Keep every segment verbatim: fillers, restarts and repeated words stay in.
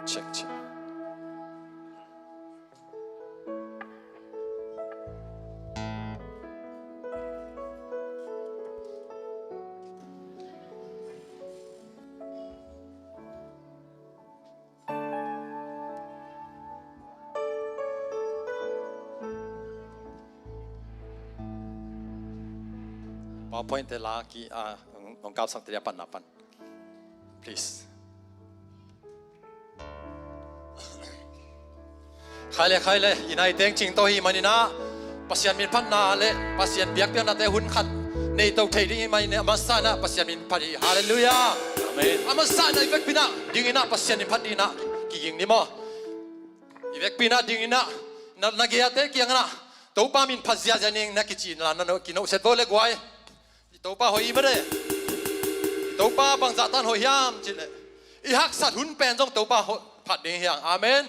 Check, check. PowerPoint te la ki, ah, nong, nong kapsak te dia pan na pan. Please. Khai le, khai le, i nai teng cingto hi maninah, Pasian min phatna le Pasian biakpiaknate hun khat nei to thei ding hi maninah, a masa inah Pasian min phat hi. Halleluiah. Amen. A masa inah i vekpi inah dinginah Pasian min phat dinginah kiging ni maw. I vekpi inah dinginah na, na gei-ate kiangah Topa min phat ziazia ning na kici inla na no, kinohset vo le guai. I Topa hoih i mare. I Topa bangzah tan hoih hiam cihleh, i haksat hun pen zong Topa hoih phat ding hiang. Amen.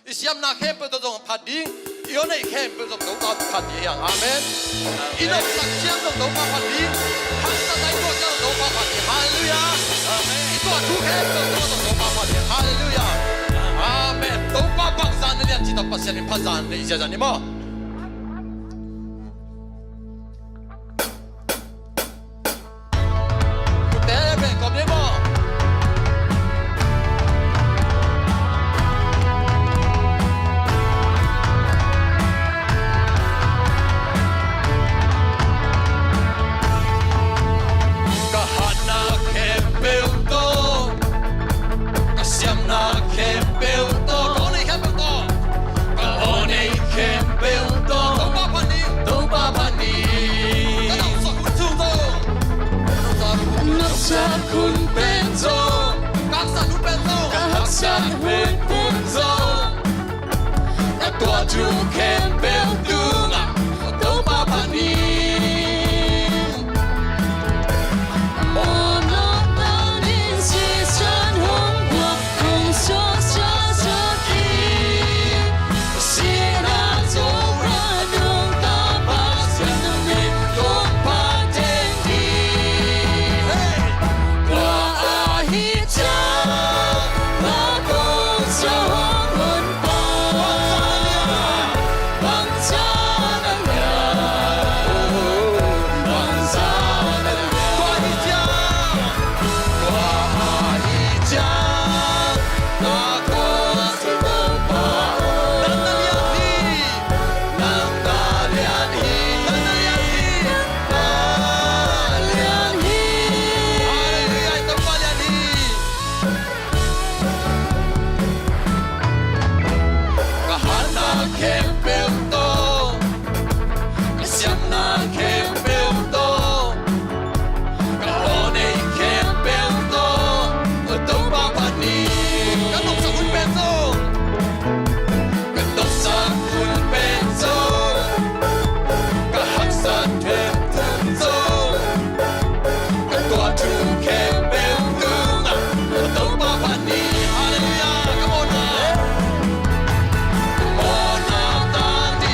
I siamna khempeuh tawh zong phat ding. I aw neih khempeuh zong Topa phat ding hiang. Amen. I nopsak ciang zong Topa phat ding. Haksat a i tuah ciang zong Topa phat ding. Halleluiah. Amen. I tuah thu khempeuh tawh zong Topa phat ding. Halleluiah. Amen. Topa bangzah na lian cih tawh Pasian in phat zah na i ziazan hi maw. Ka hatna khempeuh tawh, ka siamna khempeuh tawh, ka aw neih khempeuh tawh, ka aw neih khempeuh tawh Topa phat ni, Topa phat ni. Ka nopsak hun sung zong, ka nopsak hun pen zong, ka haksat hun pen zong, ka haksat hun pen zong, ka tuah thu khempeuh tungah Topa phat ni. Ka hatna khempeuh tawh, ka siamna khempeuh tawh, ka aw neih khempeuh tawh, ka Topa phat ni. Ka nopsak hun pen zong, ka nopsak hun pen zong, ka haksat hun pen zong, ka tuah thu khempeuh tungah Topa phat ni. Halleluiah. Ka mawhna, ka mawhna tang ding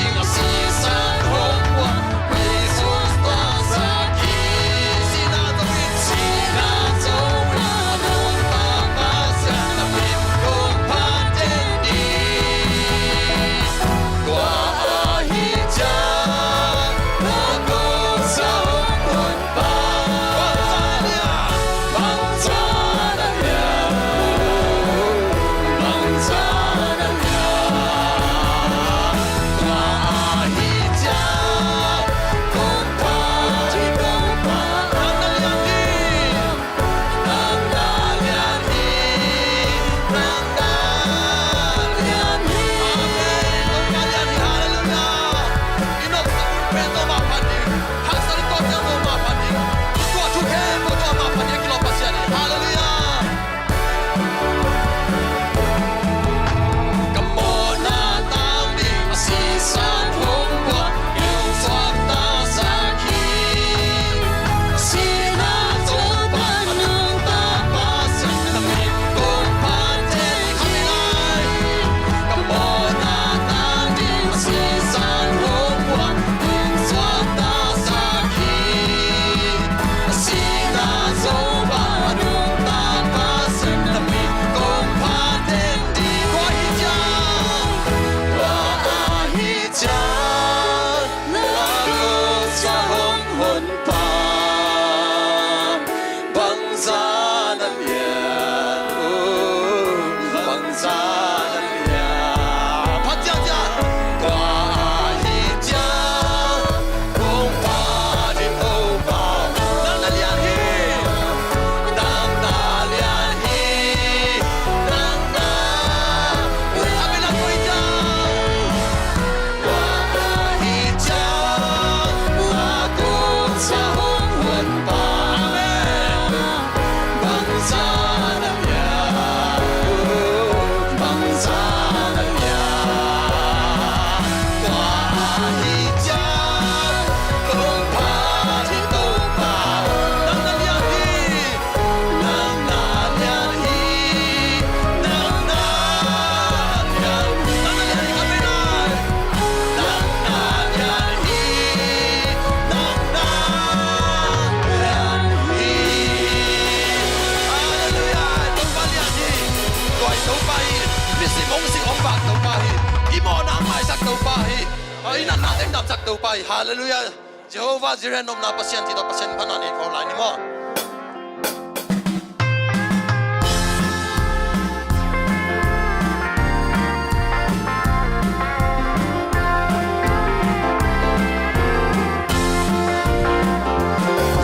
I natna teng damsak Topa hi. Halleluiah. Jehovah Jireh, nopna Pasian cih tawh Pasian phatna nei kho lai ni maw.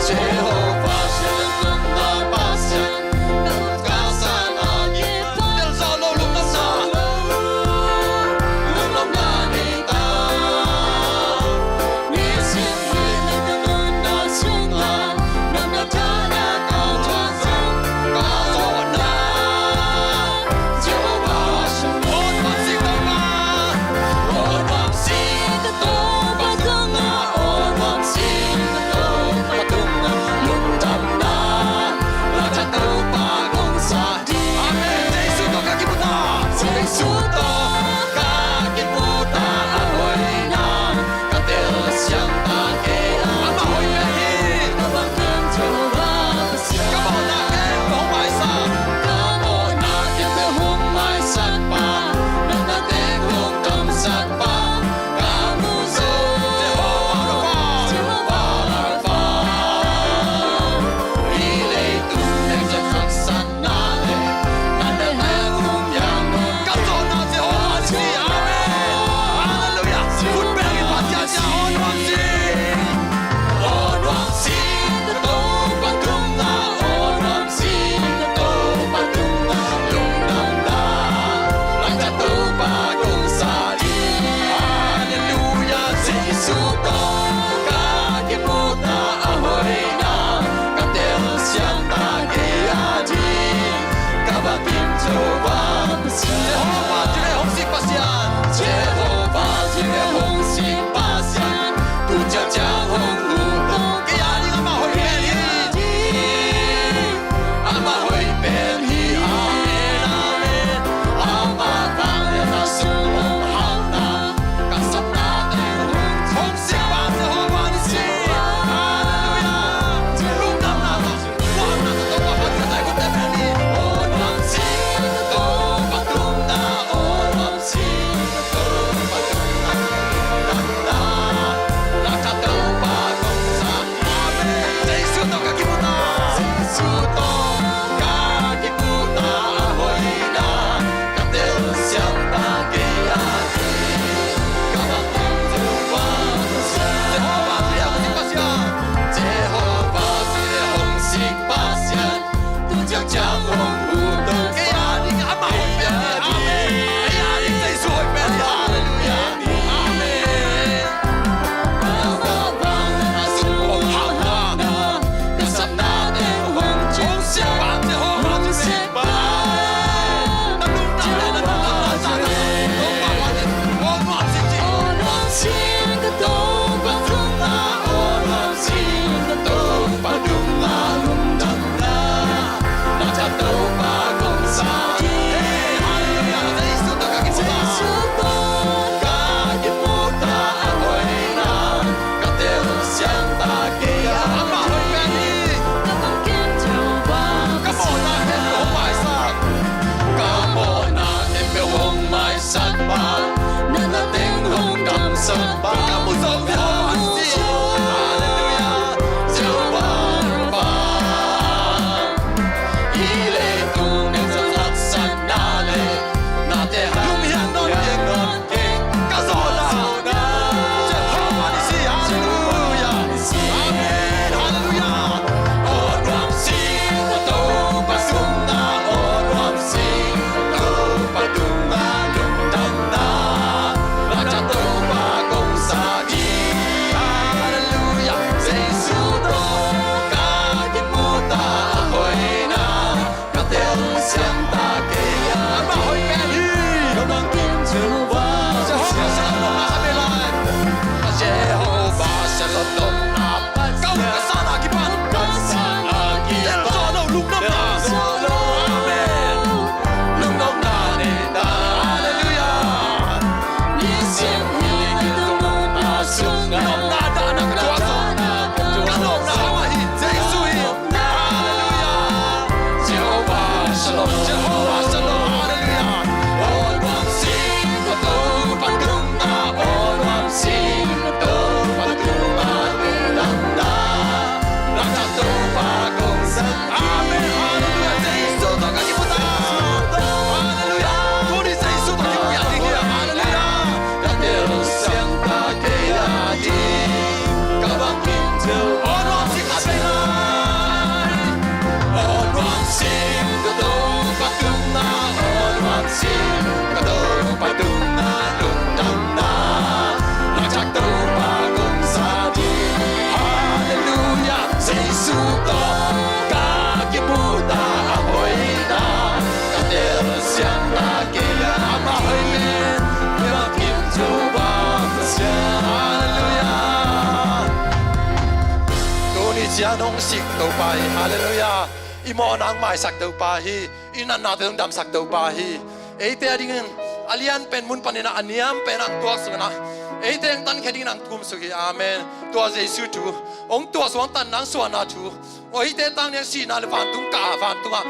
Jehovah Jireh, nopna Pasian, Amen. Jesu tawh ka kimu ta. Jesu tawh ka kimu ta, a hoihna ka telsiam ta kei a. Amah hoih pen hi. Ka bawlna kem hong maisak. Ka bawlna kem hong maisak pa, na na teng hong kamsak pa. Ka muh zo Jehovah Rapha, Jehovah Rapha. Hih leitung teng zong haksatna le na teng hong piang. Ka zawhna Jehovah Nissi. Amen. Halleluiah. Khut beng in Pasian zia aw nuam si. Aw nuam si, ka Topa tungah, aw nuam si, ka Topa tungah lungdamna. Laitha Topa kong sa ding. Halleluiah. Jesu tawh ka kimu ta, a hoihna ka telsiam ta kei a ding. Ka bangkim Jehovah Pasian. Jehovah Jireh hong sik Pasian. Jehovah Jireh hong sik Pasian. Tu ciangciang hong muh kei a ding amah hoih pen hi. Amah hoih pen hi. Amen, amen. Amah vangliatna sung hong hauhna, ka sapna teng hong sik pa Jehovah Nissi. Halleluiah. Lungdamna, lungdamna ka Topa khat ka tai khut teh pen hi. Aw nuam si, ka Topa tungah, aw nuam si, ka Topa tungah lungdamna. Laitha Topa kong sa. Amen. Jesu tawh ka kimu ta. Jesu tawh ka kimu ta, a hoihna ka telsiam ta kei a ding. Ka bangkim Jehovah Pasian. Jehovah Jireh hong sik Pasian. Jehovah Jireh hong sik Pasian. Tu ciangciang hong muh kei a ding amah hoih pen hi. Amen. Kei a ding Jesu hoih pen hi. Halleluiah. Amen. Ka telsiam ta kei a. Amah hoih pen hi. Ka bangkim Jehovah. Ka bawlna kem hong maisak. Ka bawlna kem hong maisak pa, na na teng hong kamsak pa. Ka muh zo Jehovah Nissi. Halleluiah. Jehovah Rapha. Hih leitung teng zong haksatna le na teng hong piang. Ka zawhna Jehovah Nissi. Halleluiah. Amen. Halleluiah. Aw nuam si, ka Topa sungah, aw nuam si, ka Topa tungah lungdamna. Laitha Topa kong sa ding. Halleluiah. Jesu tawh ka kimu ta, a hoihna ka telsiam ta kei a. Amah hoih pen hi. Ka bangkim Jehovah. Jehovah Shalom, a ka be lai. Jehovah Shalom, nopna Pasian. Ka uk ka san a kipan. Ka san a kipan. Tel zawh lo, lungdamna. Tel zawh lo. Amen. Lungdamna nei ta. Halleluiah. Nisim hi ka lungdamna sung. Nopna dahna ka tuah sung. Ka nopna amah hi. Jesu hi. Halleluiah. Jehovah Shalom, Jehovah Shalom, halleluiah. Aw nuam si, ka Topa tungah, aw nuam si, Ka Topa tungah lungdamna, lasak Topa kong sa ding. Halleluiah, Jesu tawh ka kimuhna a hoihna, ka telsiamna kei a amah hoih men, biakinn Topa Pasian. Halleluiah. Tuni ciang hong sik Topa hi. Halleluiah. I mawhna hong maisak Topa hi. I natnate hong damsak Topa hi. Eite a dingin a lian pen mun panin ah a niam pen ah hong tuak suk in ah, eite hong tankhia dingin ah hong thum suk hi. Amen. Tua Jesu thu hong tuah suk, hong tanna, hong suahna thu, aw, eite tang ni a sihna le vantung kah, vantungah,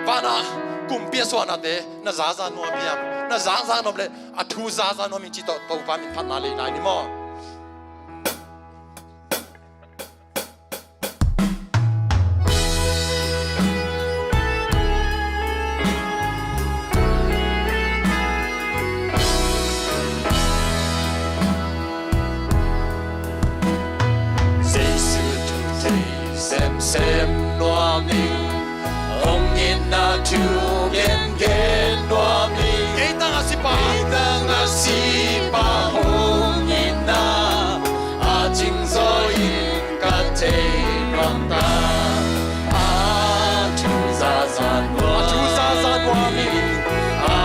vanah kumpi a suahnate na zaza nuam hiam? Na zaza nuam leh a thu zaza nuam hi ci tawh Topa min phatna lei lai ni maw? Jesu thu thei semsem nuam ing, hong itna thu gengen nuam ing. Kei tang a sipa, kei tang a sipa hong itna a cingzaw in ka thei nuam ta. A thu zaza nuam, a thu zaza nuam ing, a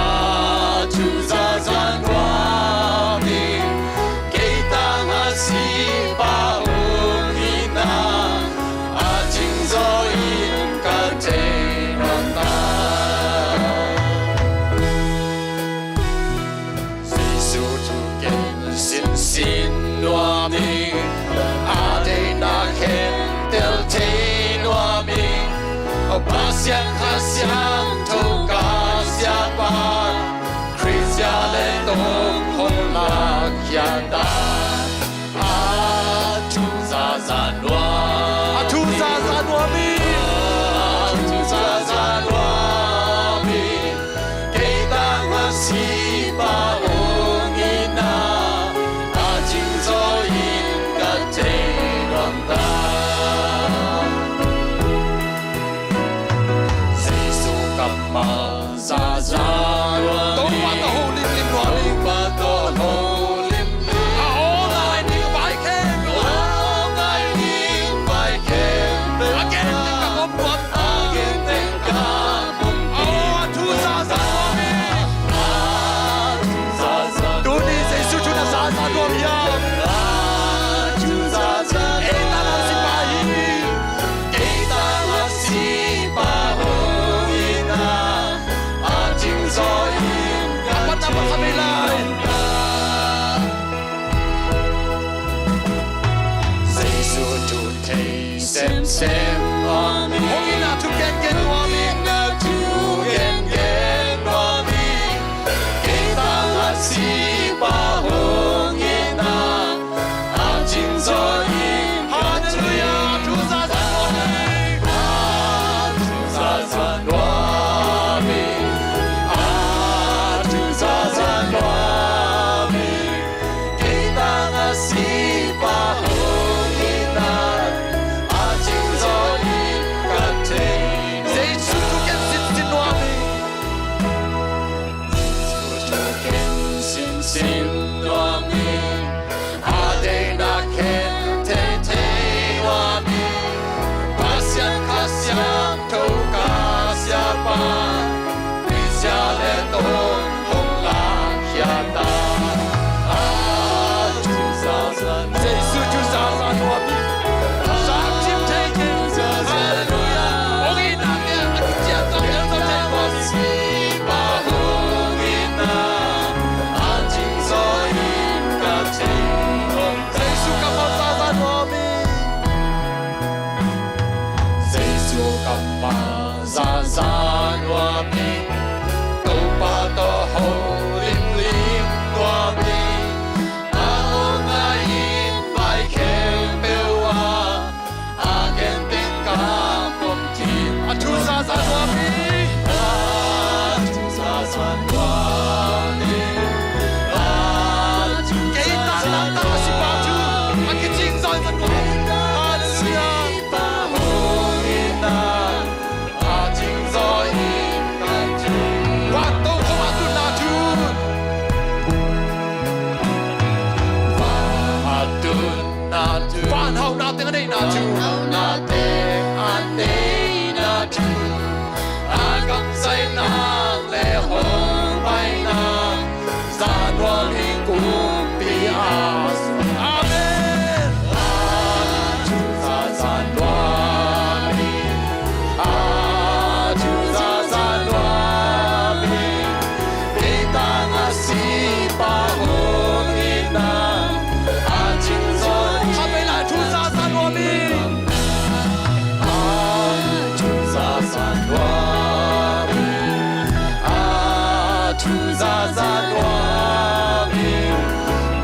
thu zaza nuam ing. Kei tang a sipa hong itna a cingzaw in ka thei nuam ta. Jesu thu ken sinsin nuam ing, a deihna khempeuh tel thei nuam ing. Pasian Kha Siangtho ka siapa, Khrist zia le tong hong lakkhiat ta. A thu zaza nuam, a thu zaza nuam ing, a thu zaza nuam ing. Kei tang a sipa hong itna a cingzaw in ka thei nuam ta. Jesu kammal zaza nuam ing. Topa tawh holimlim nuam ing. Topa tawh holimlim. A aw ngai ding vai khempeuh, a aw ngai ding vai khempeuh, a gentehna ka pom nuam, a gentehna ka pom. Aw, a thu zaza nuam ing. A thu zaza nuam ing. Tuni Jesu thu na zaza nuam hiam? A thu zaza nuam ing. Ei tang a sipa hi. Kei tang a sipa hong itna a cingzaw in ka thei nuam ta. Jesu thu thei semsem nuam ing, hong itna thu gengen nuam ing, hong itna thu gengen nuam ing. Kei tang a sipa hong itna a cingzaw in. Halleluiah. A thu zaza nuam ing. A thu zaza nuam ing. A thu zaza nuam ing. Kei tang a sipa hong itna a cingzaw Thu nate a neina thu, a gamsainak le hong paina, za nuam ing kumpi a. Amen. A thu za za nuam ing, a thu za za nuam ing, kei tang a sipa hong itna, a cing zaw ing. Kha vei la, thu za za nuam ing. A thu za za nuam ing, a thu za za nuam ing,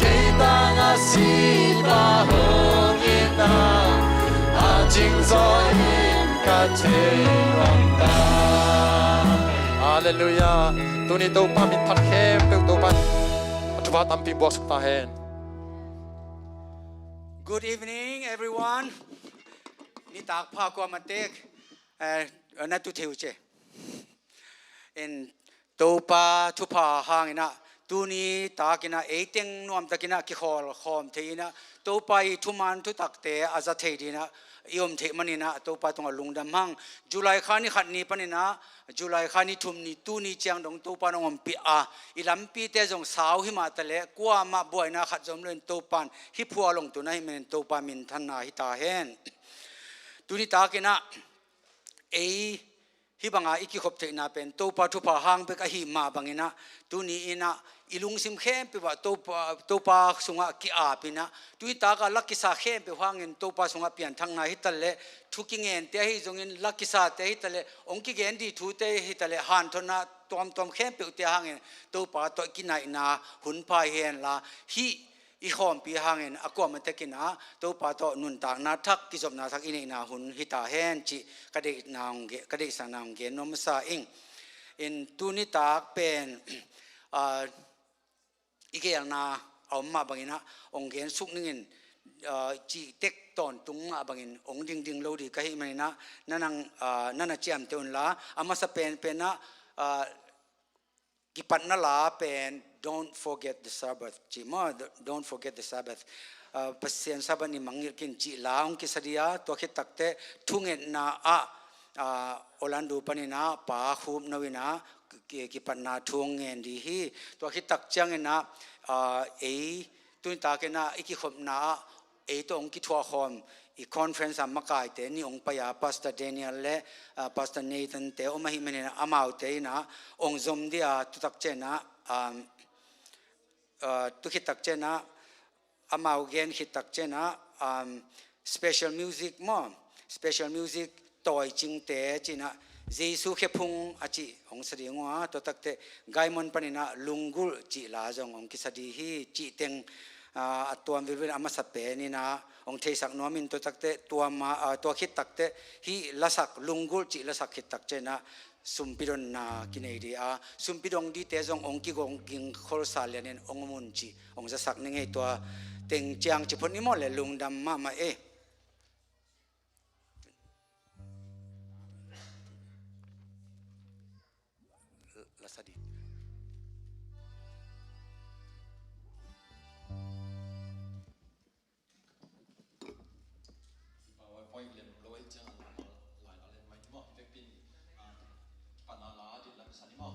kei tang a sipa hong itna, a cing zaw ing ka thei nuam ta. Halleluiah. Tuni Topa min phat khempeuh Topa a thupha tampi buaksuk ta hen. Good evening, everyone. Nitak pha kuamah tek, eh, na tu thei uh ce. In Topa thupha hangin ah, tuni takin ah, ei teng nuamtakin ah, kikhawl khawm thei in ah, Topa i thuman thutakte a za thei dingin ah, i om theih manin ah, Topa tungah lungdam hang. July kha ni khat ni panin ah, July kha ni thum ni, tuni ciang dong Topa in hong ompih a, i lampite zong sau hi mah taleh, kuamah buaina khat zong om loin Topa in hih phual hong tun ahih manin Topa minthanna hi ta hen. Tuni takin ah, ei hih banga i kikhop theihna pen Topa thupha hang bek ahih mah bangin ah, tuni in ah, i lungsim khempeuh ah Topa, Topa sungah ki-ap in ah, tuni tak a la kisa khempeuh hangin Topa sungah pianthakna hi taleh, thu kingente ahi zongin la kisate hi taleh, hong kigen ding thute hi taleh, hanthotna tuamtuam khempeuhte hangin Topa tawh kinaihna hun pha hi hen la, hih i khawmpi hangin a kuamah tekin ah Topa tawh nuntakna thak, kizopna thak i neihna hun hi ta hen cih ka deihna hong ge-, ka deihsakna hong gen nuam masa ing. In tuni tak pen, ah, i geelna a om mah bangin ah hong gensuk ning in, ah, cih tek tawntung mah bangin hong dingding lo ding ka hih manin ah, na nang, ah, na na ciamteh un la, a masa penpen ah, ah, kipatna la pen, Don't Forget the Sabbath cih maw, Don't Forget the Sabbath. Ah, Pasian Sabbath ni mangngilh kin cih la hong kisa ding a, tua khit takteh thungetna ah, ah, Orlando panin ah Pa Khup No in ah ki-, kipatna thu hong ngen ding hi. Tua khit tak ciangin ah, ah, ei tuni takin ah i kikhopna ah ei tawh hong kithuahkhawm i conference a makaite nih hong pai a, Pastor Daniel le, ah, Pastor Nathan te om ahih manin ah amaute in ah hong zom ding a, tu tak ciangin ah, um, ah, tu khit tak ciangin ah, amau gen khit tak ciangin ah, um, special music maw, special music tawicingte ci-in ah, Jesu khephung a cih hong sa ding uh a, tua takteh Gaimon panin ah Lunggulh cih la zong hong kisa ding hi cih teng, ah, a tuam vilvil a masa pen in ah hong theisak nuam in, tua takteh tuam a, ah, tua khit takteh hih lasak, Lunggulh cih lasak khit tak ciangin ah sumpi donna kinei ding a, sumpi dong dingte zong hong kigong ging kholsa lianin hong om un cih hong zasak ning ei. Tua teng ciang ci phot ni maw le, lungdam mahmah ei. La sa ding. PowerPoint lem lo ahih ciang a, lai la lem mai ni maw, vekpi in, ah, pana la ding lam sa ni maw.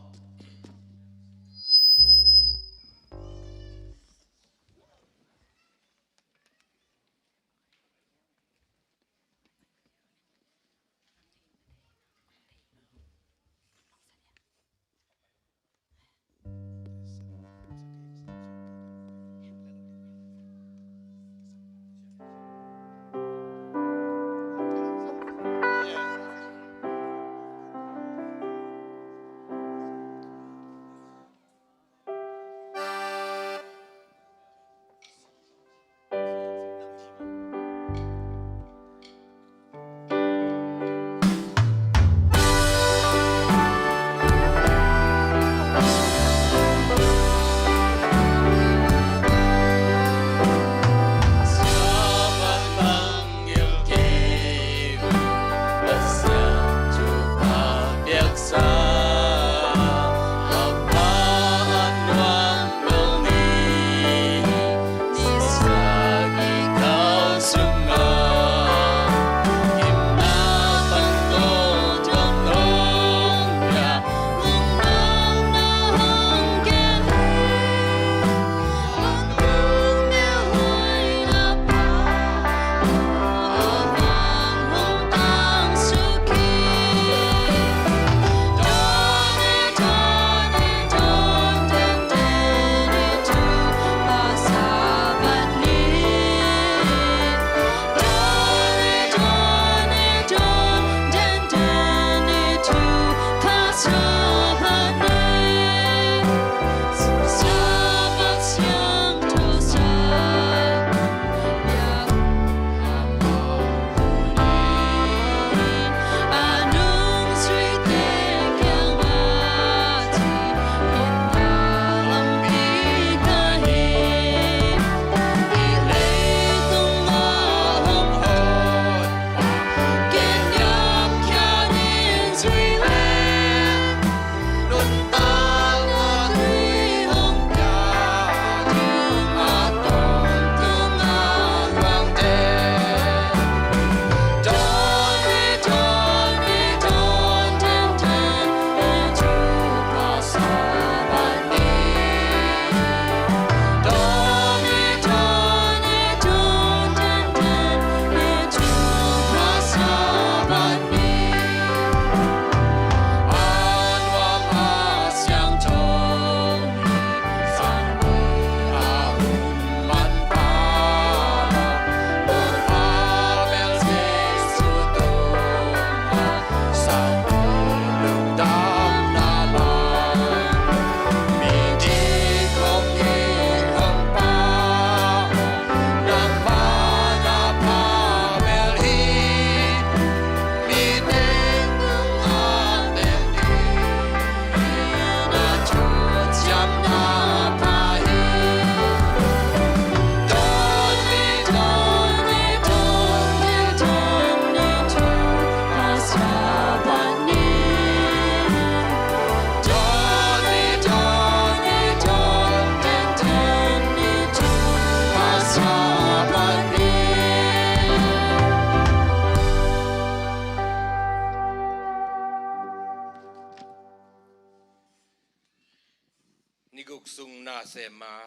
Na sema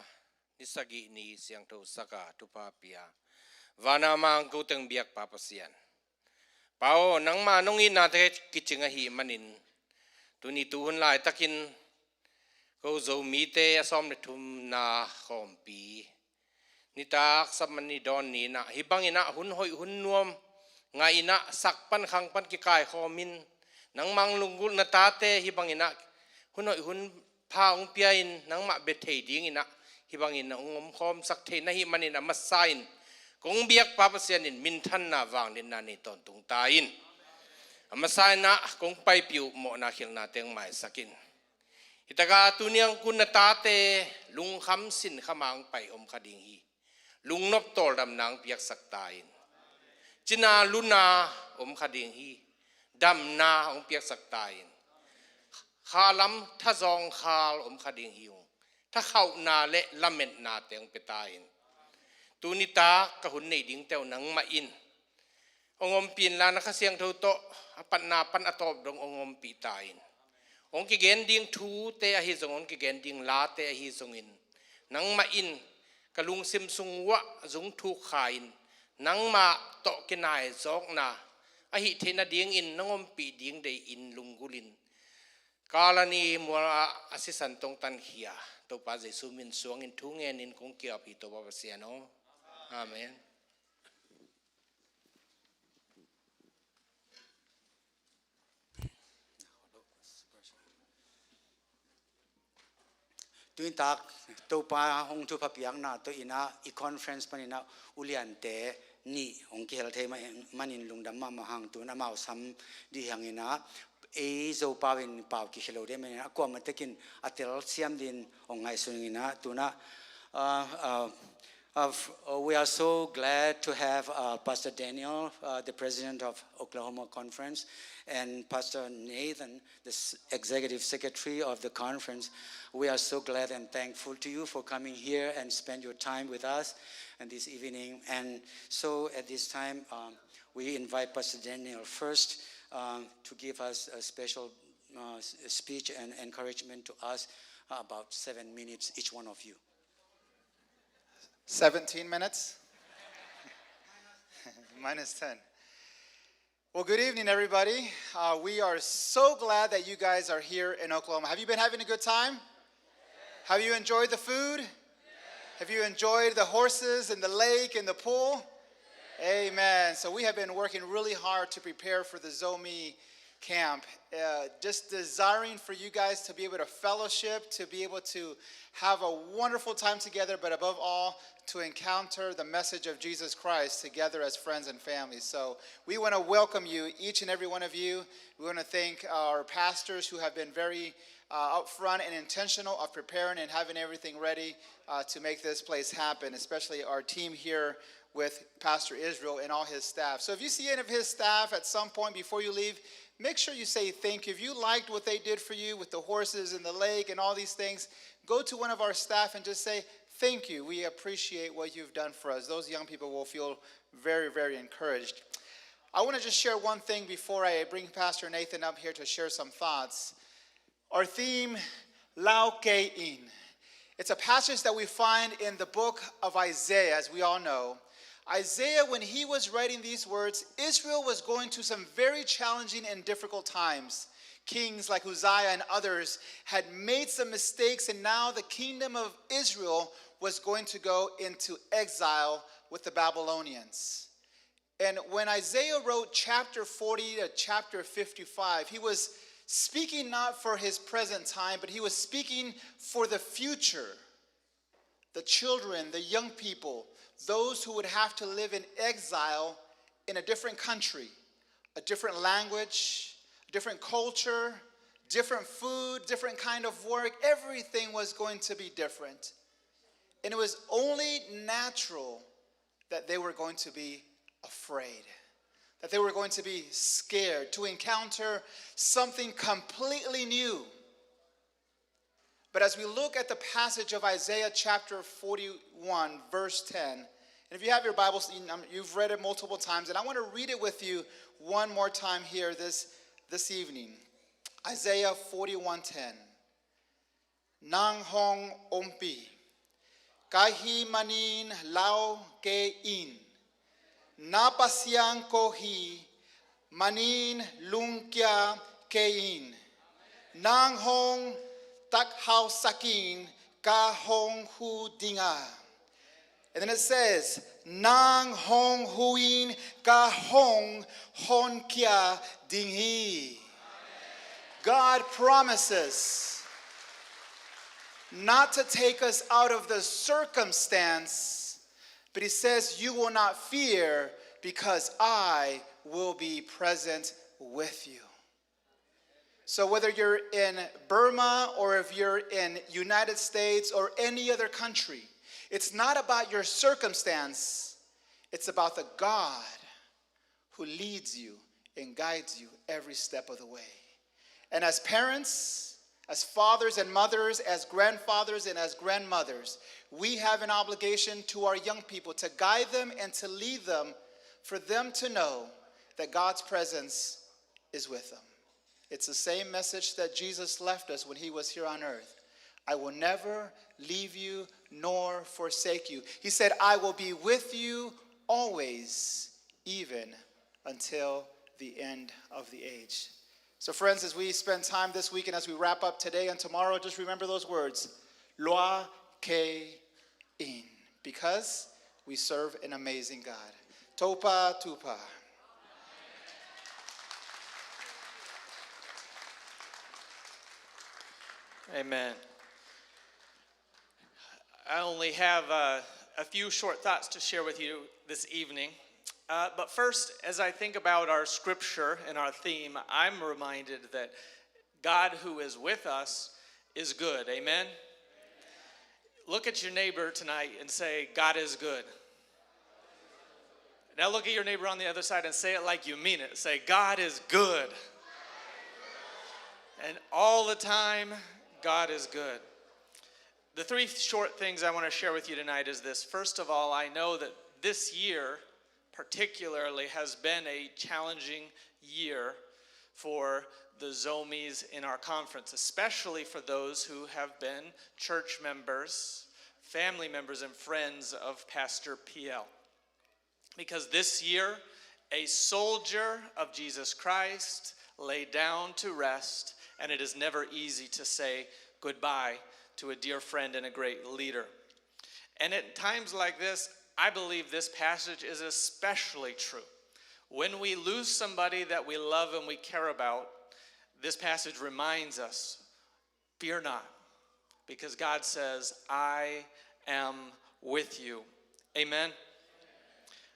ni sagih ni siangtho saka thupha pia vana mang ko teng biakpa Pasian. Pa aw, nangma nong itnate kicing ahih manin tuni tuhun laitakin ko Zomite a sawm le thumna khawmpi nitak Sabbath ni dawn ni inah hih bang inah hun hoih hun nuam ngah inah sak pan khang pan kikaikhawm in nangmah lunggulhna tate hih bang inah hun hoih hun pha hong pia in nangmah bia thei ding inah hih bang inah hong omkhawmsak thei na hih manin a masa in kong biakpa Pasian in minthanna vangliatna nei tawntung ta in a masa inah kong paipih uh mawhna khilhna teng maisak in. Hi taka tuni ang kun na tate lungkham sinkham ang pai om kha ding hi. Lungnop tawldamna ang piaksak ta in. Cina luna om kha ding hi. Damna ang piaksak ta in. Khalam thazawng khal om kha ding hi ung. Thakhauhna le lametna te ang pia ta in. Tuni tak ka hun nei ding teuh nangmah in hong ompih inla na Kha Siangtho tawh a patna pan a tawp dong hong ompih ta in. Hong kigen ding thute ahi zong hong kigen ding late ahi zongin nangmah in ka lungsim sung uah zung thuk kha in nangmah tawh kinai zawkna ahih theih nadingin nong ompih ding dei in lunggulh in. Kalani mual ah a sisan tongtan khia Topa Jesu min suangin thu ngenin kong kiap hi Topa Pasian aw. Amen. Tuintak Topa hong thupha piakna tawh inah i conference paninah uliante nih hong kihel thei manin lungdam mahmah hang tun amau sam dih hanginah ei Zopau in pau kikhelo dih manin a kuamah tekin a telsiam din hong ngaihsun inah tunah uh, uh, Uh, f- uh, we are so glad to have uh, Pastor Daniel, uh, the president of Oklahoma Conference, and Pastor Nathan, the s- executive secretary of the conference. We are so glad and thankful to you for coming here and spend your time with us and this evening. And so at this time, um, we invite Pastor Daniel first um, to give us a special uh, s- speech and encouragement to us, uh, about seven minutes, each one of you. Seventeen minutes? Minus ten. Well, good evening, everybody. Uh, we are so glad that you guys are here in Oklahoma. Have you been having a good time? Have you enjoyed the food? Have you enjoyed the horses and the lake and the pool? Amen. So we have been working really hard to prepare for the Zomi camp. Uh, just desiring for you guys to be able to fellowship, to be able to have a wonderful time together, but above all, to encounter the message of Jesus Christ together as friends and family. So we want to welcome you, each and every one of you. We want to thank our pastors who have been very uh, upfront and intentional of preparing and having everything ready uh, to make this place happen, especially our team here with Pastor Israel and all his staff. So if you see any of his staff at some point before you leave, make sure you say thank you. If you liked what they did for you with the horses and the lake and all these things, go to one of our staff and just say, "Thank you. We appreciate what you've done for us." Those young people will feel very, very encouraged. I want to just share one thing before I bring Pastor Nathan up here to share some thoughts. Our theme, Lau Kei In. It's a passage that we find in the book of Isaiah, as we all know. Isaiah, when he was writing these words, Israel was going through some very challenging and difficult times. Kings like Uzziah and others had made some mistakes, and now the kingdom of Israel was going to go into exile with the Babylonians. And when Isaiah wrote chapter forty to chapter fifty-five, he was speaking not for his present time, but he was speaking for the future. The children, the young people, those who would have to live in exile in a different country, a different language, different culture, different food, different kind of work. Everything was going to be different. And it was only natural that they were going to be afraid, that they were going to be scared to encounter something completely new. But as we look at the passage of Isaiah chapter forty-one, verse ten, and if you have your Bibles, you- um, you've read it multiple times, and I want to read it with you one more time here this, this evening. Isaiah forty-one ten. nang hong ompih. Ka hih manin lau kei in. Na Pasian ko hi manin lungkia kei in. Nang hong takhausak in, ka hong huh ding a. And then it says, nang hong huh in, ka hong honkhia ding hi. God promises not to take us out of the circumstance, but he says, you will not fear because I will be present with you. So whether you're in Burma or if you're in United States or any other country, it's not about your circumstance. It's about the God who leads you and guides you every step of the way. And as parents, as fathers and mothers, as grandfathers and as grandmothers, we have an obligation to our young people to guide them and to lead them, for them to know that God's presence is with them. It's the same message that Jesus left us when he was here on earth. I will never leave you nor forsake you. He said, I will be with you always, even until the end of the age. So, friends, as we spend time this week and as we wrap up today and tomorrow, just remember those words, lua kei in, because we serve an amazing God. Topa Tupa. Amen. I only have uh, a few short thoughts to share with you this evening. Uh, but first, as I think about our scripture and our theme, I'm reminded that God who is with us is good. Amen? Look at your neighbor tonight and say, God is good. Now look at your neighbor on the other side and say it like you mean it. Say, God is good. And all the time, God is good. The three short things I want to share with you tonight is this. First of all, I know that this year particularly has been a challenging year for the Zomis in our conference, especially for those who have been church members, family members, and friends of Pastor P L. Because this year, a soldier of Jesus Christ lay down to rest, and it is never easy to say goodbye to a dear friend and a great leader. And at times like this, I believe this passage is especially true. When we lose somebody that we love and we care about, this passage reminds us, fear not, because God says, I am with you. Amen.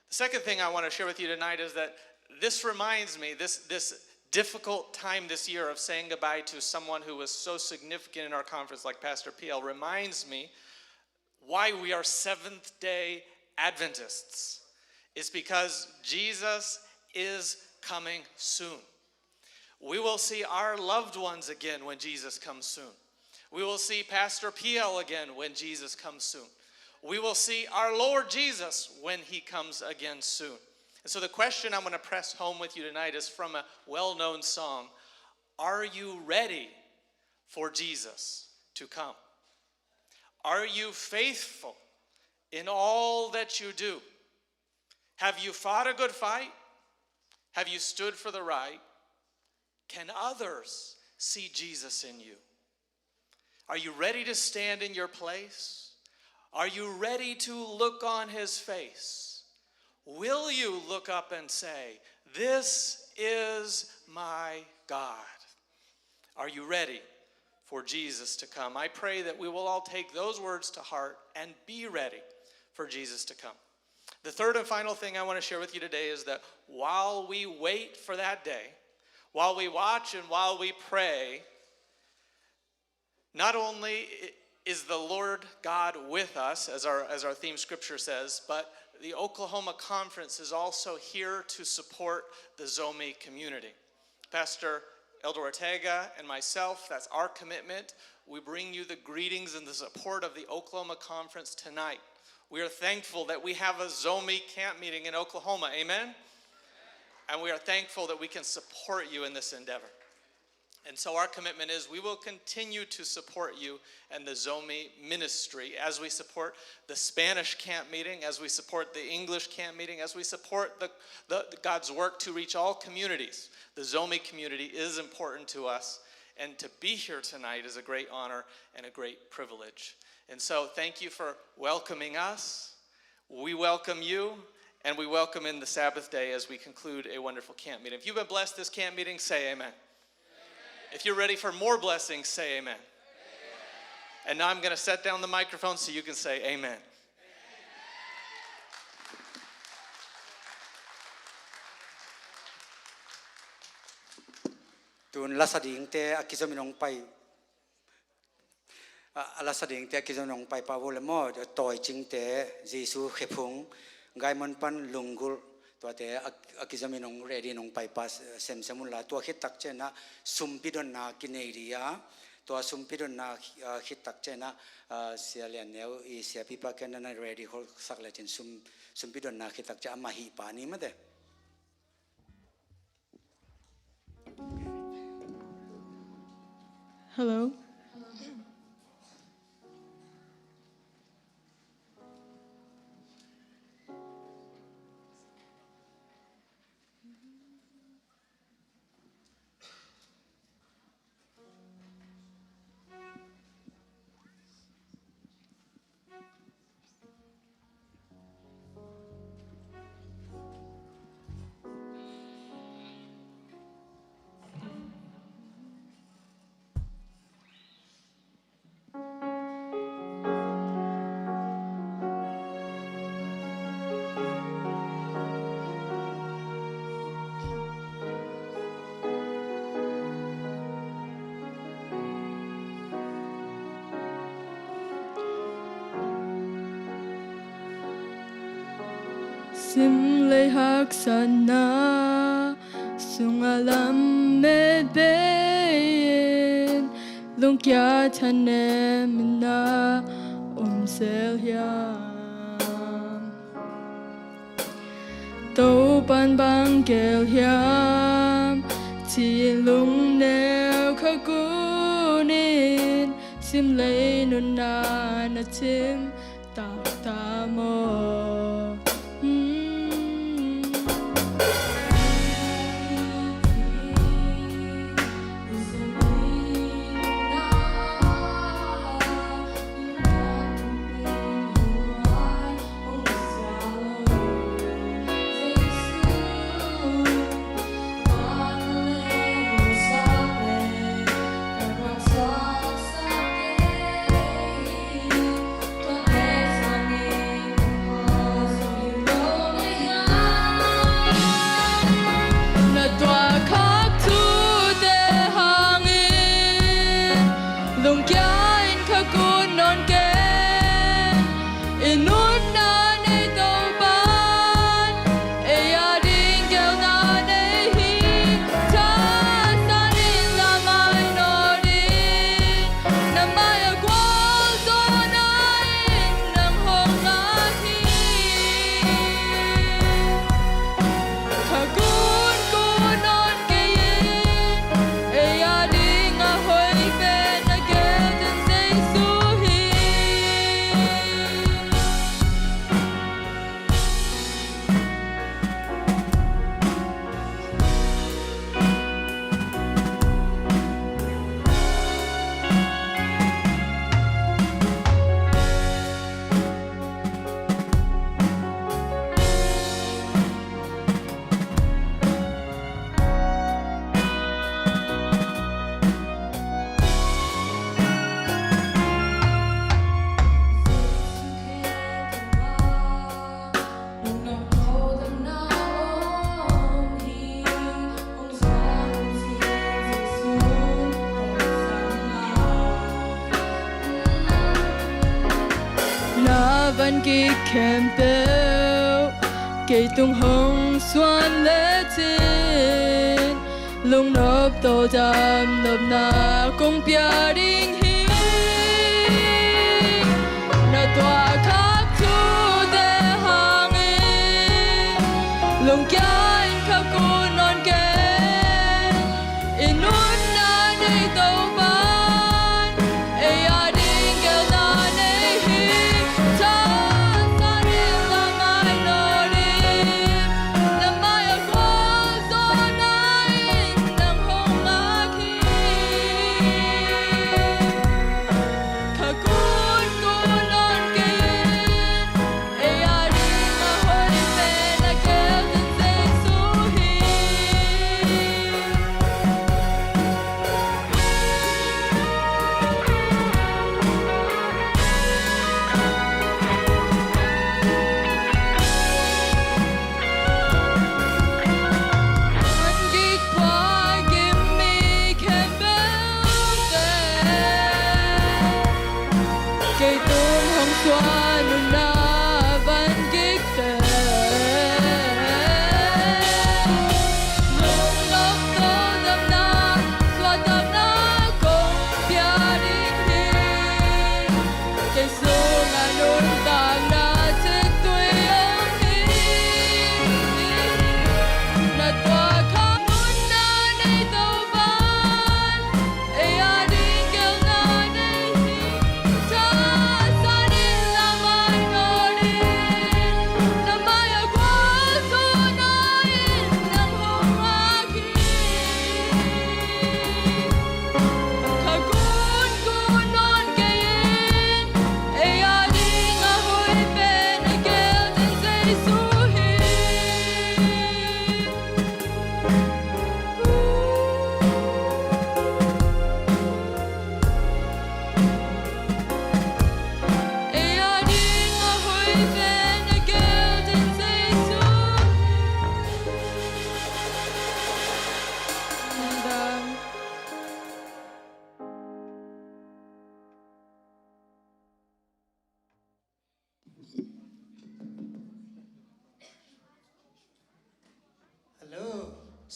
The second thing I want to share with you tonight is that this reminds me, this, this difficult time this year of saying goodbye to someone who was so significant in our conference, like Pastor P L, reminds me why we are Seventh Day Adventists. It's because Jesus is coming soon. We will see our loved ones again when Jesus comes soon. We will see Pastor P L again when Jesus comes soon. We will see our Lord Jesus when he comes again soon. And so the question I'm going to press home with you tonight is from a well-known song. Are you ready for Jesus to come? Are you faithful in all that you do? Have you fought a good fight? Have you stood for the right? Can others see Jesus in you? Are you ready to stand in your place? Are you ready to look on his face? Will you look up and say, this is my God? Are you ready for Jesus to come? I pray that we will all take those words to heart and be ready for Jesus to come. The third and final thing I want to share with you today is that while we wait for that day, while we watch and while we pray, not only is the Lord God with us, as our, as our theme scripture says, but the Oklahoma Conference is also here to support the Zomi community. Pastor Elder Ortega and myself, that's our commitment. We bring you the greetings and the support of the Oklahoma Conference tonight. We are thankful that we have a Zomi camp meeting in Oklahoma. Amen? And we are thankful that we can support you in this endeavor. And so our commitment is we will continue to support you and the Zomi ministry as we support the Spanish camp meeting, as we support the English camp meeting, as we support the, the, the God's work to reach all communities. The Zomi community is important to us, and to be here tonight is a great honor and a great privilege. And so thank you for welcoming us. We welcome you, and we welcome in the Sabbath day as we conclude a wonderful camp meeting. If you've been blessed this camp meeting, say amen. If you're ready for more blessings, say amen. And now I'm gonna set down the microphone so you can say amen. Tun la sa dingte a kizomin hong pai, a, a la sa dingte a kizomin hong pai pa uh le maw, tawi cingte, Jesu khephung, Gaimon pan lunggulh, tuate a, a kizomin hong ready in hong pai pa semsem un la, tua khit tak ciangin ah sumpi donna kinei ding a, tua sumpi donna, ah, khit tak ciangin ah, ah, Sia Lian Neu i siapipa ken na ready khol sak lecin sum, sumpi donna khit tak ciang amah hih pa ni mate. Hello. Sim lei haksatna sungah lamet bei-in, lungkia thanemna om sel hiam? Topa'n bang gel hiam, ci-in lungneu kha kun in, sim lei nunna na cim taktak maw? Hmm. Na tuahkhak thute hangin lungkia in kha kun nawn kei. I nunna nei Topa'n ei ading geelna nei hi. Thasan in la mai nawn in, na mai-ah gualzawhna in nang hong ngak hi. Kha kun kun nawn kei in, ei ading a hoih pen na gen Jesu hi. Na van kik khempeuh kei tung hong suan lecin, lungnop tawldam nopna kong pia ding hi. Na tuahkhak thute hangin lungkia in kha kun nawn kei. I nunna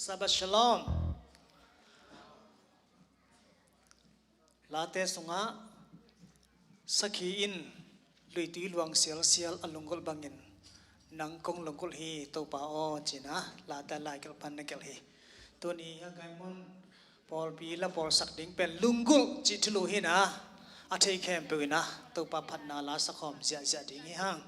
Shabbat Shalom. Late sungah sakhi in luitui luang sialsial a lunggulh bangin nang kong lunggulh hi Topa aw, ci-in ah Late lai gelh pan na gelh hi. Tuni a Haggai mun pawlpi la pawlsak ding pen lunggulh cih thulu hi-in ah a thei khempeuh in ah Topa phatna la sakhawm ziahziah ding hi hang.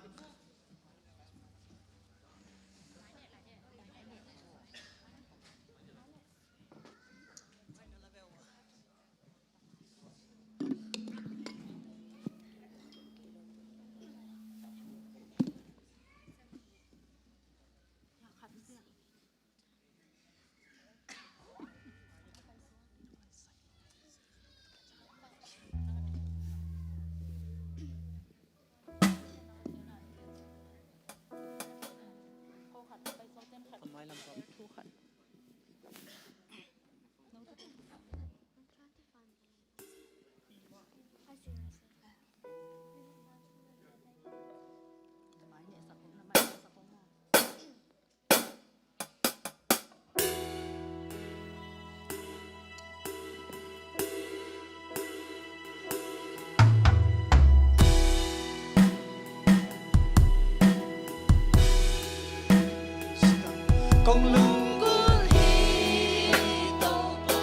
Kong lunggulh hi Topa,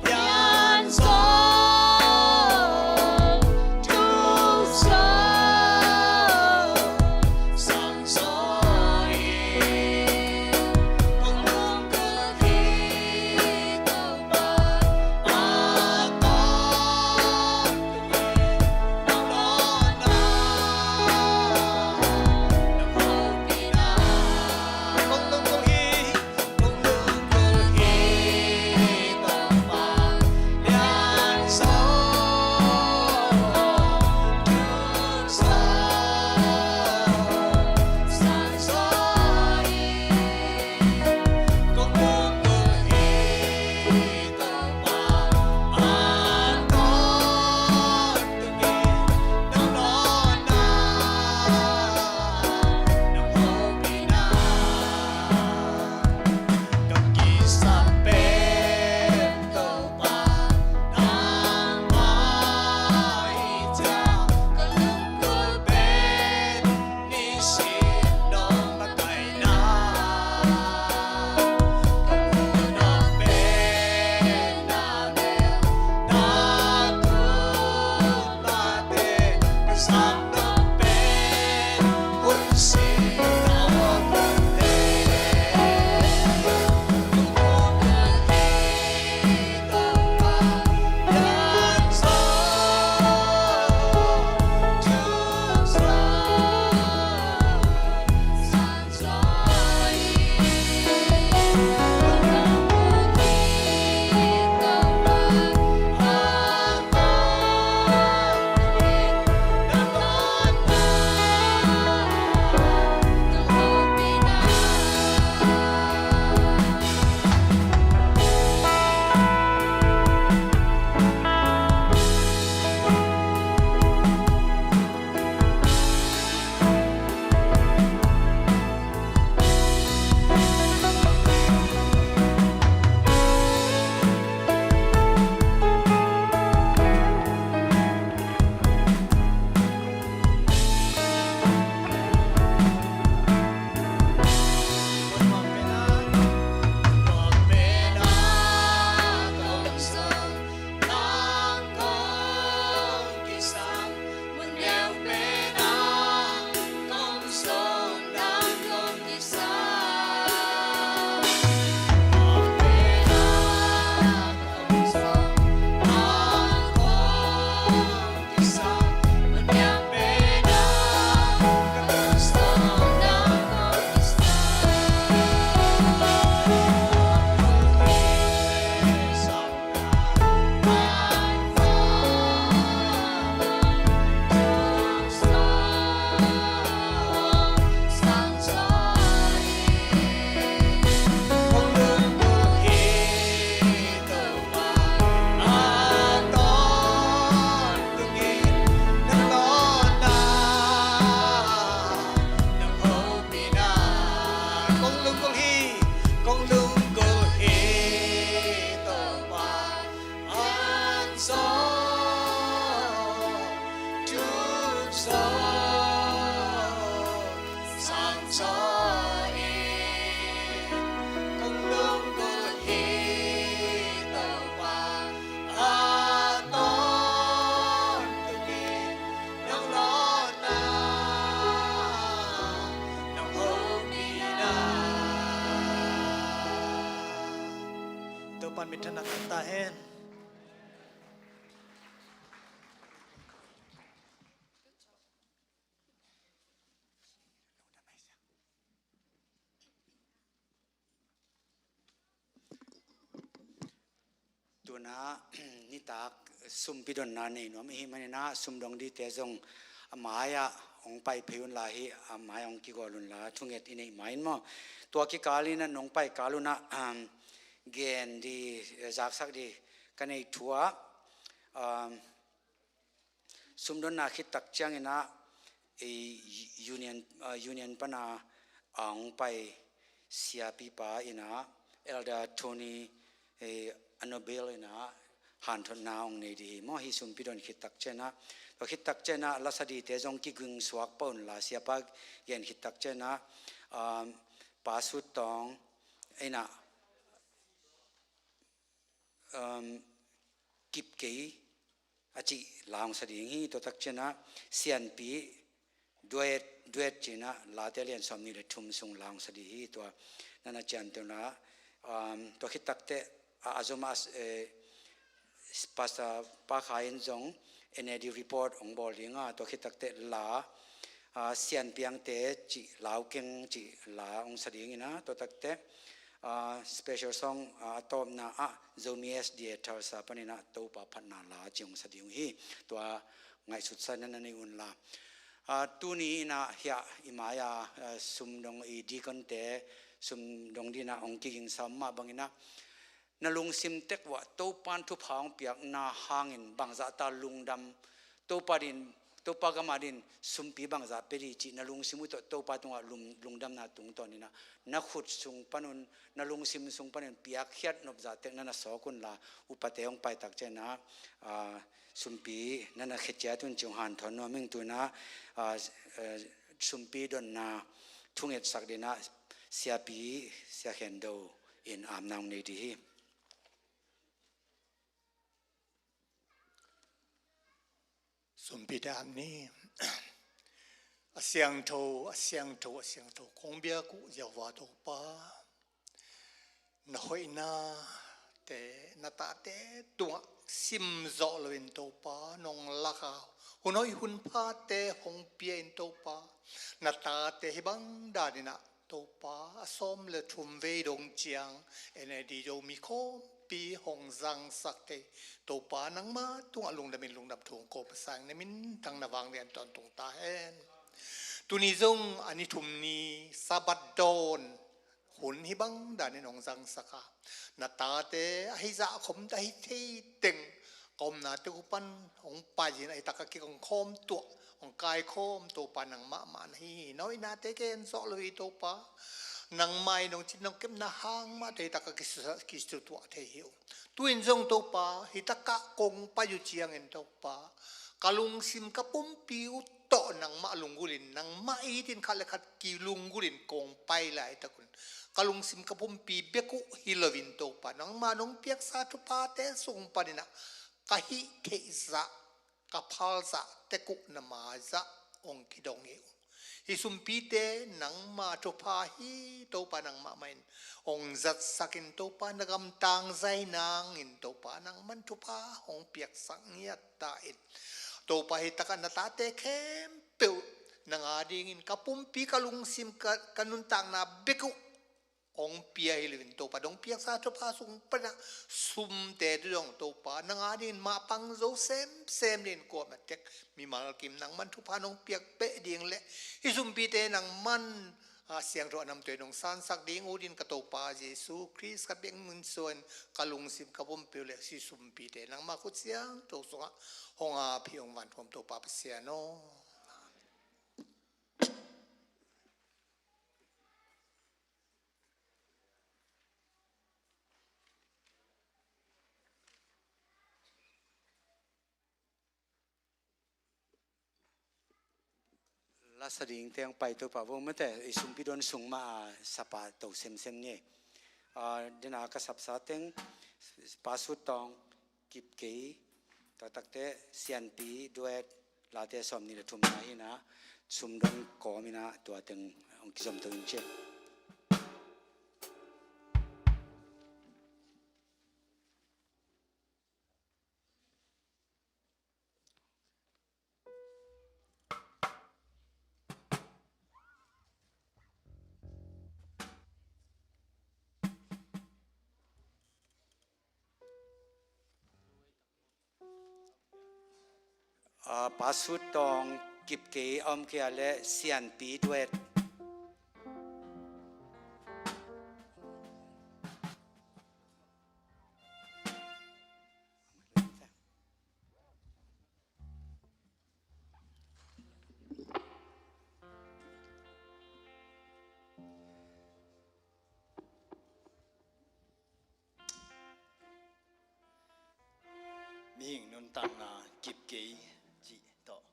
Pian Sawm, Thuk Sawm, Sang Sawm in. Kong lunggulh hi Topa, a tawp tung in, nong dawnna, nong hopihna. Kong lunggulh hi. Pan mit thanak ta hen. Tuna nitak sumpi donna nei nuam i hih maninah sumdong dite zong a mai-ah hong pai phei unla, hih a mai-ah hong kigawl unla, thunget i neih ma-in maw. Tua kikal inah nong pai kal unah, um, gen di, eh, zaksak di ka neih thu ah, um, sumdonna khittak cianginah, eh, union, ah, union pana, ah, hong pai siapipa inah, Elder Tony, eh, Anobel inah hanthotna hong nei di hi maw. Hih sumpi don khittak cianah, tua khittak cianah lasa dite zong kiging suak pah unla, siapa gen khittak cianah, ah, Pa Sut Tawng inah, um, kip kei a cih la hong sa ding hi. Tua tak cianah Sianpi duet, duet cinah Late lian sawm nih le thum sung la hong sa ding hi. Tua nana ciamtehna, um, tua khit takteh a, a zom a, eh, Pastor Pa Khai in zong N A D report hong bawl ding a, tua khit takteh la, ah, Sianpiangte cih, Laukeng cih la hong sa ding inah, tua takteh, ah, special song, ah, a tawpna ah Zomi S D A Tulsa paninah Topa phatna la cih hong sa ding uh hi. Tua ngaihsutsa na na nei unla. Ah, tuni inah hiah i mai-a, ah, sumdong i deaconte sumdong dinah hong kigingsa mah banginah, na lungsim tek uah Topa in thupha hong piakna hangin bangzahta lungdam, Topa din, Topa gam adin sumpi bangzah pia di cih na lungsim uh tawh Topa tungah lum-, lungdamna tungtawn inah, na khut sung panun, na lungsim sung panin piakkhiat nopzah tek na na sawk unla, upate hong pai tak cianah, ah, sumpi na na khia ciat un cih hong hanthawn nuam ing. Tuna, ah, eh, sumpi donna thungetsak dinah Siapi Sia Khen Do in amna hong nei di hi. Sumpite am ni. A siangtho, a siangtho, a siangtho kong biak uh Jehovah Topa, na hoihnate na tate tungah sim zawh loin Topa nong lak a, hun hoih hun phate hong pia in Topa, na tate hih bang daninah Topa, a sawm le thum vei dong ciang N A D Zomi khawmpi hong zangsak thei Topa, nangma tungah lungdamin lungdam thu hong ko pasang, na minthang na vanglian tawntung ta hen. Tuni zong a ni thum ni Sabbath dawn hun hih bang danin hong zangsak a, na tate ahi zah khom, ahi thei teng ka omna tek uh pan hong pai-in ahi taka kik hong khawm tuah, hong kaikhawm Topa nangmah mah na hi hi. Na hoihnate gen zawh lo hi Topa. Nangmah in hong cin hong kepna hang mah tawh hih taka kisutuah thei hi uh. Tu-in zong Topa, hih takah kong pai uh ciangin Topa, ka lungsim ka pumpi uh tawh nangmah lunggulhin, nangmah it in khat le khat kilunggulhin kong pai laitakun, ka lungsim ka pumpi bek uh hi loin Topa, nangma nong piaksa thuphate sung paninah ka hih theihzah, ka phalzah tek uh na maizah hong kidong hi uh. Hih sumpite nangma thupha hi Topa, nangmah mah in hong zatsakin Topa, na gam tangzai nangin Topa, nangman thupha hong piaksak ngiat ta in. Topa, hih takah na tate khempeuh nang adingin ka pumpi, ka lungsim, ka, ka nuntakna bek uh hong pia hi loin Topa, nong piaksa thupha sung panah sumte tu dong Topa, nang adingin mapang zo semsem dingin kuamah tek mimal kim nangman thupha nong piak beh ding le hih sumpite nangman, ah, siangtho a namtui nong sansak ding uh din ka Topa Jesu Khrist ka biak min suangin ka lungsim ka pumpi uh le hih sumpite nangma khut siangtho sungah hong ap hi ung, vantung Topa Pasian aw. Lasa ding teng pai Topa vo mate, i sumpi don sung mah a sapa to semsem ni. Ah, dena ka sapsa teng, Pa Sut Tawng, Kip Kei, taktakte Sianpi duet, Late sawm nih le thum na hi na, sumdon kawm ina tua teng hong kizom to in ci. Aa, Pa Sut Tawng, Kipkei a om kei a leh Sianpi duet. Mihing nuntakna kipkei cih tawh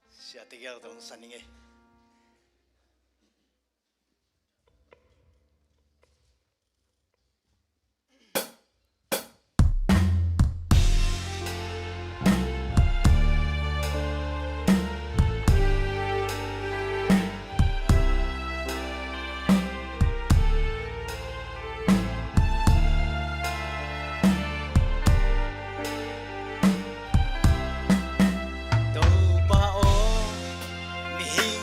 Sia Tegel tawh hong san ning ei. Topa aw, mihing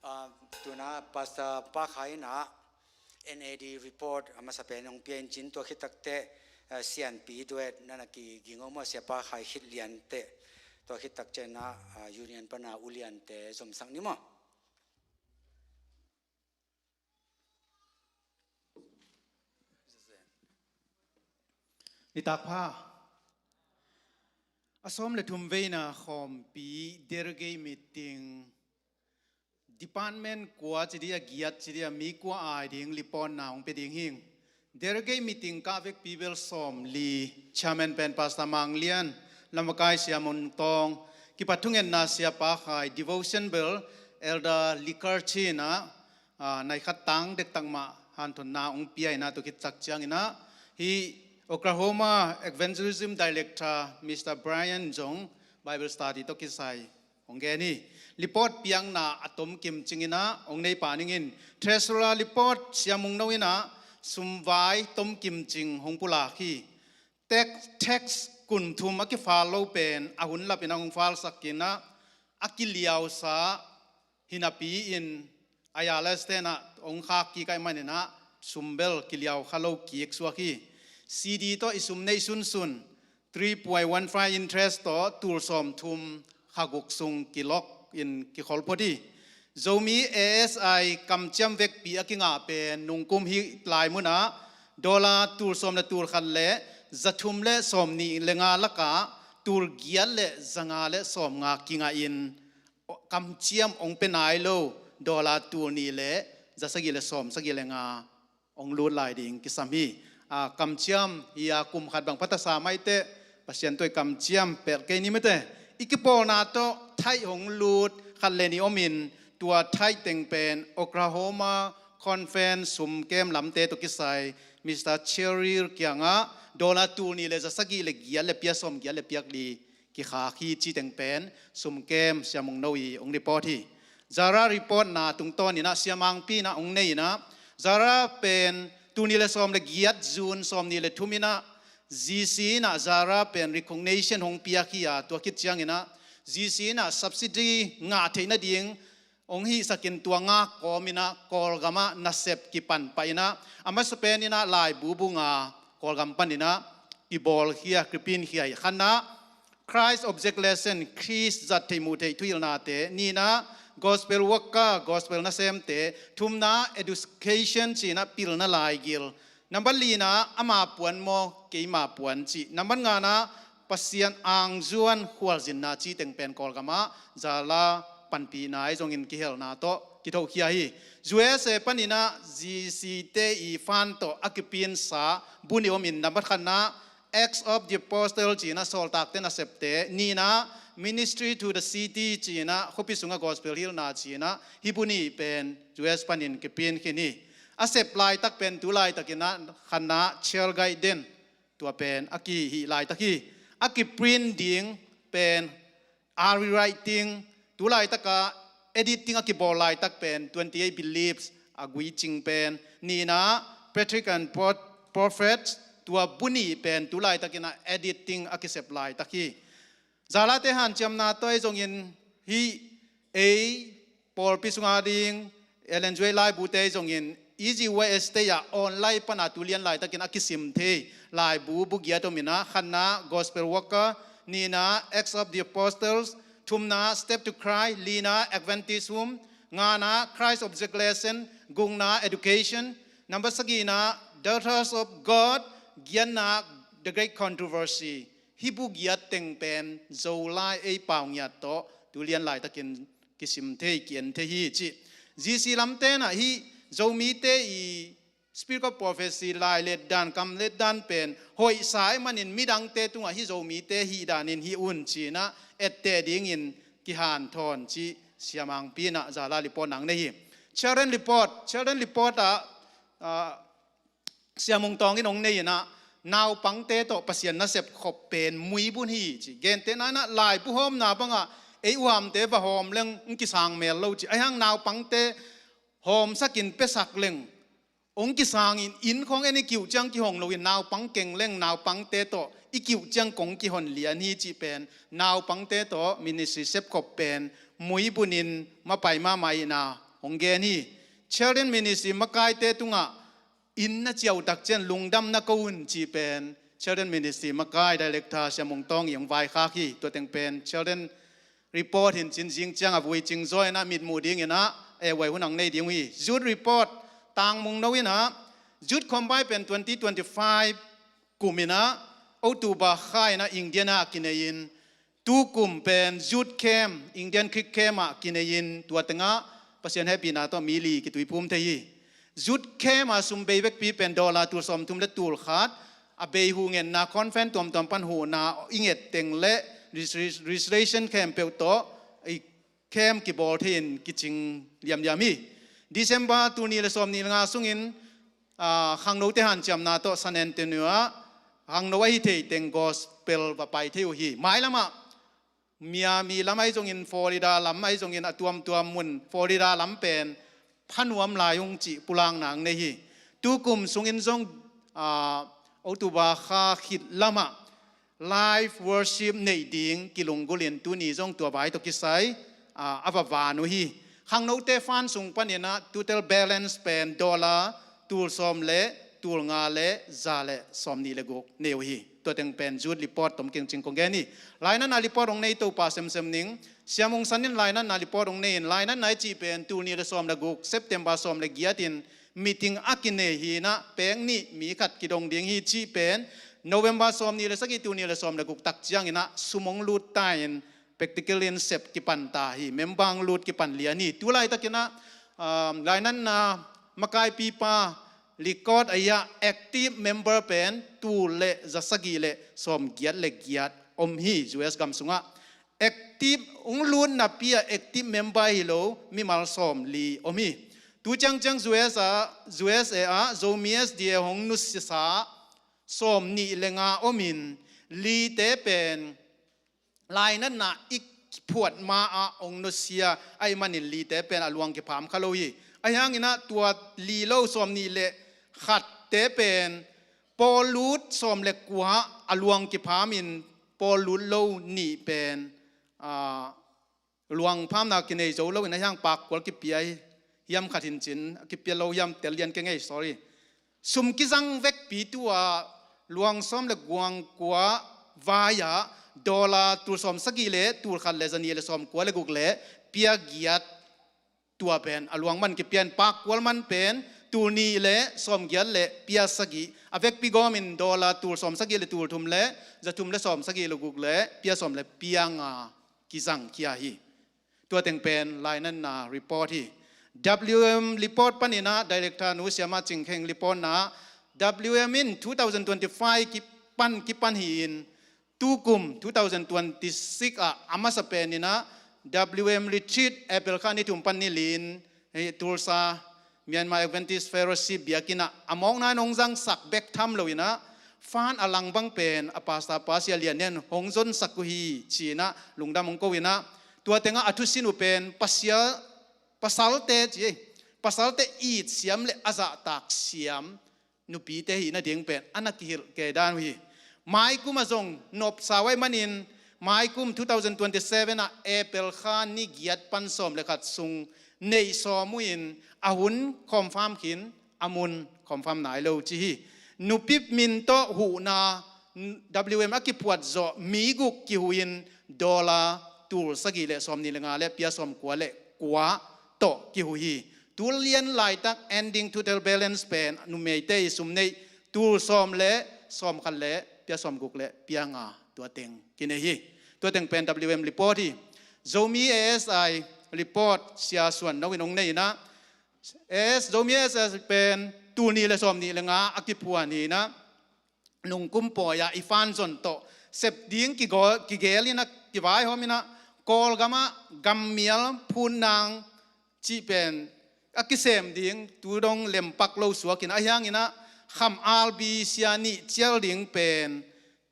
Ah, tuna Pastor Pa Khai in ah N A D report a masa pen hong pia in cin, tua khit takteh, ah, sianpi duet na na kiging om a, Sia Pa Khai khit lian teh, tua khit tak ciang ah, ah, union pan a uliante zomsak ni maw. Nitak pha. A sawm le thum veina khawmpi delegate meeting, department kua ci dia, giat ci dia, mi kua ai ding report na hong pia ding hing. Delegate meeting kah vekpi bel sawmli, chairman pen Pastor Mang Lian, Lamakai Sia Mung Tawng, kipat thungetna Sia Pa Khai, devotion bel Elder Likar Chin ah, ah, nai khat tang dektak mah hanthotna hong pia in ah, tua khit tak ciang in ah hih Oklahoma Evangelism Director Mister Brian zong Bible study tawh kisai hong gen hi. Report piakna a tomkim cing in ah hong nei pah ning in, treasurer report Sia Mung No in ah sumvai tomkim cing hong pulak hi. Tax, tax kum thum a kifal lo pen a hun lap in ah hong falsak in ah, a kiliausa hi napi in, I R S te in ah hong khak kik ahih manin ah sum bel kiliau kha lo kik suak hi. C D tawh i sum neih sunsun, three point one five interest tawh tul sawmthum kha guk sung kilok in kikhol phot hi. Zomi A S I kamciam vekpi a kingah pen nungkum hih lai mun ah dollar tul sawm le tul khat le za thum le sawmnih le nga lakah tul giat le za nga le sawmnga kingah in, kamciam hong pia nai lo dollar tul nih le za sagih le sawm sagih le nga hong lut lai ding kisam hi. A, kamciam hi a, kum khat bang pha ta sa mai teh, Pasian tawh i kamciam pelh kei ni mate. I kipawlna tawh tithe hong lut khat le nih om in, tua tithe teng pen Oklahoma Conference sum kem lamte tawh kisai Mister Cheryl kiangah dollar tul nih le za sagih le giat le piak sawm giat le piak li kikhak hi, ci teng pen sum kem Sia Mung No i hong report hi. Zara report na tungtawn in ah Sia Mangpi in ah hong nei in ah, Zara pen tul nih le sawm le giat June sawmnih le thum in ah G C in ah Zara pen recognition hong piak hi a, tua khit ciang in ah G C in ah subsidy ngah theih nading hong hihsak in, tua ngak kawm in ah Kawlgam ah nasep kipan pah in ah, a masa pen in ah laibu bu nga Kawlgam pan in ah kibawlkhia, kipinkhia hi. Khatna, Christ Object Lesson, Khrist zat theih muh theih thuhilhnate. Nihna, Gospel Worker, Gospel nasemte. Thumna, Education ci in ah pilna laigil. Nambat lina, ama puan maw, keima puan cih. Nambat ngana, Pasian angzuan khualzinna ci teng pen Kawlgam ah Zara panpihna ahi zongin kihelna tawh kithohkhia hi. U S A pan in ah G C te i fund tawh a kipinsa bu nih om in, nambat khatna, Acts of the Apostle ci in ah Sawltakte nasepte. Nihna, Ministry to the City ci in ah khuapi sungah Gospel hilhna ci in ah hih bu nih pen U S pan in kipin khin hi. A sep laitak pen tu laitak in ah khatna, Child Guide den, tua pen a kihih laitak hi. A kiprint ding pen a rewriting, tu laitak a editing a kibawl laitak pen Twenty-Eight Beliefs a gui cing pen. Nihna, Patriarchs and Pro-, Prophets, tua bu nih pen tu laitak in ah editing a kisep laitak hi. Zarate hanciamna tawh ahi zongin hih ei pawlpi sungah ding Ellen White laibute ahi zongin E G Y S te ah online pan a tu lian laitakin a kisim thei laibu bu giat om in ah, khatna Gospel Worker, nihna Acts of the Apostles, thumna Step to Christ, lina Adventist Home, ngana Christ Object Lesson, gukna Education, number sagihna Daughters of God, giatna The Great Controversy. Hih bu giat teng pen Zolai ei pau ngiat tawh tu lian laitakin kisim thei, ki-en thei hi cih. G C lamte in ah hih Zomite i Spirit of Prophecy lai letdan, kam letdan pen hoihsa ahih manin midangte tungah hih Zomite hih danin hih un ci in ah etteh dingin kihanthawn cih Sia Mangpi in ah Zara report nang nei hi. Children report, children report ah, ah, Sia Mung Tawng in hong nei in ah, naupangte tawh Pasian nasep khop pen muibun hi ci. Gentehna in ah laibu hawmna bangah ei uhamte va hawm leng hong kisang mel lo ci. Ahi hang naupangte hawmsakin piasak leng hong kisangin, inn khawng en i kiuh ciang kihong loin naupang keng leng naupangte tawh i kiuh ciang kong kihon lian hi cih pen naupangte tawh ministry sepkhop pen muibunin mapai mahmah in ah, hong gen hi. Children Ministry makaite tungah inn na ciautak ciang lungdam na ko un cih pen Children Ministry makai director Sia Mung Tawng i hong vaikhak hi. Tua teng pen Children Report hi in cin zing ciang a vui cing zaw in ah mitmuh ding in ah e uai hun ang nei ding uh hi. Youth Report Tang Mung No in ah Youth Combine pen twenty twenty-five kum in ah October kha in ah India ah kinei in, tu kum pen Youth Camp, Indian Kids Camp ah kinei in, tua tengah Pasian hehpihna tawh mi li kituiphum thei hi. Youth Camp a sum bei vekpi pen dollar tul sawmthum le tul khat, a bei huh ngetna conference tuamtuam pan huhna i nget teng le registration khempeuh tawh i camp kibawl thei in kicing liamliam hi. December tul nih le sawmnih le nga sungin, aa, khangnote hanciamna tawh San Antonio ah khangno ahi thei teng gospel va pai thei uh hi. Mailam ah Miami lam ahi zongin, Florida lam ahi zongin, a tuamtuam mun Florida lam pen pha nuam lai ung cih pulakna ang nei hi. Tu kum sungin zong, aa, October kha khit lam ah live worship neih ding kilunggulh in tuni zong tua vai tawh kisai, aa, a va van uh hi. Khangnote fund sung panin ah total balance pen dollar tul sawm le tul nga le za le sawmnih le guk nei uh hi. Tua teng pen Youth Report tom kingcing kong gen hi. Lainatna report hong nei Topa semsem ning. Sia Mung San in lainatna report hong nei in, lainatna i cih pen tul nih le sawm le guk, September sawm le giat in meeting a kinei hi in ah peng nih mi khat kidong ding hi cih pen November sawmnih le sagih, tul nih le sawm le guk tak ciangin ah sum hong lut ta in practical in sep kipan ta hi. Member hong lut kipan lian hi. Tu laitakin ah, um, lainatna makaipipa record ahi ah active member pen tul le za sagih le sawmgiat le giat om hi U S gam sungah. Active hong lutna pi ah active member hi lo mimal sawmli om hi. Tu ciangciang U S ah, U S A ah Zomi S D A hong nusiasa sawmnih le nga om in, lite pen lainatna i phuat ma ah hong nusia ahih manin lite pen a luang kipham kha lo hi. Ahi hangin ah tua li lo sawmnih le khatte pen pawllut sawm le kua a luang kipham in, pawllut lo nih pen, aa, luang phamna kinei zo lo in, ahi hang pakkual kipia hiam khat hi in cin, kipia lo hiam tel lian kei ngei, sorry. Sum kizang vekpi tu ah luang sawm le guang kua vai ah dollar tul sawm sagih le tul khat le za nih le sawm kua le guk le pia giat, tua pen a luang man kipia in, pakkual man pen tul nih le sawmgiat le pia sagih, a vekpi gawm in dollar tul sawm sagih le tul thum le za thum le sawm sagih le guk le pia sawm le pia nga kizang khia hi. Tua teng pen lainatna report hi. W M report panin ah director nu Siama Cing Kheng report na, W M in two thousand twenty-five kipan kipan hi in, tu kum two thousand twenty-six ah a masa pen in ah W M retreat April kha ni thum pan ni li in, hei, Tulsa Myanmar Adventist Fellowship biakinn ah a mawkna in hong zangsak bek tham lo in ah, fund a lang bang pen a pastor pa Sia Lian Nen hong zonsak uh hi ci in ah lungdam hong ko in ah, tua teng ah a thusin uh pen Pasian, pasalte ci, pasalte it siam le a zahtak siam nupite hih nading pen a na kihilh kei dan uh hi. Maikum ah zong nopsa uh ahih manin, maikum two thousand twenty-seven ah April kha ni giat pan sawm le khat sung neih sawm uh in, a hun confirm khin, a mun confirm nai lo ci hi. Nupi min tawh huhna W M a kiphuat zawh mi guk kihuh in, dollar tul sagih le sawmnih le nga le pia sawm kua le kua tawh kihuh hi. Tu lian laitak ending total balance pen numeite i sum neih tul sawm le sawm khat le pia sawm guk le pia nga, tua teng kinei hi. Tua teng pen W M report hi. Zomi A S I report Sia Suan No in hong nei in ah, A S, Zomi A S I pen tul nih le sawmnih le nga a kiphuan hi in ah, nungkum pawi ah i fund zon tawh sep ding kigawl, kigel in ah, kivaihawm in ah, Kawlgam ah gammial phun nang cih pen a kisem ding tu dong lempak lo suak in ah, ahi hangin ah Kham Albi Sia nih cial ding pen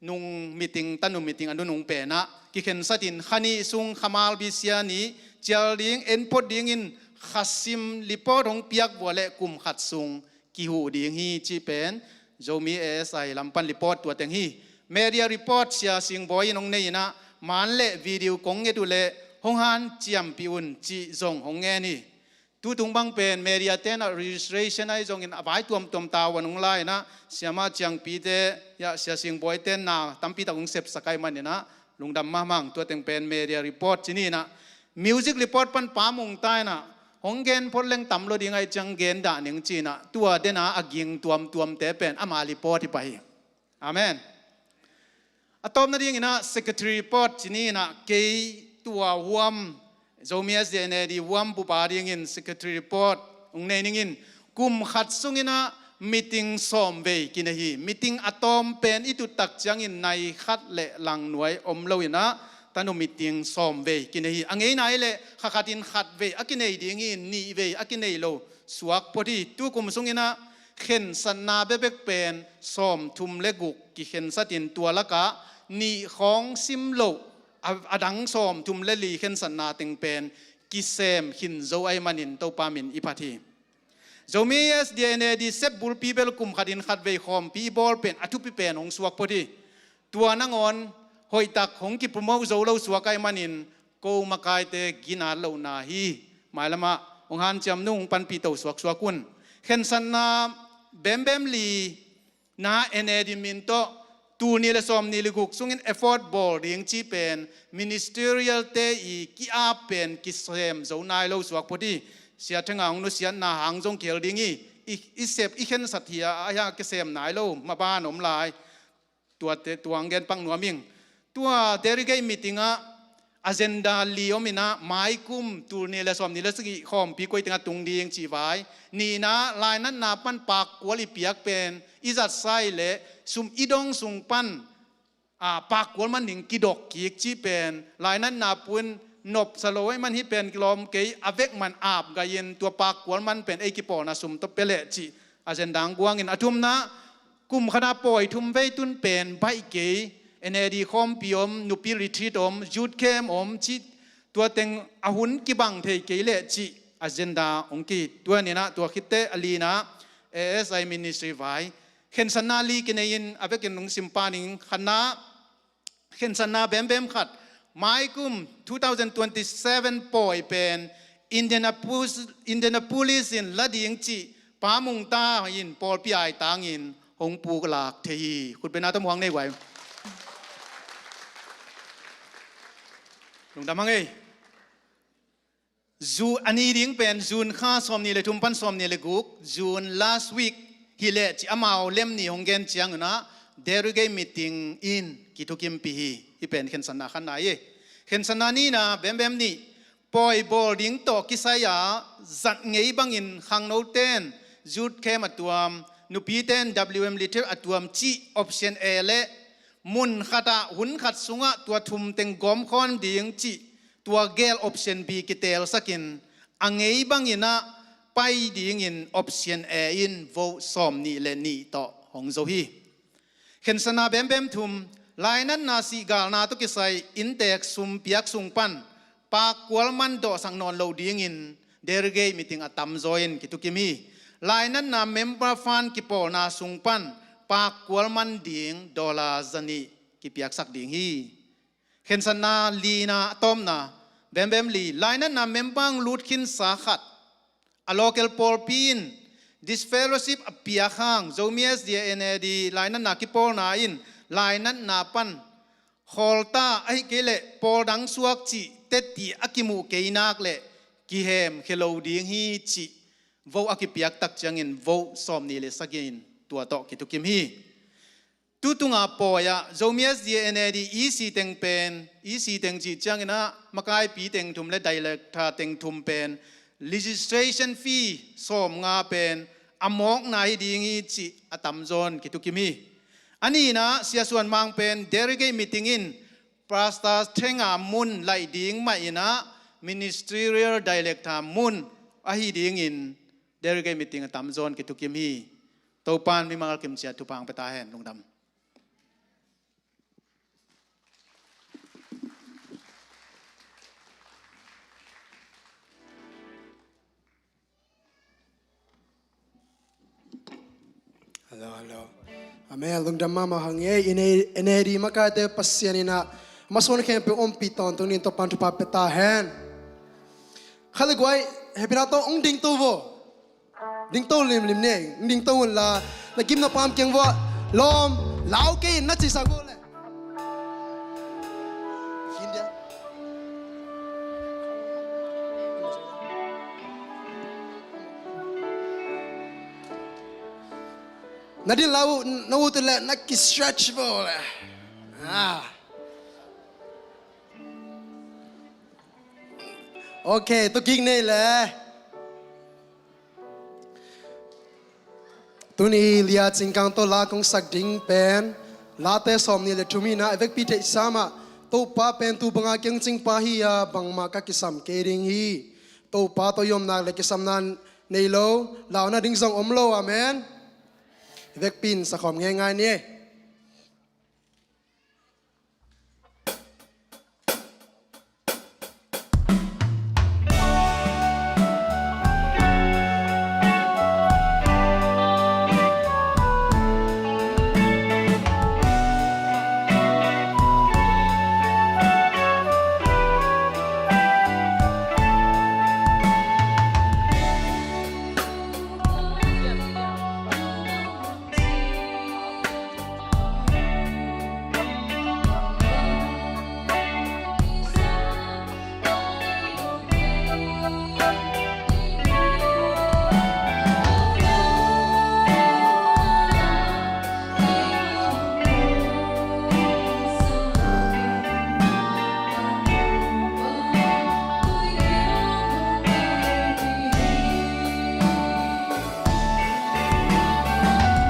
nung meeting, tanu meeting a nunung pen ah kikhensat in, kha nih sung Kham Albi Sia nih cial ding, en phot dingin khasim report hong piak vua le kum khat sung kihuh ding hi cih pen Zomi A S I lam pan report tua teng hi. Media report Sia Sing Bawi in hong nei in ah, man le video kong nget uh leh hong hanciampih un cih zong hong ngen hi. Tutung bang pen media tenah registration ahi zongin a vai tuamtuam tavuan hong la inah, siamah ciangpite, ya, sia singbuaite na tampitak hong sepsak ahi maninah lungdam mahmah ing. Tua teng pen media report ci ni inah, music report pan Pa Mung ta inah, hong gen phot leng tam lo ding ahi ciang gen dah ning ci inah, tua dena a ging tuamtuamte pen ama report hi pah hi. Amen. A tawpna dinginah secretary report ci ni inah, kei tua huam, Zomi S D A N A D huam bup a dingin secretary report hong nei ningin, kum khat sunginah meeting sawm vei kinei hi. Meeting a tawm pen i tuttak ciangin nai khat le langnuai om lo inah, tanu meeting sawm vei kinei hi. A ngeina hi leh kha khatin khat vei a kinei ding hi, nih vei a kinei lo suak phot hi. Tukum sunginah khensatna bekbek pen sawmthum le guk kikhensatin, tua lakah nih khawng sim loh a, a dang sawmthum le li khensatna teng pen kisem khin zo ahi manin Topa min i phat hi. Zomi S D A N A D sep bulpi bel kum khatin khat vei khawmpi i bawl pen a thupi pen hong suak phot hi. Tua nangawn hoihtak hong kipromote zo lo suak ahi manin ko makaite ginat lohna hi. Mailamah hong hanciam nung hong panpih to suaksuak un. Khensatna bembem li na N A D min tawh tul nih le sawm nih le guk sungin effort bawl ding cih pen ministerial te i ki-ap pen kisem zo nai lo suak phot hi. Sia Thenga hong nusiatna hang zong kihel ding hi. I, i sep i khensat hi a, a, a kisem nai lo maban om lai. Tuate tuang gen pak nuam ing. Tua delegate meeting ah agenda li om inah, maikum tul nih le sawm nih le sagih khawmpi koi tengah tung ding cih vai. Nihna, lainatna pan pakkual i piak pen i zatsa i leh sum i dong sung pan, a, pakkual man ding kidok kik cih pen lainatna pun nopsa lo ahi man hi pen kilawm kei a vek man ap gai in tua pakkual man pen ei kipawlna sum tawh pia leh cih agenda hong guangin, a thumna, kum khata pawi thum vei tun pen baih kei, N A D khawmpi om, nupi retreat om, youth camp om cih, tua teng a hun kibang thei kei leh cih agenda hong ki. Tua ninah tua khitteh a lina A S I ministry vai. Khensatna li kinei in a vekin hong sim pan ing. Khatna, khensatna bembem khat, maikum two thousand twenty-seven pawi pen Indianapolis, Indianapolis in la ding cih Pa Mung ta in pawlpi ai tangin hong puklak thei hi. Khutbena tawh muang nei guai. Lungdam hang ei. Zu a ni ding pen June kha sawm nih le thum pan sawm nih le guk, June last week hi leh cih amau lem nih hong gen ciangunah delegate meeting in kithukimpih hi. Hih pen khensatna khatna hi. Khensatna nihna bembem nih, pawi bawl ding tawh kisai-a zat ngei bangin khangnoten youth camp a tuam, nupiten W M Little a tuam cih option A le mun khatah hun khat sungah tua thum teng gawmkhawn ding cih tua gel option B kitelsakin a ngei banginah pai dingin option A in vote sawm nih le nih tawh hong zo hi. Khensatna bembem thum, lainatna sihgalna tawh kisai inntek sum piak sung pan pakkual man dawhsak nawn loh dingin delegate meeting a tamzaw in kithukim hi. Lainatna member fund kipawlna sung pan pakkual man ding dollar zanih kipiaksak ding hi. Khensatna lina a tawpna, bembem li, lainatna member hong lut khinsa khat a local pawlpi in disfellowship a piak hang Zomi S D A N A D lainatna kipawlna in lainatna pan khawlta ahi kei leh pawl dang suak cih tetti a kimuh kei nak leh kihemkhia lo ding hi cih vote a kipiak tak ciangin vote sawm nih le sagih in tua tawh kithukim hi. Tutunga pawi-ah Zomi S D A N A D E C teng pen, E C teng cih cianginah makaipi teng thum le director teng thum pen registration fee sawmnga pen a mawkna hi ding hi cih a tamzawn kithukim hi. A nihna Sia Suan Mang pen delegate meeting in Pastor Thenga mun laih ding mah inah ministerial director mun ahi dingin delegate meeting a tamzawn kithukim hi. Topan mimal kimciat thupha hong pia ta hen. Lungdam. Hello, hello. Amen. Lungdam mahmah hang ei. N A D makaite Pasian inah masuan khempeuh ompih tawntung dingin Topan thupha pia ta hen. Khaliguai, Hehpihna tawh hong dingto vo. Dingto limlim ni. Hong dingto un la, na gim na pam kiang vo. Lawm, lau kei in na ci sak vo le. Na din lau, na ut le, na ki stretch vo le. Ah. Ok, tua kik nei le. Tuni Lia Cing Kang tawh la kong sak ding pen, Late sawmnih le thum hi a, i vekpi theih sam ah, Topa pen tu banga kei hong cingpa hi a, bangmah ka kisam kei ding hi. Topa tawh i omna le kisamna nei lo, launa ding zong om lo, amen. I vekpi in sakhawm ngeingai ni.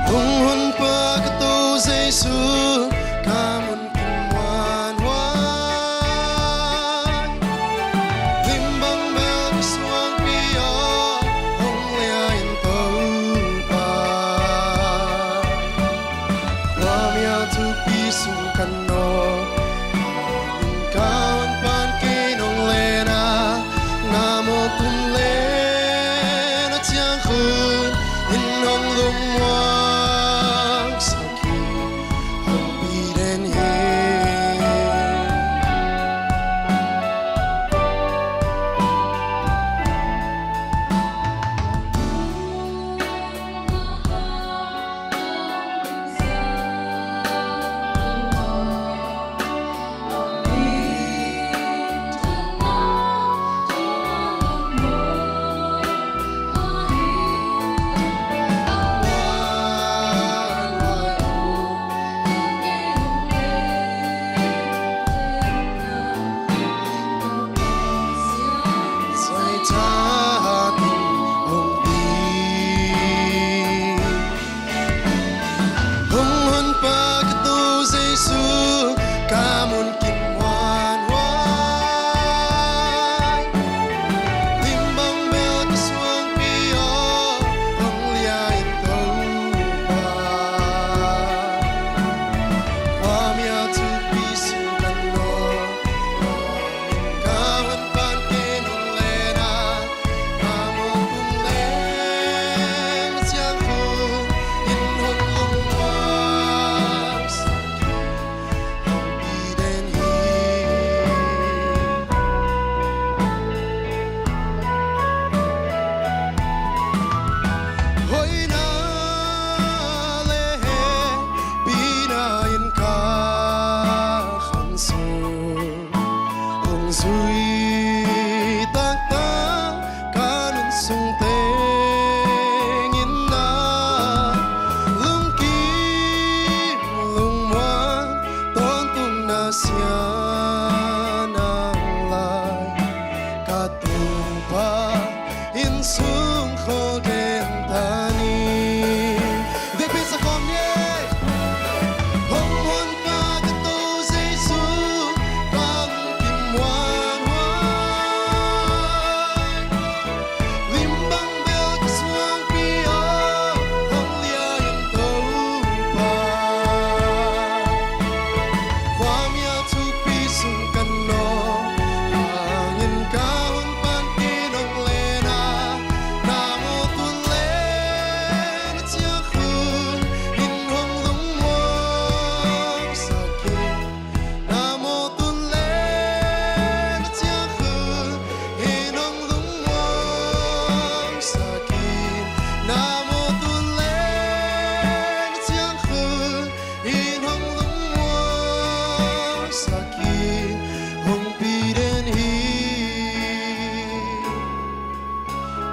Hong honpa ka Topa Jesu, ka mun kim muanhuai. Lim bang bel ka suangpi aw, hong lia in Topa. Khuamial thupi sung ka nawh, ka hun pan kei nong len a, na mawk tum le na ciangkhun in hong lungmuang sak hi. Hong pi den hi.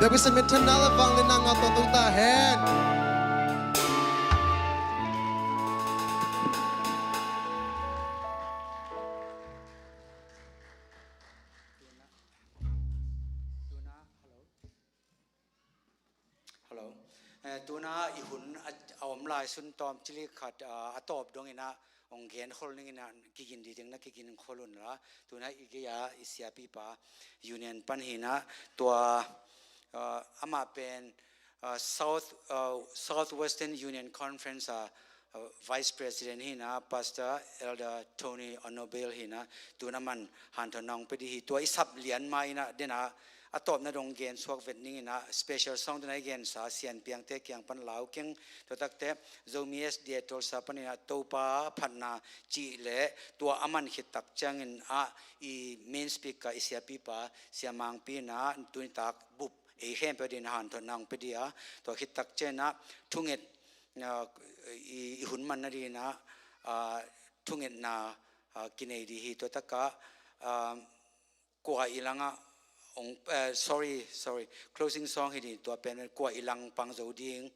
Biakpiaksa mitthanna le vangliatna ngah tawh tung ta hen. Hello. Eh, tuna i hun a, a om lai sun tawm cilik khat, ah, a tawp dongin ah hong gen khol ning in ah, kigin ding na kigin khol un la. Tuna i gei a i siapipa Union pan hi in ah, tua, ah, amah pen, ah, South, ah, Southwestern Union Conference a, ah, Vice President hi in ah, Pastor Elder Tony Onobel hi in ah, tuna man hanthawn hong pia ding hi. Tua i sap lian ma in ah, den a a tawpna dong gen suak vet ning in ah, special song tuna i gensa Sian Piangte kiang pan lau keng, tua takte Zomi S D A Tulsa pan in ah Topa phatna cih le tua a man khit tak ciangin ah i main speaker i siapipa Sia Mangpi in ah tuni tak bup ei khempeuh ding hanthawn hong pia ding a, tua khit tak ciangin ah thunget, ah, i, i hun man nading in ah, ah, thungetna, ah, kinei ding hi. Tua takah, ah, kua i langah hong, eh, sorry, sorry, closing song hi ding, tua pen kua i lang pang zo ding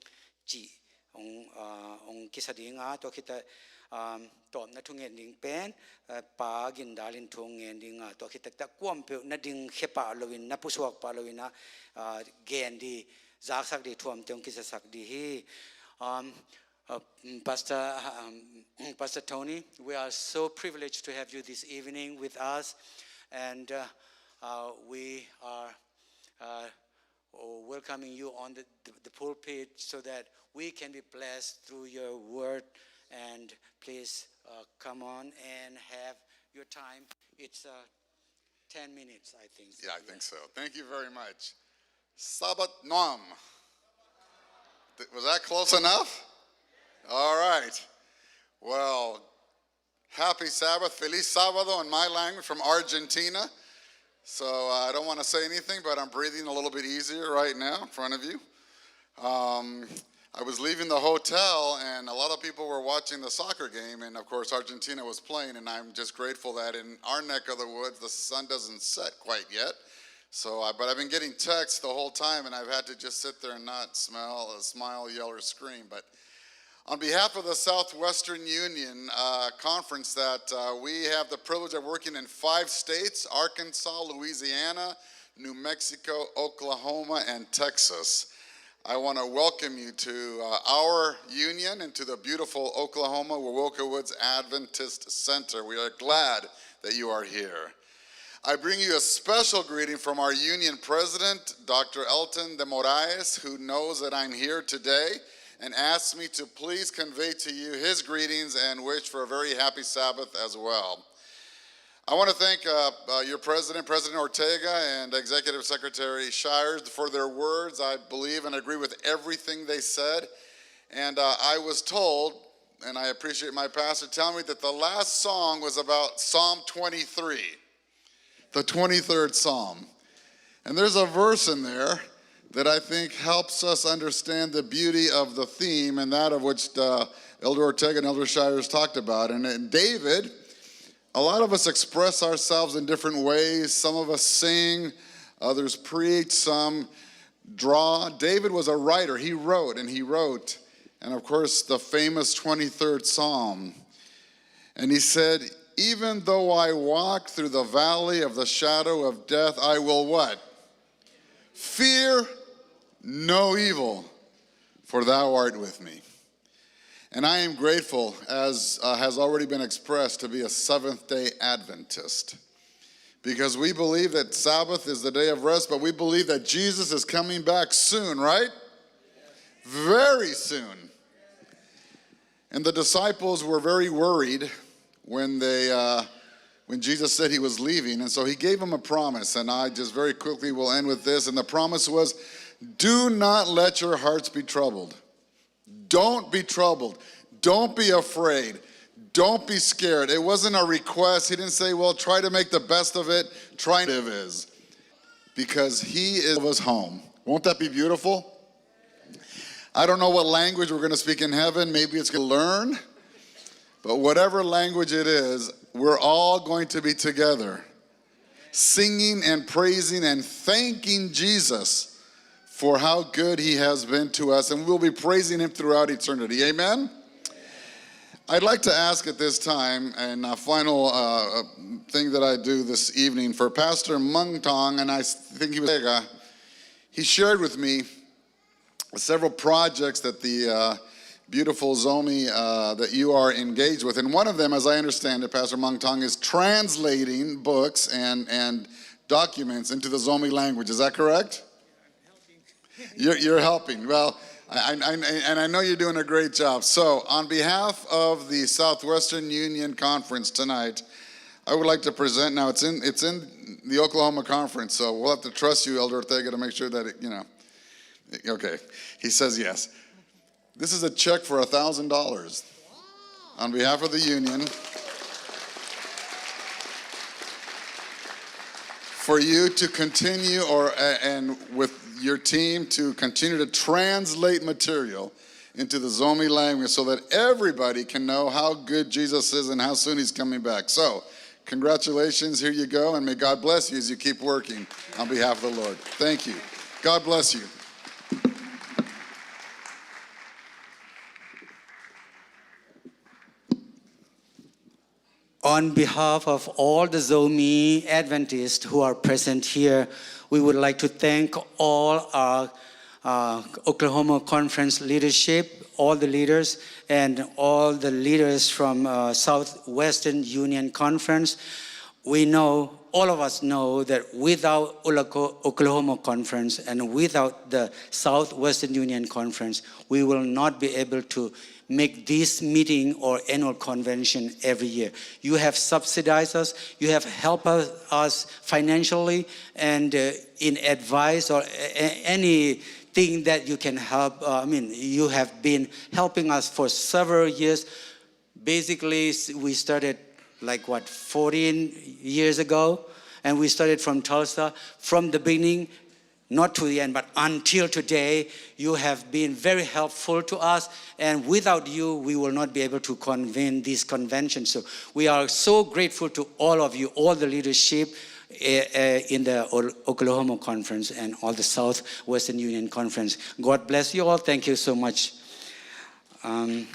cih hong, ah, hong kisa ding a, tua khit tak, um, tawpna thungen ding pen, eh, Pa Gin Dal in thu hong ngen ding a, tua khit tak kuampeuh na ding khia pah loin, na pusuak pah loin ah, ah, gen ding, zaksak ding, thu omte hong kizasak ding hi. Um, Uh, mm, Pastor, um, Pastor Tony, we are so privileged to have you this evening with us, and, uh, uh, we are, uh, welcoming you on the, the, the pulpit so that we can be blessed through your word. And please, uh, come on and have your time. It's, uh, ten minutes, I think. Yeah, I think so. Thank you very much. Sabbath Noam. Th-, was that close enough? All right. Well, happy Sabbath. Feliz Sábado in my language from Argentina. So, uh, I don't wanna say anything, but I'm breathing a little bit easier right now in front of you. Um, I was leaving the hotel, and a lot of people were watching the soccer game, and of course, Argentina was playing, and I'm just grateful that in our neck of the woods, the sun doesn't set quite yet. So, I, but I've been getting texts the whole time, and I've had to just sit there and not smell, uh, smile, yell, or scream. But on behalf of the Southwestern Union, uh, Conference, that, uh, we have the privilege of working in five states: Arkansas, Louisiana, New Mexico, Oklahoma, and Texas. I wanna welcome you to, uh, our union and to the beautiful Oklahoma Wawilka Woods Adventist Center. We are glad that you are here. I bring you a special greeting from our union president, Doctor Elton de Moraes, who knows that I'm here today and asked me to please convey to you his greetings and wish for a very happy Sabbath as well. I wanna thank, uh, uh, your president, President Ortega, and Executive Secretary Shires for their words. I believe and agree with everything they said. And, uh, I was told, and I appreciate my pastor telling me, that the last song was about Psalm twenty-three, the twenty-third Psalm. And there's a verse in there that I think helps us understand the beauty of the theme, and that of which, uh, Elder Ortega and Elder Shires talked about. And, and David, a lot of us express ourselves in different ways. Some of us sing, others preach, some draw. David was a writer. He wrote and he wrote. And of course, the famous twenty-third Psalm. And he said, "Even though I walk through the valley of the shadow of death, I will" what? "Fear no evil, for thou art with me." And I am grateful, as, uh, has already been expressed, to be a Seventh-day Adventist, because we believe that Sabbath is the day of rest, but we believe that Jesus is coming back soon, right? Very soon. And the disciples were very worried when they, uh, when Jesus said he was leaving, and so he gave them a promise, and I just very quickly will end with this, and the promise was, "Do not let your hearts be troubled." Don't be troubled. Don't be afraid. Don't be scared. It wasn't a request. He didn't say, "Well, try to make the best of it." Try to is. Because he is us home. Won't that be beautiful? I don't know what language we're gonna speak in heaven. Maybe it's gonna learn. But whatever language it is, we're all going to be together, singing and praising and thanking Jesus for how good he has been to us, and we'll be praising him throughout eternity. Amen? I'd like to ask at this time, and a final uh, thing that I do this evening, for Pastor Mung Tong, and I think he was, he shared with me several projects that the uh, beautiful Zomi uh, that you are engaged with. And one of them, as I understand it, Pastor Mung Tong, is translating books and, and documents into the Zomi language. Is that correct? You're, you're helping. Well, I, I, and I know you're doing a great job. So, on behalf of the Southwestern Union Conference tonight, I would like to present now. It's in, it's in the Oklahoma Conference, so we'll have to trust you, Elder Ortega, to make sure that it, you know. Okay, he says yes. This is a check for a thousand dollars on behalf of the union for you to continue, or uh, and with your team to continue to translate material into the Zomi language so that everybody can know how good Jesus is and how soon he's coming back. So, congratulations, here you go, and may God bless you as you keep working on behalf of the Lord. Thank you. God bless you. On behalf of all the Zomi Adventists who are present here, we would like to thank all our uh, Oklahoma Conference leadership, all the leaders, and all the leaders from uh, Southwestern Union Conference. We know, all of us know, that without Oklahoma Conference and without the Southwestern Union Conference, we will not be able to make this meeting or annual convention every year. You have subsidized us, you have helped us financially and uh, in advice or a- anything that you can help. Uh, I mean, you have been helping us for several years. Basically, we started, like, what, fourteen years ago, and we started from Tulsa. From the beginning, not to the end, but until today, you have been very helpful to us, and without you, we will not be able to convene this convention. So we are so grateful to all of you, all the leadership uh, uh, in the Oklahoma Conference and all the Southwestern Union Conference. God bless you all. Thank you so much. Um,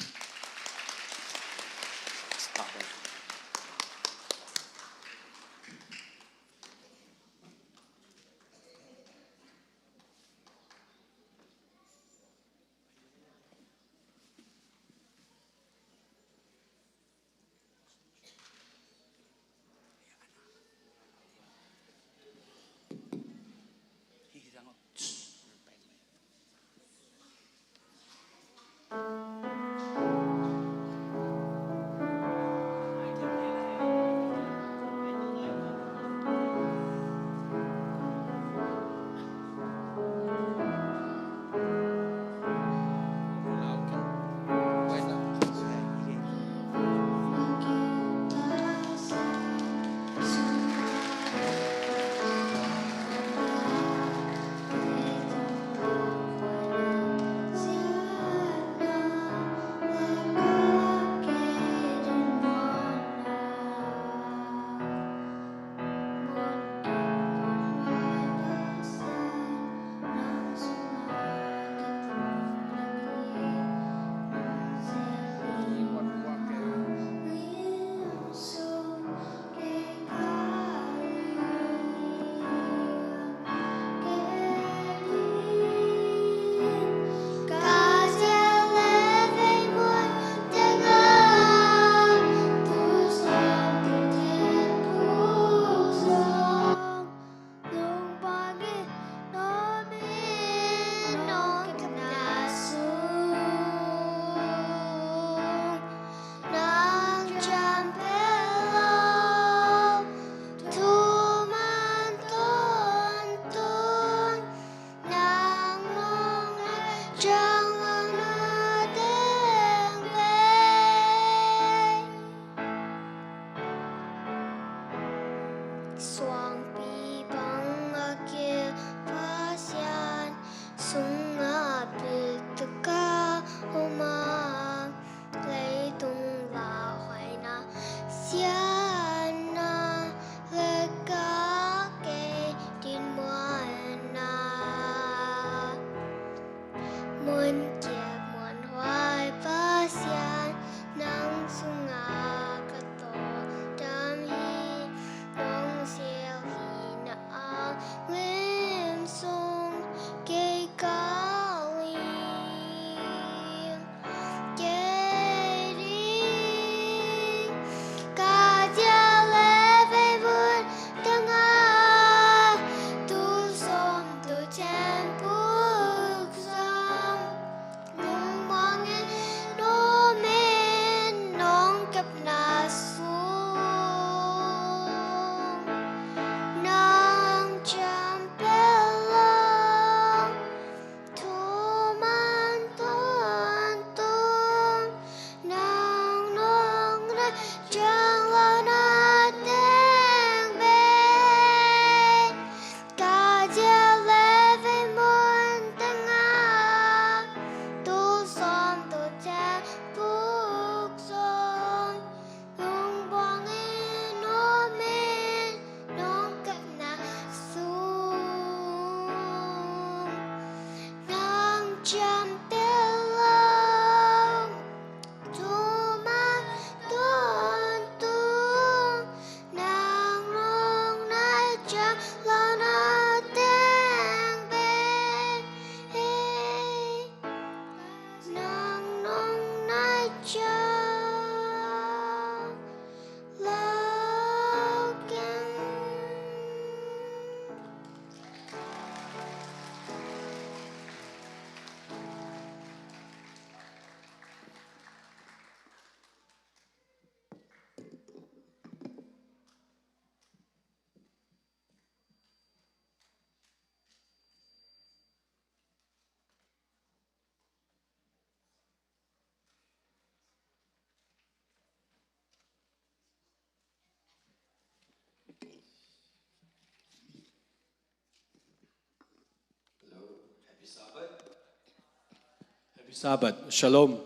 Sabbath Shalom.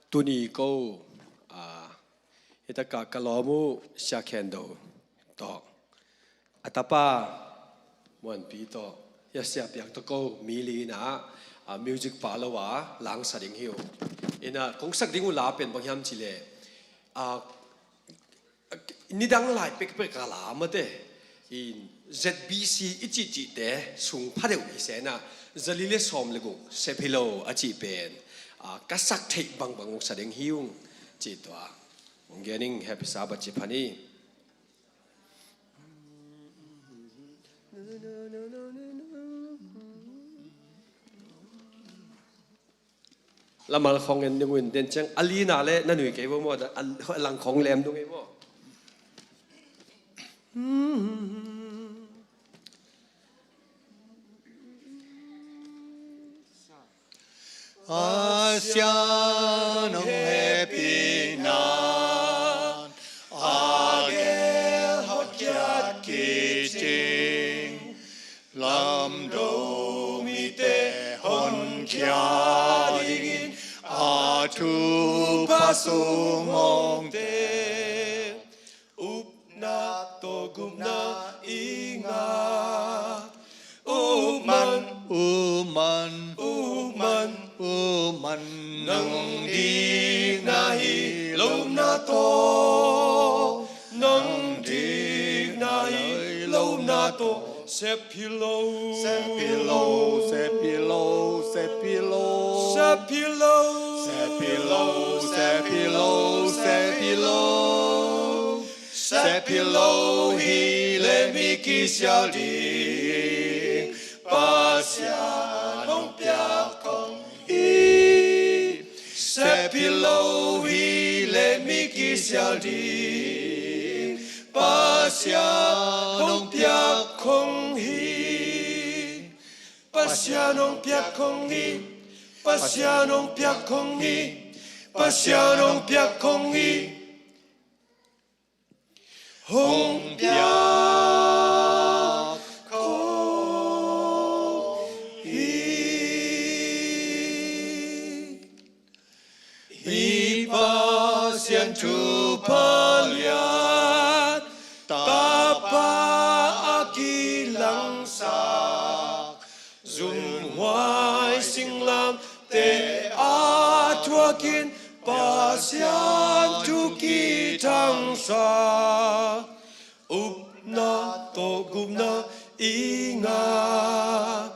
Tuni ko, ah, hi taka ka lawm uh Sia Khen Do tawh a tapa Muanpi tawh, hi a Sia Piak tawh ko mi li in ah, ah, music pa lo a langsa ding hi uh. In ah kong sak ding uh la pen bang hiam cih leh, ah, nidang lai pekpek a la mate in Z B C i cihcihte sung pha deuh hi se in ah, zali le sawm le guk sep hi lo a cih pen, ah, ka sak theih bangbang uk sa ding hi ung cih tua. Hong gen ing, Happy Sabbath ci phan hi. Lamal khong en ding uh in den ciang a lina le na nui kei vo maw, a lang khong lem dung ei maw. A Sia nong hehpihna a gel hotkhiat kik cing. Lamdang mite honkhia dingin a thupha sung hong teel. Upna tawh gupna i ngah. Up man, up man, up man, up man. Nang dikna hi lohna tawh, nang dikna hi lohna tawh sep hi lo. Sep hi lo, sep hi lo, sep hi lo. Sep hi lo, sep hi lo, sep hi lo, sep hi lo. Sep hi lo hi leh mi kisial ding Pasian hong piak khong hi. Sep hi lo hi leh mi kisial ding Pasian hong piak khong hi. Pasian hong piak khong hi. Pasian hong piak khong hi. Pasian hong piak khong hi. Hong piak khong hi. Hih Pasian thupha lian, Tapa a kilangsak, zumhuai singlamteh a thuakin Pasian thu kithangsak. Upna tawh gupna i ngah.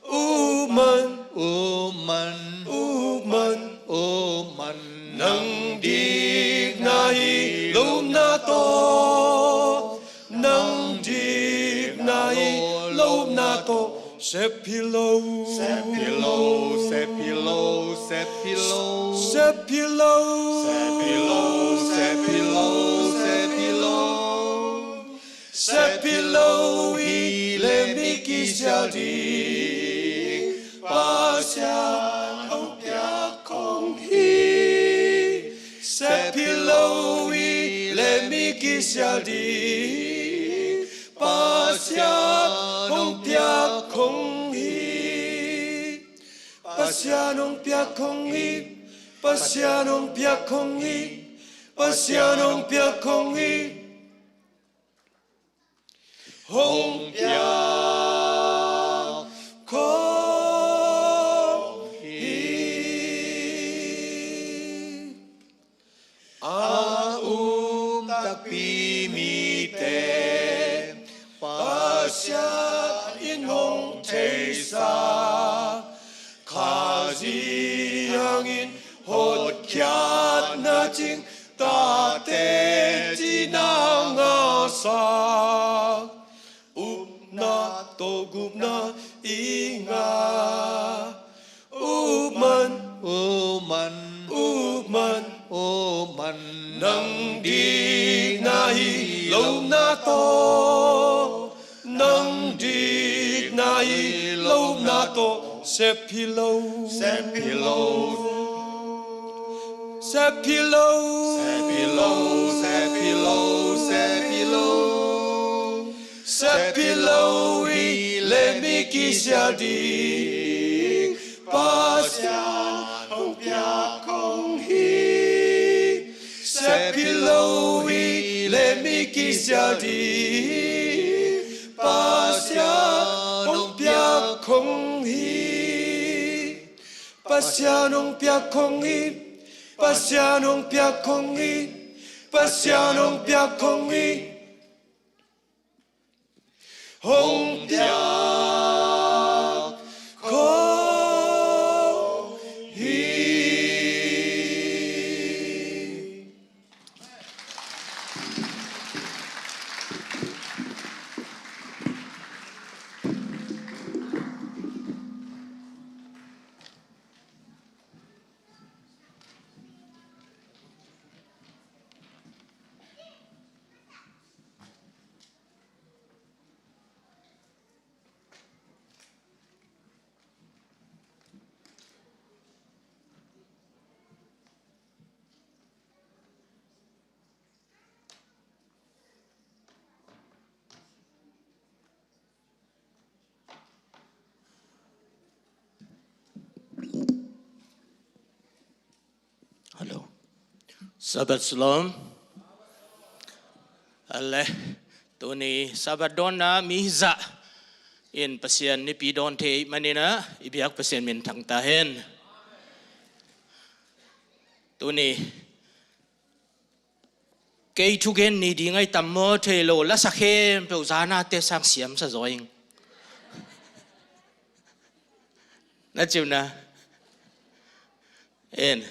Up man, up man, up man, up man. Nang dikna hi lohna tawh, nang dikna hi lohna tawh sep hi lo. Sep hi lo, sep hi lo, sep hi lo. Sep hi lo, sep hi lo, sep hi lo, sep hi lo. Sep hi lo hi leh mi kisial ding Pasian hong piak khong hi. Sep hi lo hi leh mi kisial ding Pasian hong piak khong hi. Pasian hong piak khong hi. Pasian hong piak khong hi. Pasian hong piak khong hi. Hong piak khong hi. A um takpi mite Pasian in hong theihsak, Khazih hangin hotkhiatna cing tate cihna ngahsak. Upna tawh gupna i ngah. Up man, up man, up man, up man. Nang dikna hi lohna tawh, nang dikna hi lohna tawh sep hi lo. Sep hi lo. Sep hi lo. Sep hi lo, sep hi lo, sep hi lo. Sep hi lo hi leh mi kisial ding Pasian hong piak hong hi, sep hi lo hi leh mi kisial ding. Pasian hong piak hong hi. Pasian hong piak hong hi. Pasian hong piak hong hi. Pasian hong piak hong hi. Hong piak hong hi. Hello. Sabbath Shalom. Ale, tuni Sabbath dawnna mi hizah in Pasian nipi dawn thei maninah i biak Pasian min thang ta hen. Tuni kei thugen ni ding ai tam maw thei lo, lasa khempeuh zanate sang siamsa zaw ing. Na ciuna en.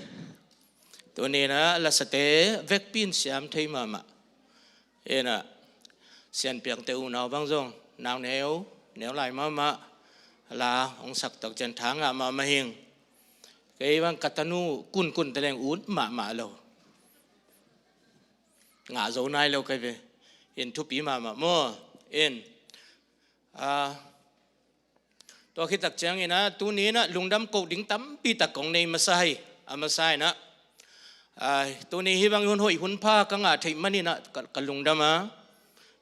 Tuninah lasate vekpi in siam thei mahmah. Inah sianpiangte unau bang zong nau neu neu lai mahmah. La hong sak tak cian tha ngah mahmah hing. Kei bang ka tanu kunkun teleng ut mahmah lo. Ngah zo nai lo kai ve. In thupi mahmah maw in. Tua khitak cianginah tuninah lungdam koh ding tampi tak kong nei masa hi. A masa inah tuni hih bang hun hoih hun pha ka ngah theih maninah ka lungdam a.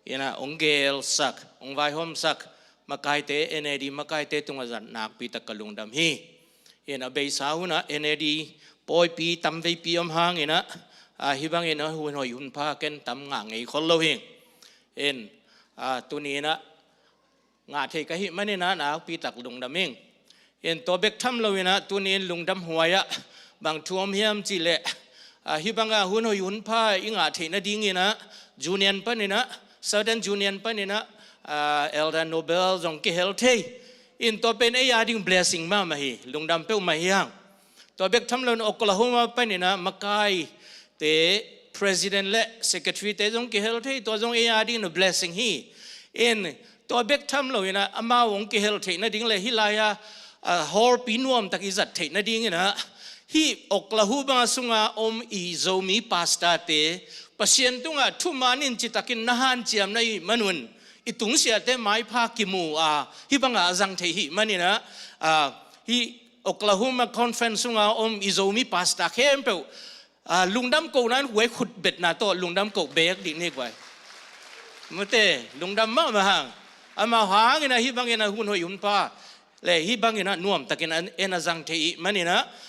Inah hong gelsak hong vaihawmsak makaite, N A D makaite tungah zat nakpi tak ka lungdam hi. Inah beisa hunah N A D pawipi tamveipi om hanginah hih bangin a hun hoih hun pha ken tam ngah ngei khol lo hi. In tuninah ngah thei ka hih maninah nakpi tak lungdam ing. In tua bek tham loinah tunin lungdam huai-ah bang thu om hiam cihleh hih banga hun hoih hun pha i ngah theih nadinginah Union paninah, Southern Union paninah Elder Nobel zong kihel thei. In tua pen ei a ding blessing mahmah hi, lungdam peuhmah hi hang. Tua bek tham loin Oklahoma paninah makaite president le secretary te zong kihel thei, tua zong ei a ding na blessing hi. In tua bek tham loinah amau hong kihel theih nading le hih lai-a hawlpi nuamtak i zat theih nadinginah hih Oklahoma sunga om i Zomi pastor te Pasian tungah thuman in citakin na hanciam na hih manun i tungsiate maipha kimu a hih bangah a zang thei hih maninah hih Oklahoma Conference sunga om i Zomi pastor khempeuh lungdam kohna in huai khutbetna tawh lungdam koh bek dih ni guai. Mute lungdam mahmah hang. Amau hangin a hih bangin a hun hoih hun pha le hih bangin a nuamtakin en a zang thei ih maninah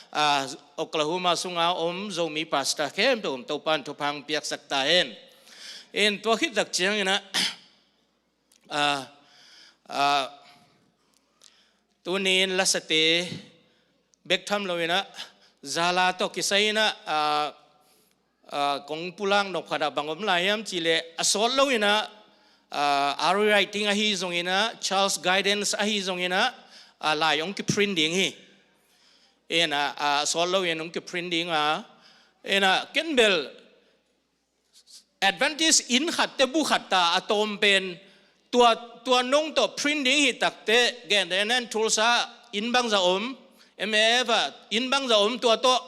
Oklahoma sunga om Zomi pastor khempeuh om Topan thupha piaksak ta hen. In tua khit tak cianginah Tunin lasate bek tham loinah zala tawh kisai inah kong pulak nop khatah bang om lai hiam cihleh a sawt loinah Ari Writing ahi zonginah Charles Guidance ahi zonginah lai hong kiprint ding hi. Inah a sawt loin hong kiprint dinga inah ken bel Adventist inn khatte bu khatta a tawm pen tua, tua nong tawh print ding hi takte gen den en Tulsa inn bangza om, M F a inn bangza om tua tawh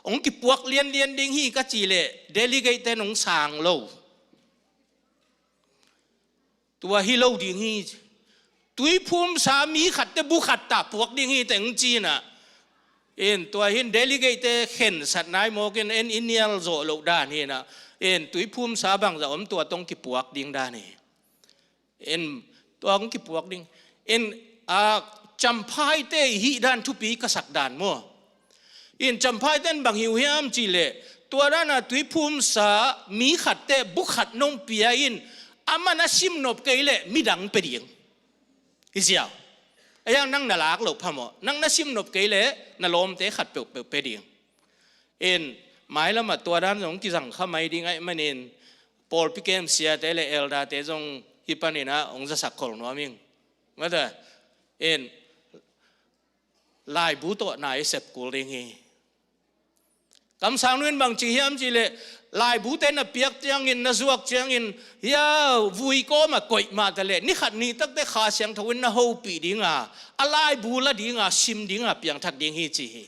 hong kipuak lianlian ding hi ka ci leh delegate te nong sang lo. Tua hi lo ding hi. Tuiphumsa mi khatte bu khatta puak ding hi teng cinah in tua hin delegate te khensat nai mawkin en i nial zawh loh dan hinah in tuiphumsa bangza om tua tong kipuak ding dan hi. In tua hong kipuak ding in a Champhaite i hih dan thupi ka sak dan maw? In Champhaite in bang hi uh hiam cih leh, tua dana tuiphumsa mi khatte bu khat nong pia in, aman a sim nop kei leh midang pia ding. Hi ziau. A yang nang na lak loh phamawh, nang na sim nop kei leh na lawmte khat peuhpeuh pia ding. In mailamah tua dan zong kizang kha mai ding ahih manin, pawlpi kem siate le elderte zong hih panin ah hong zasak khol nuam ing. Mate, in laibu tawh na i sep kul ding hi. Kamsang nu in bang ci hiam cih leh, laibute na piak ciangin, na zuak ciangin, hia vui kawmah koih mah ta leh, ni khat ni takte Kha Siangtho in na hopih dinga, a laibu la dinga, sim dinga piangthak ding hi ci hi.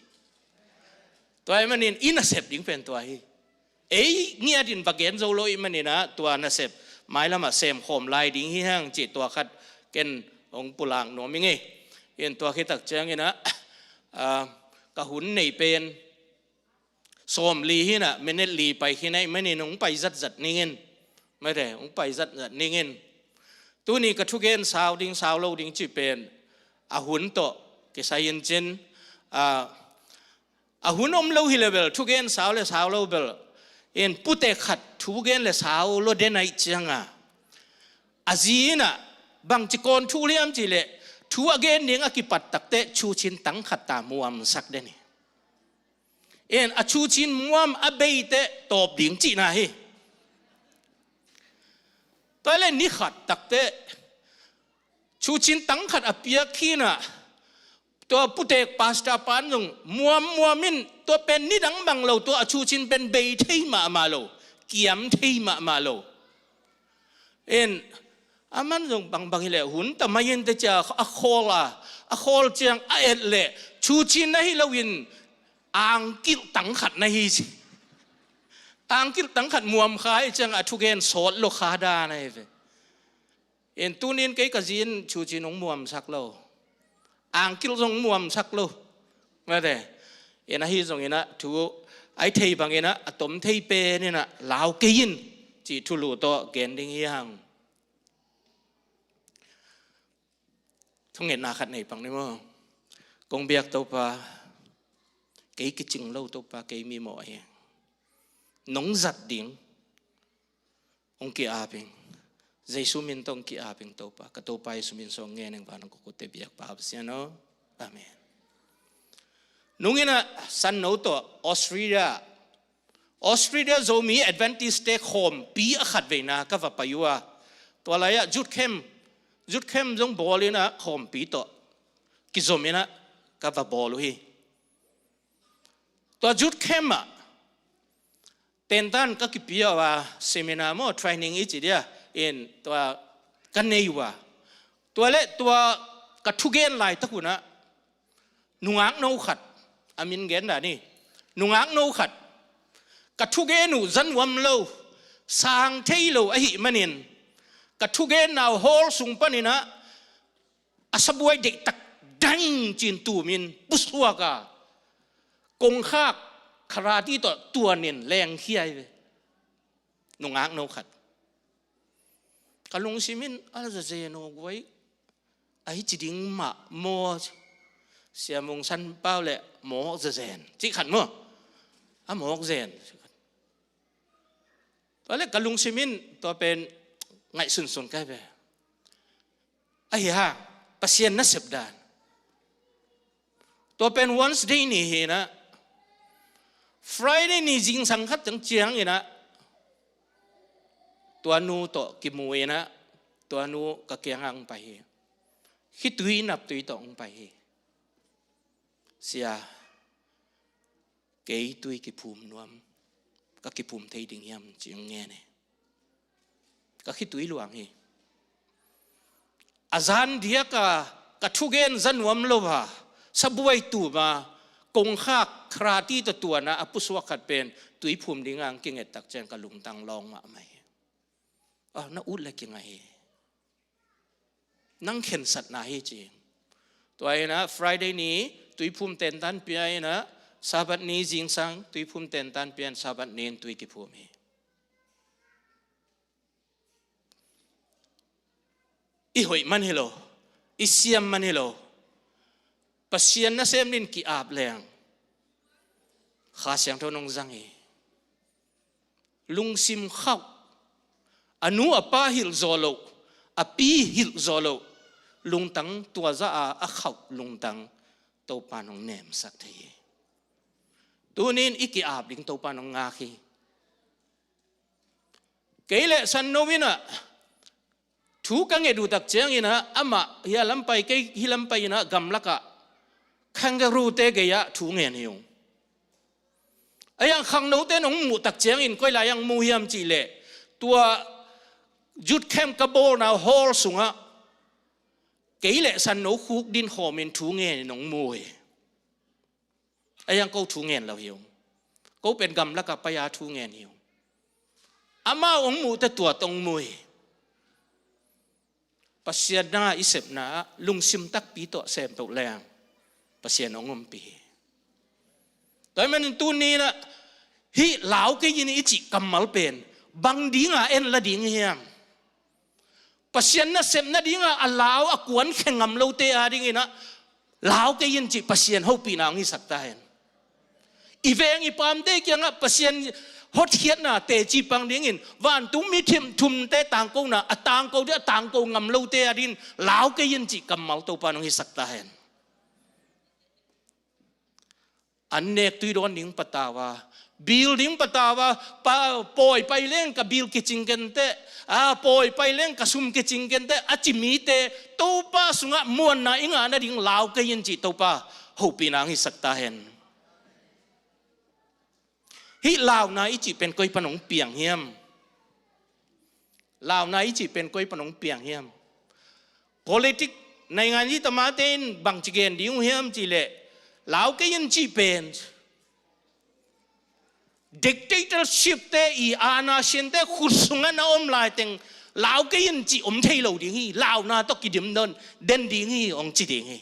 Tua ahih manin i nasep ding pen tua hi. Ei ngiatin va gen zo lo ahih manin ah tua nasep mailamah semkhawm lai ding hi hang cih tua khat ken hong pulak nuam ing ei. In tua khit tak ciangin ah, ah, ka hun nei pen sawmli hi in ah, minute li pai khin ahih manin hong pai zatzat ning in. Mate, hong pai zatzat ning in. Tuni ka thugen sau ding sau lo ding cih pen a hun tawh kisai in cin, ah, a hun om lo hi leh bel, thugen sau le sau lo bel, in putek khat thugen le sau lo den ahih cianga, a zi in ah bangci kawn thu liam cih leh, thu a gen ding a kipat takte cucin tang khat ta muamsak den hi. In a cucin muam a beite tawp ding cihna hi. Tua le ni khat takte cucin tang khat a piak khin ah, tua putek pastor pan zong muammuam in, tua pen nidang bang lo, tua a cucin pen bei thei mahmah lo, kiam thei mahmah lo. In aman zong bangbang hi leh hun ta mai in te cia a khawl a, a khawl ciang a et leh cucin na hi loin angkilh tang khat na hi ci. Angkilh tang khat muam kha ahih ciang a thugen sawt lo kha dan ahi ve. In tunin kei ka zi in cucin hong muamsak lo, angkilh zong muamsak lo. Mate, in ahi zongin ah thu ai thei bangin ah a tom thei pen in ah lau kei in cih thulu tawh gen ding hi hang. Thungetna khat nei pang ni maw? Kong biak Topa, kei kicing lo Topa, kei mimawh hi. Nong zat ding hong ki-ap ing. Jesu min tawh hong ki-ap ing Topa. Ka Topa Jesu min sawng ngen ing, van hong ka kutte biak Pa Pasian aw. Amen. Nung in ah san no tawh Australia, Australia Zomi Adventist te khawmpi a khat veina ka va pai uh a, tua lai-ah youth camp, youth camp zong bawl in ah khawmpi tawh kizom in ah ka va bawl uh hi. Tua youth camp ah tentan ka kipia uh a, seminar maw, training i ci dia, in tua ka nei uh a, tua le tua ka thugen laitak un ah nungak no khat, a min gen dan hi, nungak no khat, ka thugen uh za nuam lo, sang thei lo ahih manin, ka thugenna uh hall sung panin ah a sabuai deihtak dang ci-in tumin pusuak a, kongkhak karate tawh tuanin lengkhia hi ve. Nungak no khat. Ka lungsim in a zazen aw guai, ahi ci ding mah maw? Sia Mung San Pau le mawk zazen cih khat maw? A mawk zen. Tua le ka lungsim in tua pen ngaihsunsun ka hi ve. Ahi hang Pasian nasep dan. Tua pen Wednesday ni hi in ah, Friday ni zingsang khat ciang ciangin ah tua nu tawh kimu in ah, tua nu ka kiangah hong pai hi. Khitui naptui tawh hong pai hi. Sia, kei tui kiphum nuam, ka kiphum thei ding hiam ci-in ngen hi. Ka khitui luang hi. A zan diak a ka thugen za nuam lo a, sabuai tum a, kongkhak karate tawh tuan a, a pusuak khat pen tuiphum ding a hong kinget tak ciang ka lungtang lawng mahmah hi. Ah, na ut le kingai hi. Nang khensatna hi ci. Tua in ah Friday ni tuiphum tentan pia in ah, Sabbath ni zingsang tuiphum tentan pia in Sabbath ni in tui kiphum hi. I hoih man hi lo, i siam man hi lo. Pasian nasem in ki-ap leng Kha Siangtho nong zang hi. Lungsim khauh, a nu a pa hilh zaw loh, a pi hilh zaw loh lungtang, tua zah a a khauh lungtang Topa nong nemsak thei hi. Tunin i ki-ap ding Topa nong ngak hi. Kei le San No in ah thu ka nget uh tak ciangin ah, amah hih lam pai, kei hih lam pai in ah, gamlak ah kangaroo te gei ah thu ngen hi ung. A hiang khangnote nong muh tak ciangin koi lai ah hong mu hiam cih leh, tua youth camp ka bawlna hall sungah kei le San No khuk din khawmin thu ngen in hong mu hi. A hiang ko thu ngen lo hi ung. Ko pen gamlak ah pai a thu ngen hi ung. Amau hong muh teh tua tawh hong mu hi. Pasian na i sepna ah lungsim takpi tawh sem peuh leng Pasian hong ompih hi. Tua ahih manin tuni in ah hih lau kei in i cih kammal pen bang dinga en la ding hiam? Pasian nasepna dinga a lau a kuan khe ngam lote a dingin ah lau kei in cih Pasian hopihna hong hisak ta hen. I veng i paamte kiangah Pasian hotkhiatna teci pang dingin, vantung mi thim thumte tangkona, a tangko ding a tangko ngam lote a dingin lau kei in cih kammal Topa nong hisak ta hen. An nek tui dawn ding patau a, bil ding patau a, pa, pawi pai leng ka bil kicing kenteh, a, pawi pai leng ka sum kicing kenteh a ci mite Topa sungah muanna i ngah nading lau kei in cih Topa hopihna hong hisak ta hen. Hih launa i cih pen koi pan hong piang hiam? Launa i cih pen koi pan hong piang hiam? Politik, naingan i tamate in bangci gen ding uh hiam cih leh, lau kei in cih pen dictatorship te i aana siante khut sungah na om laiteng lau kei in cih om thei lo ding hi. Launa tawh kidim den ding hi hong ci ding hi.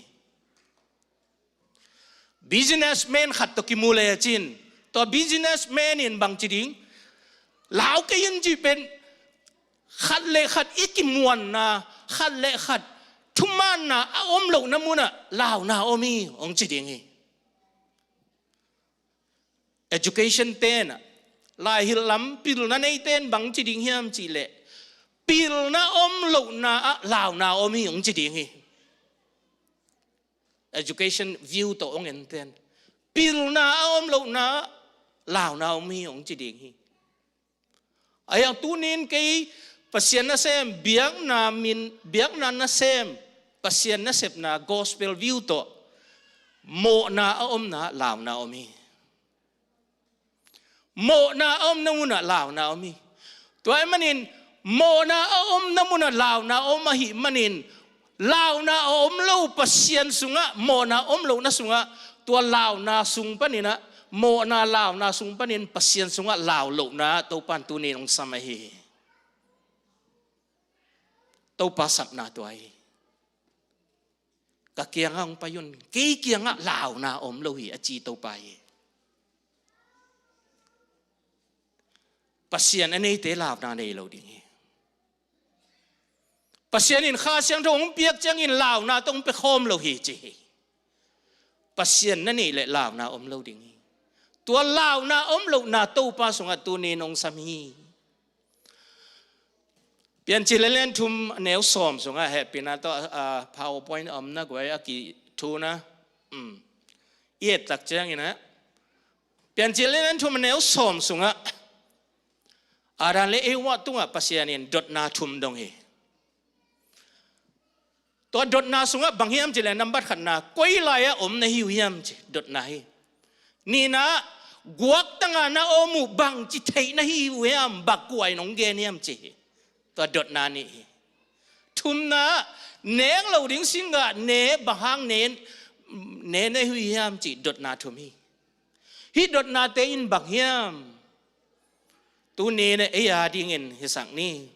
Businessman khat tawh kimu lecin, tua businessman in bangci ding, lau kei in cih pen khat le khat i kimuanna, khat le khat thumaanna a om lohna munah launa om hi hong ci ding hi. Education tenah, laihilh lam pilna neite in bangci ding hiam cih leh, pilna om lohna ah launa om hi hong ci ding hi. Education view tawh hong enten, pilna a om lohna ah launa om hi hong ci ding hi. A hiang tunin kei Pasian nasem, biakna min, biakna nasem, Pasian nasepna gospel view tawh mawhna a omna ah launa om hi. Mawhna a omna munah launa om hi. Tua ahih manin mawhna a omna munah launa om ahih manin, launa a om lo Pasian sungah, mawhna a om lohna sungah, tua launa sung paninah, mawhna launa sung panin Pasian sungah lau lohna Topa in tunin hong sam ahi hi. Topa sapna tua hi. Ka kiangah hong pai un, kei kiangah launa om lo hi, a ci Topa hi. Pasian a neite launa nei lo ding hi. Pasian in Kha Siangtho hong piak ciangin launa tawh hong pia khawm lo hi ci hi. Pasian na neih leh launa om lo ding hi. Tua launa om lohna Topa sungah tunin hong sam hi. Piancil a lian thum a neu sawm sungah hehpihna tawh, a, PowerPoint a omna guai a kithuna, um, i et tak ciangin ah, Piancil a lian thum a neu sawm sungah Adam le Eva tungah Pasian in dotna thum dong hi. Tua dotna sungah bang hiam cih leh, nambat khatna, koi lai-ah om na hi uh hiam ci dotna hi. Nihna, guaktanga na om uh bangci theih na hi uh hiam, bang kuain hong gen hiam ci hi. Tua dotna nih hi. Thumna, nek lo ding singgah ne, bang hang ne, ne na hi uh hiam ci dotna thum hi. Hih dotnate in bang hiam? Tuni in ei a dingin hisak ni.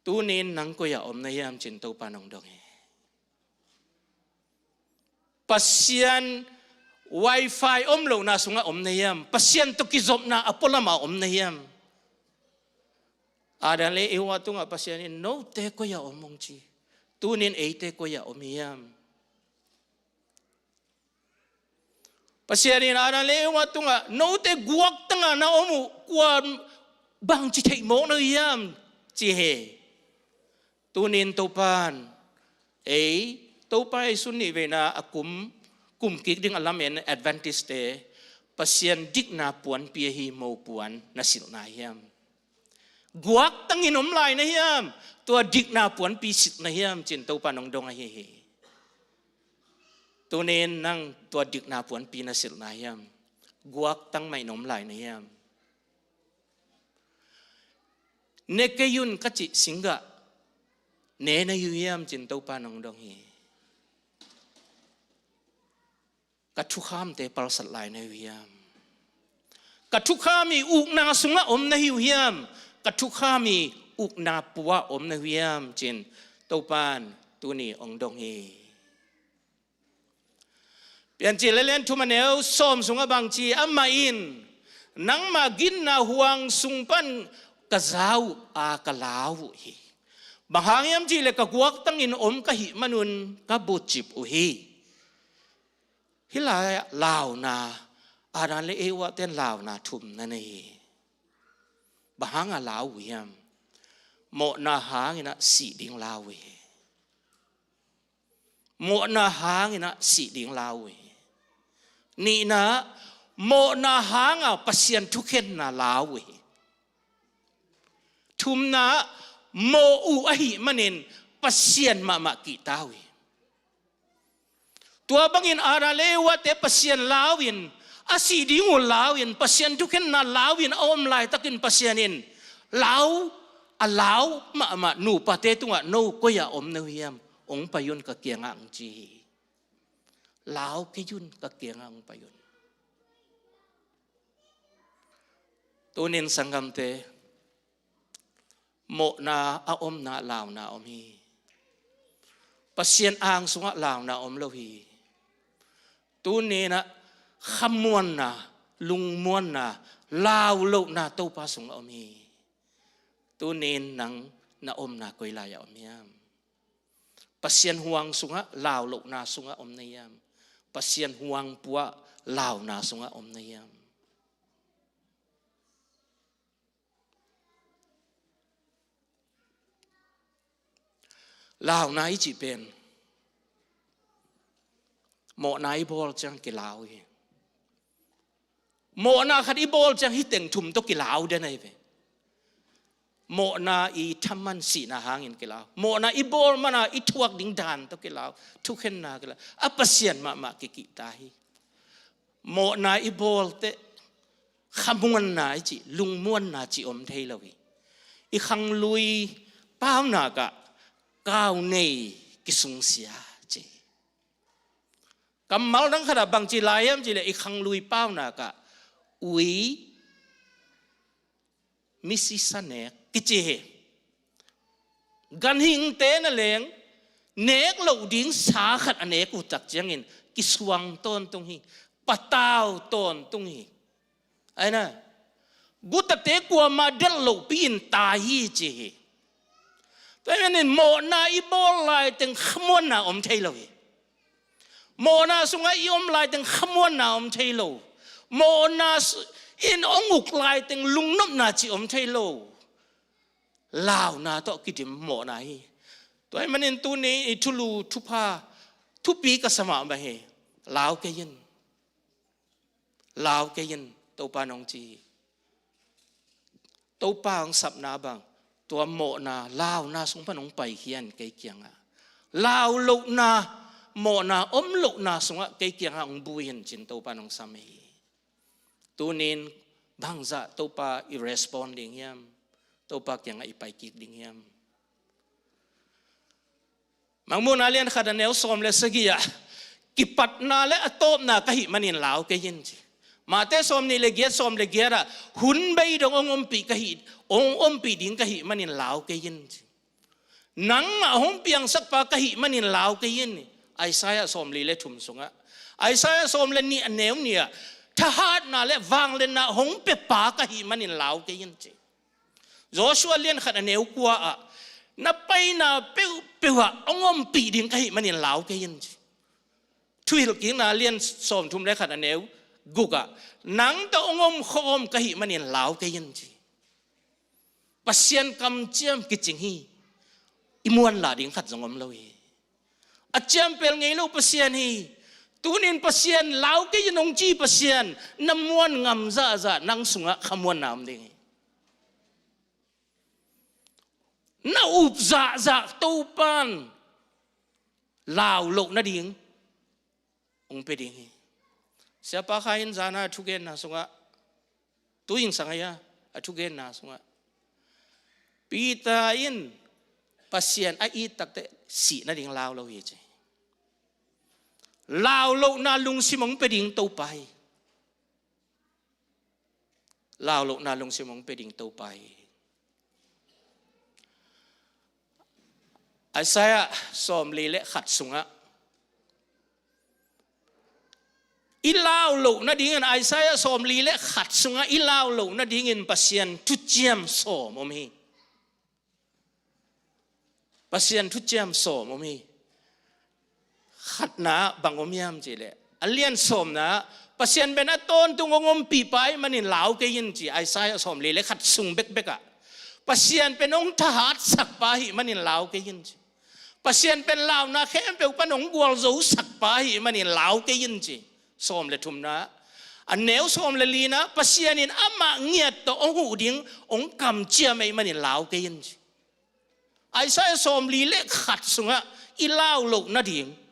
Tuni in nang koi-ah om na hiam cin Topa nong dong hi. Pasian wifi om lohna sungah om na hiam? Pasian tawh kizopna a pualamah om na hiam? Adam le Eva tungah Pasian in note koi-ah om hong ci. Tunin eite koi-ah om hiam? Pasian in Adam le Eva tungah, "Note guaktanga na om uh, kua bangci theihmawk na uh hiam?" ci hi. Tunin Topan, ei, Topa ei sun nih veina a kum, kum kik ding a lamen Adventist-te, Pasian dikna puanpi ahi mopuan na silhna hiam? Guaktangin om lai na hiam? Tua dikna puanpi silh na hiam, ci-in Topa nong dong ahi hi. Tunin nang tua dikna puanpi na silh na hiam? Guaktang mah in om lai na hiam? Ne kei un ka cih singgah ne na hi uh hiam, ci-in Topa nong dong hi. Ka thukhamte palsat lai na hi uh hiam? Ka thukham i ukna sungah om na hi uh hiam? Ka thukham i ukna pua om na hi uh hiam, ci-in Topan tuni ong dong hi. Piancil a lian thum a neu sawm sungah bangci, amah in, "Nangma ginna huang sung pan ka za uh a ka lau uh hi. Bang hang hiam cih leh ka guaktangin om ka hih manun ka bucip uh hi." Hih lai-ah launa, Adam le Eva ten launa thum na nei hi. Bang hanga lau uh hiam? Mawhna hangin ah sih ding lau uh hi. Mawhna hangin ah sih ding lau uh hi. Nihna, mawhna hanga Pasian thukhenna lau uh hi. Thumna, mawh uh ahih manin Pasian mahmah kihta uh hi. Tua bangin Adam le Eva-te Pasian lau-in, a sih ding uh lau-in, Pasian thukhenna lau-in a om laitakin Pasian in lau, a lau mahmah nupate tungah, "No koi-ah om na uh hiam? Ong pai un ka kiangah," ong ci hi. "Lau kei un, ka kiangah ong pai un." Tunin sanggamte, mawhna a omna launa om hi. Pasian ang sungah launa om lo hi. Tuninah khamuanna, lungmuanna, laulohna Topa sungah om hi. Tunin nang na omna koi lai-ah om hiam? Pasian huang sungah, laulohna sungah om na hiam? Pasian huang puah launa sungah om na hiam? Launa i cih pen mawhna i bawl ciang kilau hi. Mawhna khat i bawl ciang hih teng thum tawh kilau den ahi ve. Mawhna i thaman sihna hangin kilau. Mawhna i bawl mana i thuak ding dan tawh kilau. Thukhenna kilau. A Pasian mahmah kikihta hi. Mawhna i bawl teh khamuanna i cih, lungmuanna cih om thei lo hi. I khanglui paunak ah kau nei kisungsia ci. Kammal dang khatah bangci lai hiam cih leh i khanglui paunak ah ui, misi sa nek kici hi. Ganhingte na leng nek loh ding sa khat a nek uh tak ciangin kisuang tawntung hi, patau tawntung hi. Aina, gutate kuamah delh lohpi-in tai hi ci hi. Tua ahih manin mawhna i bawl laiteng khamuanna om thei lo hi. Mawhna sungah i om laiteng khamuanna om thei lo. Mawhna su-, in ong uk laiteng lungnopna cih om thei lo. Launa tawh kidim mawhna hi. Tua ahih manin tuni i thulu thupha, thupi ka sa mahmah hi. Lau kei in. Lau kei in, Topa nong ci hi. Topa hong sapna bang, tua mawhna, launa sung pan hong paikhia in kei kiangah. Laulohna, mawhna omlohna sungah kei kiangah hong bui in ci-in Topa nong sam hi. Tunin bangzah Topa i respond ding hiam? Topa kiangah i paikik ding hiam? Mangmuhna lian khat a neu sawm le sagih ah, kipatna le a tawpna ka hih manin lau kei in ci. Mate sawm nih le giat, sawm le giat ah, hun bei dong hong ompih ka hih, hong ompih ding ka hih manin lau kei in ci. Nangmah hong piangsakpa ka hih manin lau kei in. Isaiah sawm li le thum sungah, Isaiah sawm le nih a neu nih ah, thahatna le vangliatna hong piapa ka hih manin lau kei in ci. Joshua lian khat a neu kua ah, na paina peuh, peuhah hong ompih ding ka hih manin lau kei in ci. Thuhilhkikna lian sawmthum le khat a neu gukah, nang tawh hong om khawm ka hih manin lau kei in ci. Pasian kamciam kicing hi. I muanlah ding khat zong om lo hi. A ciampel ngei lo Pasian hi. Tunin Pasian lau kei in hong ci Pasian, na muan ngam zahzah nang sungah khamuanna om ding hi. Na up zahzah Topan lau loh nading hong pia ding hi. Siapa Khai in zana a thugenna sungah, tu in sang ahi a, a thugenna sungah, Peter in Pasian a it takteh sih nading lau lo hi ci. Lau lohna lungsim hong pia ding Topa hi. Lau lohna lungsim hong pia ding Topa hi. Isaiah sawmli le khat sungah i lau loh nadingin, Isaiah sawmli le khat sungah i lau loh nadingin Pasian thuciam sawm om hi. Pasian thuciam sawm om hi. Khatna bang om hiam cihleh, a lian sawmna, Pasian pen a tawntung hong ompihpa ahih manin lau kei in ci, Isaiah sawmli le khat sung bekbekah. Pasian pen hong thahatsak pa ahih manin lau kei in ci. Pasian pen launa khempeuh pan hong gualzosak pa ahih manin lau kei in ci. Sawm le thumna, a neu sawm le lina, Pasian in amah ngiat tawh hong huh ding hong kamciam ahih manin lau kei in ci. Isaiah sawmli le khat sungah i lau loh nading,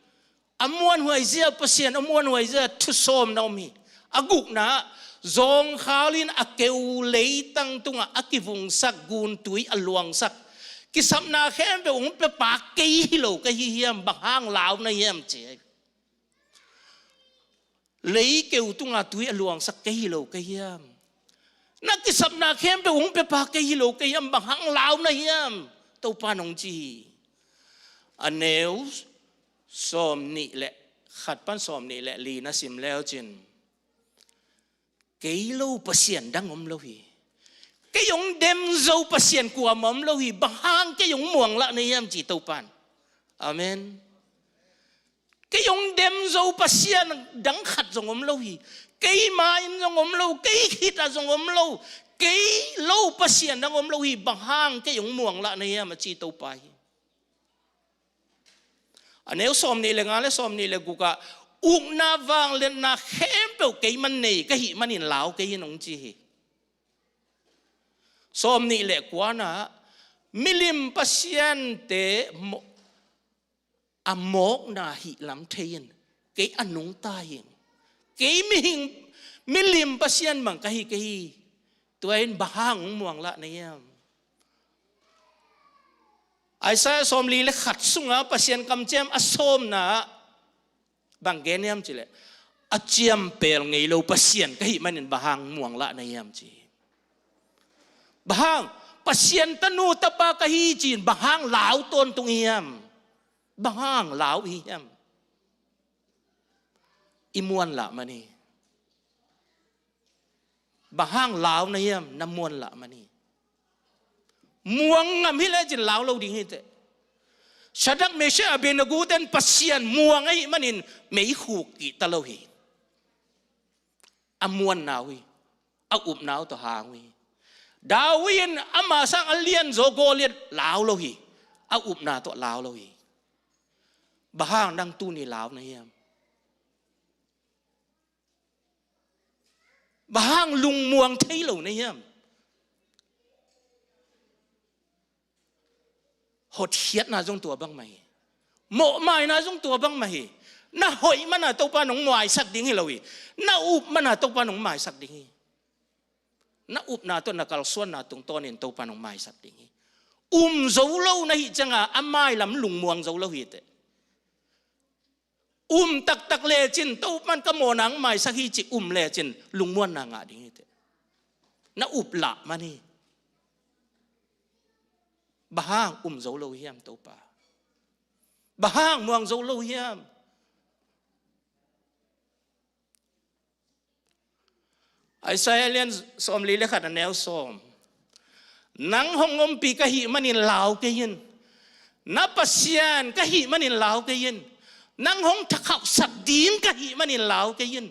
a muanhuai zia Pasian, a muanhuai zia thusawmna om hi. A gukna, zawngkhal in a keu leitang tungah a kivungsak guntui a luangsak, kisapna khempeuh hong piapa kei hi lo ka hi hiam, bang hang lau na hiam ci. Leikeu tunga tui a luangsak kei hi lo ka hiam? Na kisapna khempeuh hong piapa kei hi lo ka hiam, bang hang lau na hiam? Topa in hong ci hi. A neu sawm nih le khat pan sawm nih le li na sim leu cin, kei lo Pasian dang om lo hi. Kei hong dem zo Pasian kuamah om lo hi. Bang hang kei hong muanglah na hiam ci Topa in. Amen. Kei hong dem zo Pasian dang khat zong om lo hi. Kei ma-in zong om lo, kei khitah zong om lo. Kei lo Pasian dang om lo hi. Bang hang kei hong muanglah na hiam a ci Topa hi. A neu sawm nih le nga le sawm nih le gukah, ukna vangliatna khempeuh kei man nei ka hih manin lau kei in hong ci hi. Sawm nih le kuana, milim pasiante mo-, a mawkna hihlam thei in, kei a nungta hi. Kei mihing, milim pasian bang ka hi, ka hi. Tua in bang hang hong muanglah na hiam? Isaiah sawmli le khat sunga Pasian kamciam a sawmna bang gen hiam cileh, a ciampel ngei lo Pasian ka hih manin bang hang muanglah na hiam ci. Bang hang, Pasian tanu tapa ka hi ci-in bang hang lau tawntung hiam? Bang hang lau i hiam? I muanlah man hi. Bang hang lau na hiam? Na muanlah man hi. Muang ngam hi lecin lau lo ding hi teh. Shadrach, Meshach, Abednego ten Pasian muang ahih manin mei khuk kihta lo hi. A muanna uh hi. A upna uh tawh hang uh hi. David in ama sang a lianzaw Goliath lau lo hi. A upna tawh lau lo hi. Bang hang nang tuni lau na hiam? Bang hang lungmuang thei lo na hiam? Hotkhiatna zong tua bangmah hi. Mawhmaina zong tua bangmah hi. Na hoih mana Topa nong maisak ding hi lo hi. Na up mana Topa nong maisak ding hi. Na upna tawh na kalsuanna tungtawnin Topa nong maisak ding hi. Um zo lo na hih cianga a mailam lungmuang zo lo hi teh. Um taktak lecin, Topan ka mawhna hong maisak hi ci um lecin, lungmuanna ngah ding hi teh. Na up lah man hi. Bang hang um zo lo hiam Topa? Bang hang muang zo lo hiam? Isaiah lian sawmli le khat a neu sawm. Nang hong ompih ka hih manin lau kei in. Na Pasian ka hih manin lau kei in. Nang hong thakhauhsak ding ka hih manin lau kei in.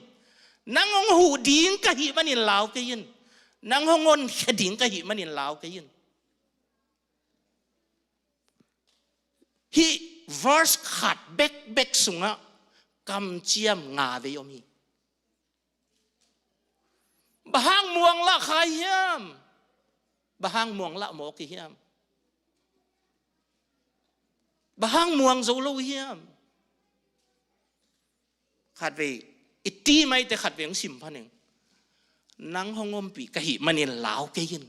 Nang hong huh ding ka hih manin lau kei in. Nang hong honkhia ding ka hih manin lau kei in. Hih verse khat bekbek sungah kamciam nga vei om hi. Bang hang muang lah kha hiam? Bang hang muang lah mawk hi hiam? Bang hang muang zo lo hiam? Khatvei, i ti maite khatvei hong sim pha ning. Nang hong ompih ka hih manin lau kei in.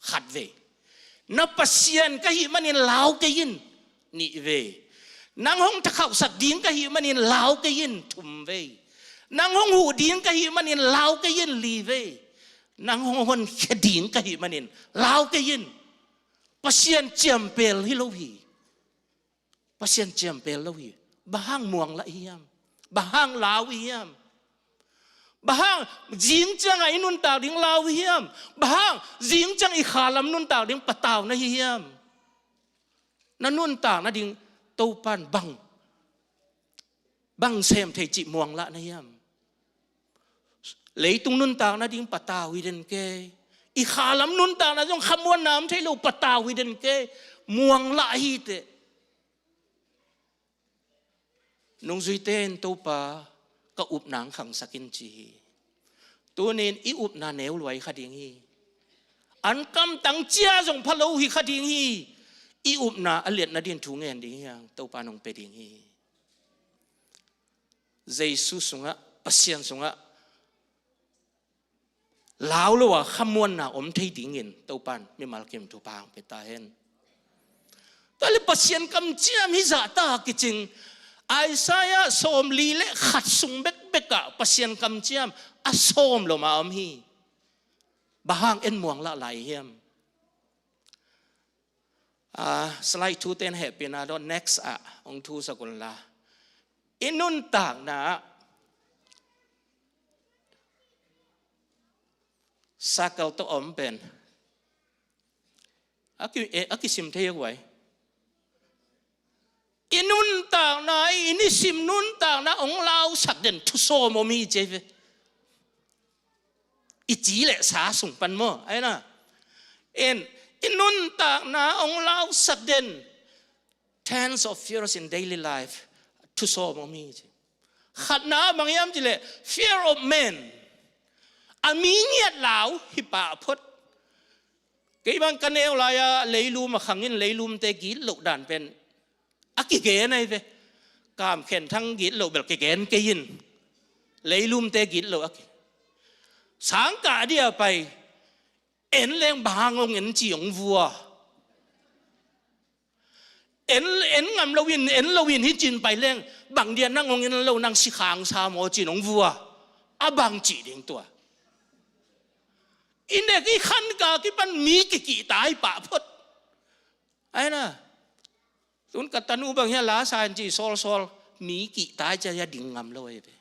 Khatvei. Na Pasian ka hih manin lau kei in. Nihvei. Nang hong thakhauhsak ding ka hih manin lau kei in. Thumvei. Nang hong huh ding ka hih manin lau kei in. Livei. Nang hong honkhia ding ka hih manin lau kei in. Pasian ciampel hi lo hi. Pasian ciampel lo hi. Bang hang muang lah hiam? Bang hang lau hiam? Bang hang zing ciangah i nuntak ding lau hiam? Bang hang zing ciang i khalam nuntak ding patau na hi hiam? Na nuntak nading Topan bang, bang sem thei cih muang lah na hiam? Leitung nuntak nading patau hi den kei. I khalam nuntak na zong khamuanna om thei lo, patau hi den kei. Muang lah hi teh. Nungzuite in Topa ka upna hong khangsak in ci hi. Tunin i upna neu luai kha ding hi. An kamtang cia zong pha lo hi kha ding hi. I upna a liat nading thu ngen ding hi hang, Topa nong pia ding hi. Jesu sungah, Pasian sungah lau lo a khamuanna om thei dingin Topan mimal kim thupha hong pia ta hen. Tua leh Pasian kamciam hi zahta kicing. Isaiah sawmli le khat sung bekbek ah Pasian kamciam a sawm lo ma om hi. Bang hang en muang lah lai hiam? Ah, slide thute in hehpihna dawh, next ah hong thusak un la. I nuntakna ah circle tawh om pen a ki, eh, a kisim thei a guai. I nuntakna, i nisim nuntakna hong lausak den thusawm om hi ci ve. I ci le sa sung pan maw, ai na. En, i nuntakna hong lausak den tens of fears in daily life thusawm om hi ci. Khatna bang hiam ci le, fear of men. A mi ngiat lau hi pah phot. Kei bang ka neu lai-a leilum a khangin leilumte gitloh dan pen a kigen ahi ve. Kam Khen Thang gitloh bel kigen kei in. Leilumte gitloh a ki. Sangkah dia pai. En leng bang hong en ci hong vua. En, en ngam loin, en loin hi cin pai leng, bang dia nang hong en lo, nang si khang sa maw cin hong vua. A bang cih ding tua. I nek i khan ka kipan mi kikihta hi pah phot. Ai na. Tun ka tanu bang hia la sa in ci sawlsawl. Mi kihta hi cia hia ding ngam lo ahi ve.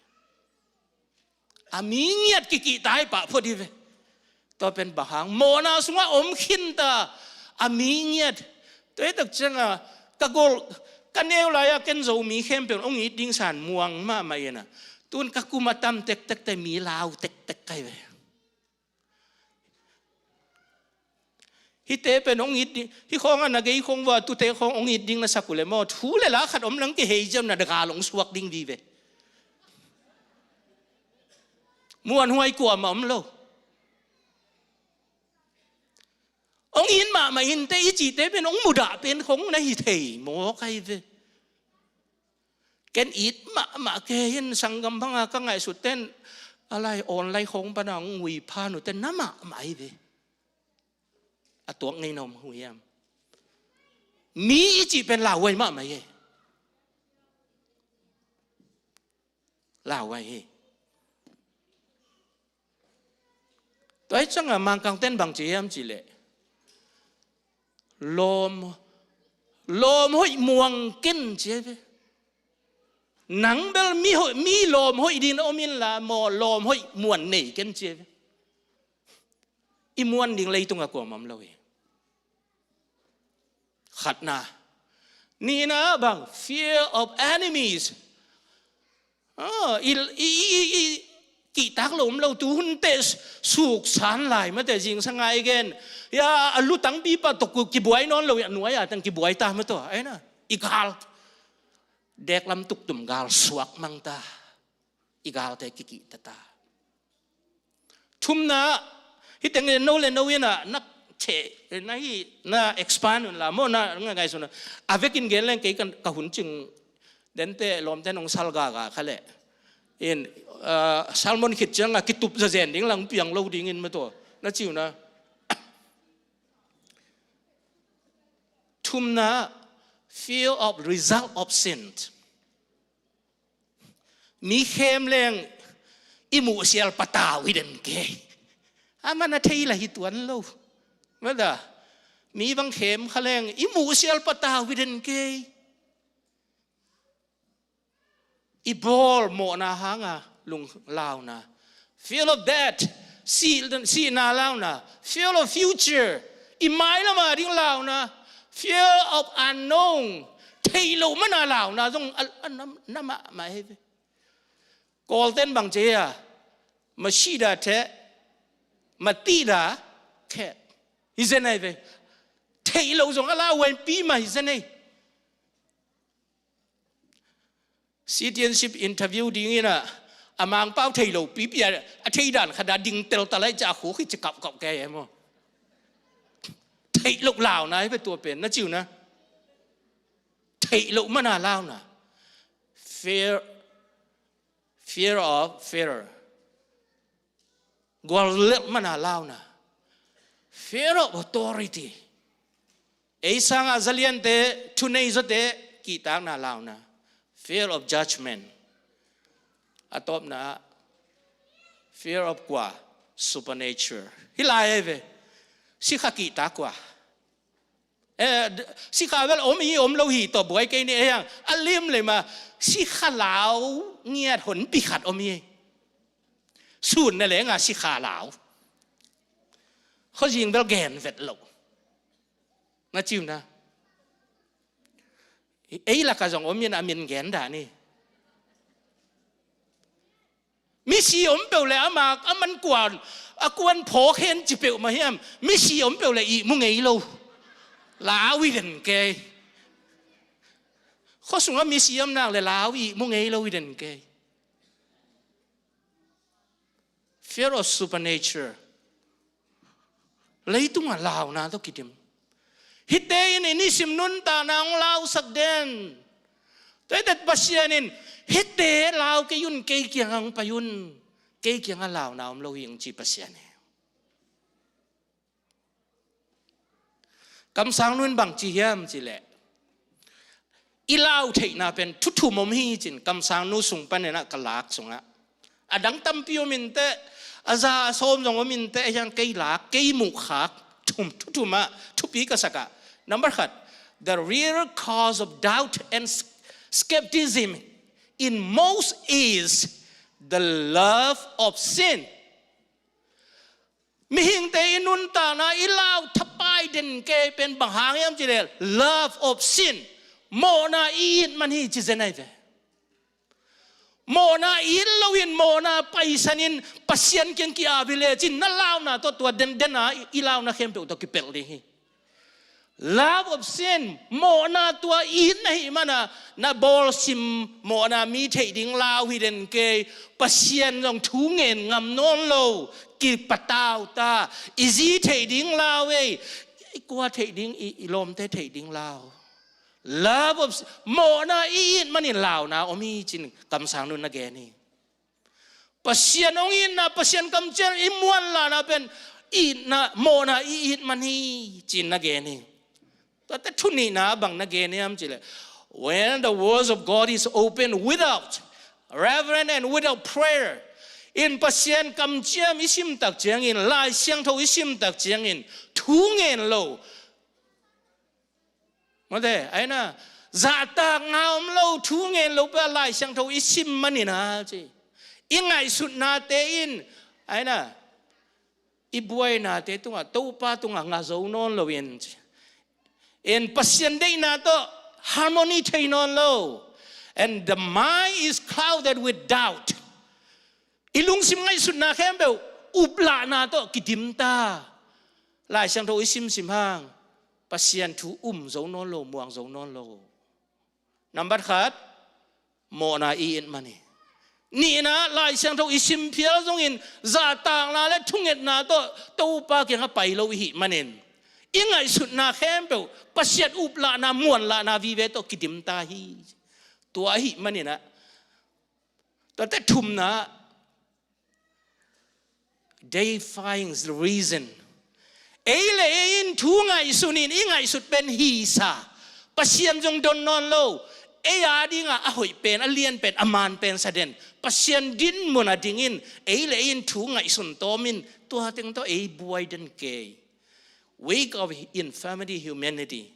A mi ngiat kikihta hi pah phot hi ve. Tua pen bang hang mawhna sungah om khinta. A mi ngiat. Tua hi tak ciangah ka gol, ka neu lai-a ken Zomi khempeuh in hong it ding san muang mahmah hi na. Tun ka kum a tam tektek te mi lau tektek ka hi ve. Hihte pen hong it ding, hih khawngah na gei khawng vua, tute khawng hong it ding na sak uh leh maw, thu le la khat om lang kihei ciam na gal hong suak ding vive. Muanhuai kuamah om lo. Hong it mahmah inte i cihte pen hong mudah pen khawng na hi thei maw ka hi ve. Ken it mahmah kei hin sanggam banga ka ngaihsut ten a lai online khawng pana hong ui phan uh ten na mahmah hi ve. A tuak ngei na om uh hiam? Mi i cih pen lauhuai mahmah hi. Lauhuai hi. Tua hi ciangah Mangkangte in bang ci hiam cih leh lawm, lawm hoih muang ken ci hi ve. Nang bel mi hoih, mi lawm hoih ding na om inla maw, lawm hoih muan nei ken ci hi ve. I muan ding leitungah kuamah om lo hi. Khatna. Nihna bang, fear of enemies. Ah, i, i, i, i, kihtak lo om lo, tu hun teh suksan lai mate, zingsang a i gen. Ya, a lutang pipa tawh kibuai nawn lo, ya, nuai a tang kibuai ta mate, ai na. I gal. Deklam tuktum gal suak mang ta. I galte kikihta ta. Thumna, hih teng le no le no in a, na che, na hi, na expand un la, maw na, na ngaihsun un. A vekin gen leng kei kan, ka hun cing, dente lawmte nong sal gaga kha leh. In, ah, sermon khit ciang a kitup zazen ding lang piang lo ding in mate, na ci uh na. Thumna, fear of result of sin. Mi khem leng i muh sial patau hi den kei. A man a thei la hi tuan lo. Mada, mi bang khem kha leng i muh sial patau hi den kei. I bawl mawhna hanga lunglauna. Fear of death, sih, sihna launa. Fear of future, i mailama ding launa. Fear of unknown, theih loh mana launa zong a, a nam, na mahmah hi ve. Kawlten bang ci a, masida theh, matida khet. Hi zen ai ve. Theih loh zong a lauhuaipi mah hi zen ai. Citizenship interview dingin a, a mangpau thei lo pipi a, a thei dan khat a ding tel ta lai ca a khuk hi ci kauhkauh kei e maw. Theih loh launa hi ve tua pen, na ci uh na. Theih loh mana launa. Fear, fear of failure. Guallelh mana launa. Fear of authority. Ei sanga zaliante, thunei zawte, kihtakna launa. Fear of judgment. A tawpna, fear of kua, supernatural. Hi lai ai ve. Sikha kihtak kua. Eh, d-, sikha bel om hi om lo hi tawh buai kei ni ei hang. A lim le ma, sikha lau ngiat honpi khat om hi. Sun na lenga sikha lau. Khuazing bel gen vet lo. Na ci uh na. Ei laka zong om in a min gen dah ni. Misi om peuh le ama, a man kuan, a kuan phawk hen ci peuhmah hiam. Misi om peuh le ihmu ngei lo. Lau i den kei. Khuasungah misi om nak le lau ihmu ngei lo i den kei. Fear of supernatural. Leitungah launa tawh kidim. Hihte in i nisim nuntakna hong lausak den. Tua hi teh Pasian in, hihte lau kei un, kei kiangah hong pai un. Kei kiangah launa om lo hi hong ci Pasian hi. Kamsangnu in bang ci hiam cih leh, i lau theihna pen thu thum om hi ci-in kamsangnu sung panin ah ka lak sungah. A dang tampi om inteh, a za a sawm zong om inteh, a hiang kei lak, kei muhkhak, thum, thu thum ah, thupi ka sak ah. Number khat, the real cause of doubt and s-, skepticism in most is the love of sin. Mihingte i nuntakna i lau thapai den kei pen bang hang hiam cih leh love of sin. Mawhna i it man hi ci zen ai ve. Mawhna i it loin mawhna paisanin Pasian kiang ki-ap hi lecin na launa tawh tua den, den a i launa khempeuh tawh kipelh ding hi. Love of sin, mawhna tua it na hih mana, na bawlsim mawhna mi theih ding lau hi den kei, Pasian zong thu ngen ngam nawn lo, kipatau ta, i zi theih ding lau ei, i kua theih ding, i, i lawmte theih ding lau. Love of sin, mawhna i it manin launa om hi ci-in kamsangnu in na gen hi. Pasian hong itna, Pasian kamciam i muan lana pen itna, mawhna i it man hi ci-in na gen hi. Tuate thu nihna bang na gen hiam cih leh, when the words of God is open without reverence and without prayer, in Pasian kamciam i sim tak ciangin, Lai Siangtho i sim tak ciangin, thu ngen lo, mate, ai na, zahtakna om lo, thu ngen lo peuh a Lai Siangtho i sim manin a ci. I ngaihsutnate in, ai na, i buainate tungah, Topa tungah ngah zo nawn lo in ci. In Pasian deihna tawh harmony thei nawn lo. And the mind is clouded with doubt. I lungsim ngaihsutna khempeuh uplahna tawh kidim ta. Lai Siangtho i simsim hang Pasian thu um zo nawn lo, muang zo nawn lo. Nambat khat, mawhna i it man hi. Nihna, Lai Siangtho i sim phial zongin zahtakna le thungetna tawh Topa kiangah pai lo i hih manin i ngaihsutna khempeuh Pasian uplahna, muanlahna vive tawh kidim ta hi. Tua ahih maninah, tuate thumna, defying reason. Ei le ei in thu ngaihsun in i ngaihsut pen hisa, Pasian zong don nawn lo. Ei a dingah a hoih pen, a lian pen, a man pen sa den, Pasian dinmun a dingin ei le ei in thu ngaihsun tawmin tua teng tawh ei buai den kei. Weak of infirmity, humanity.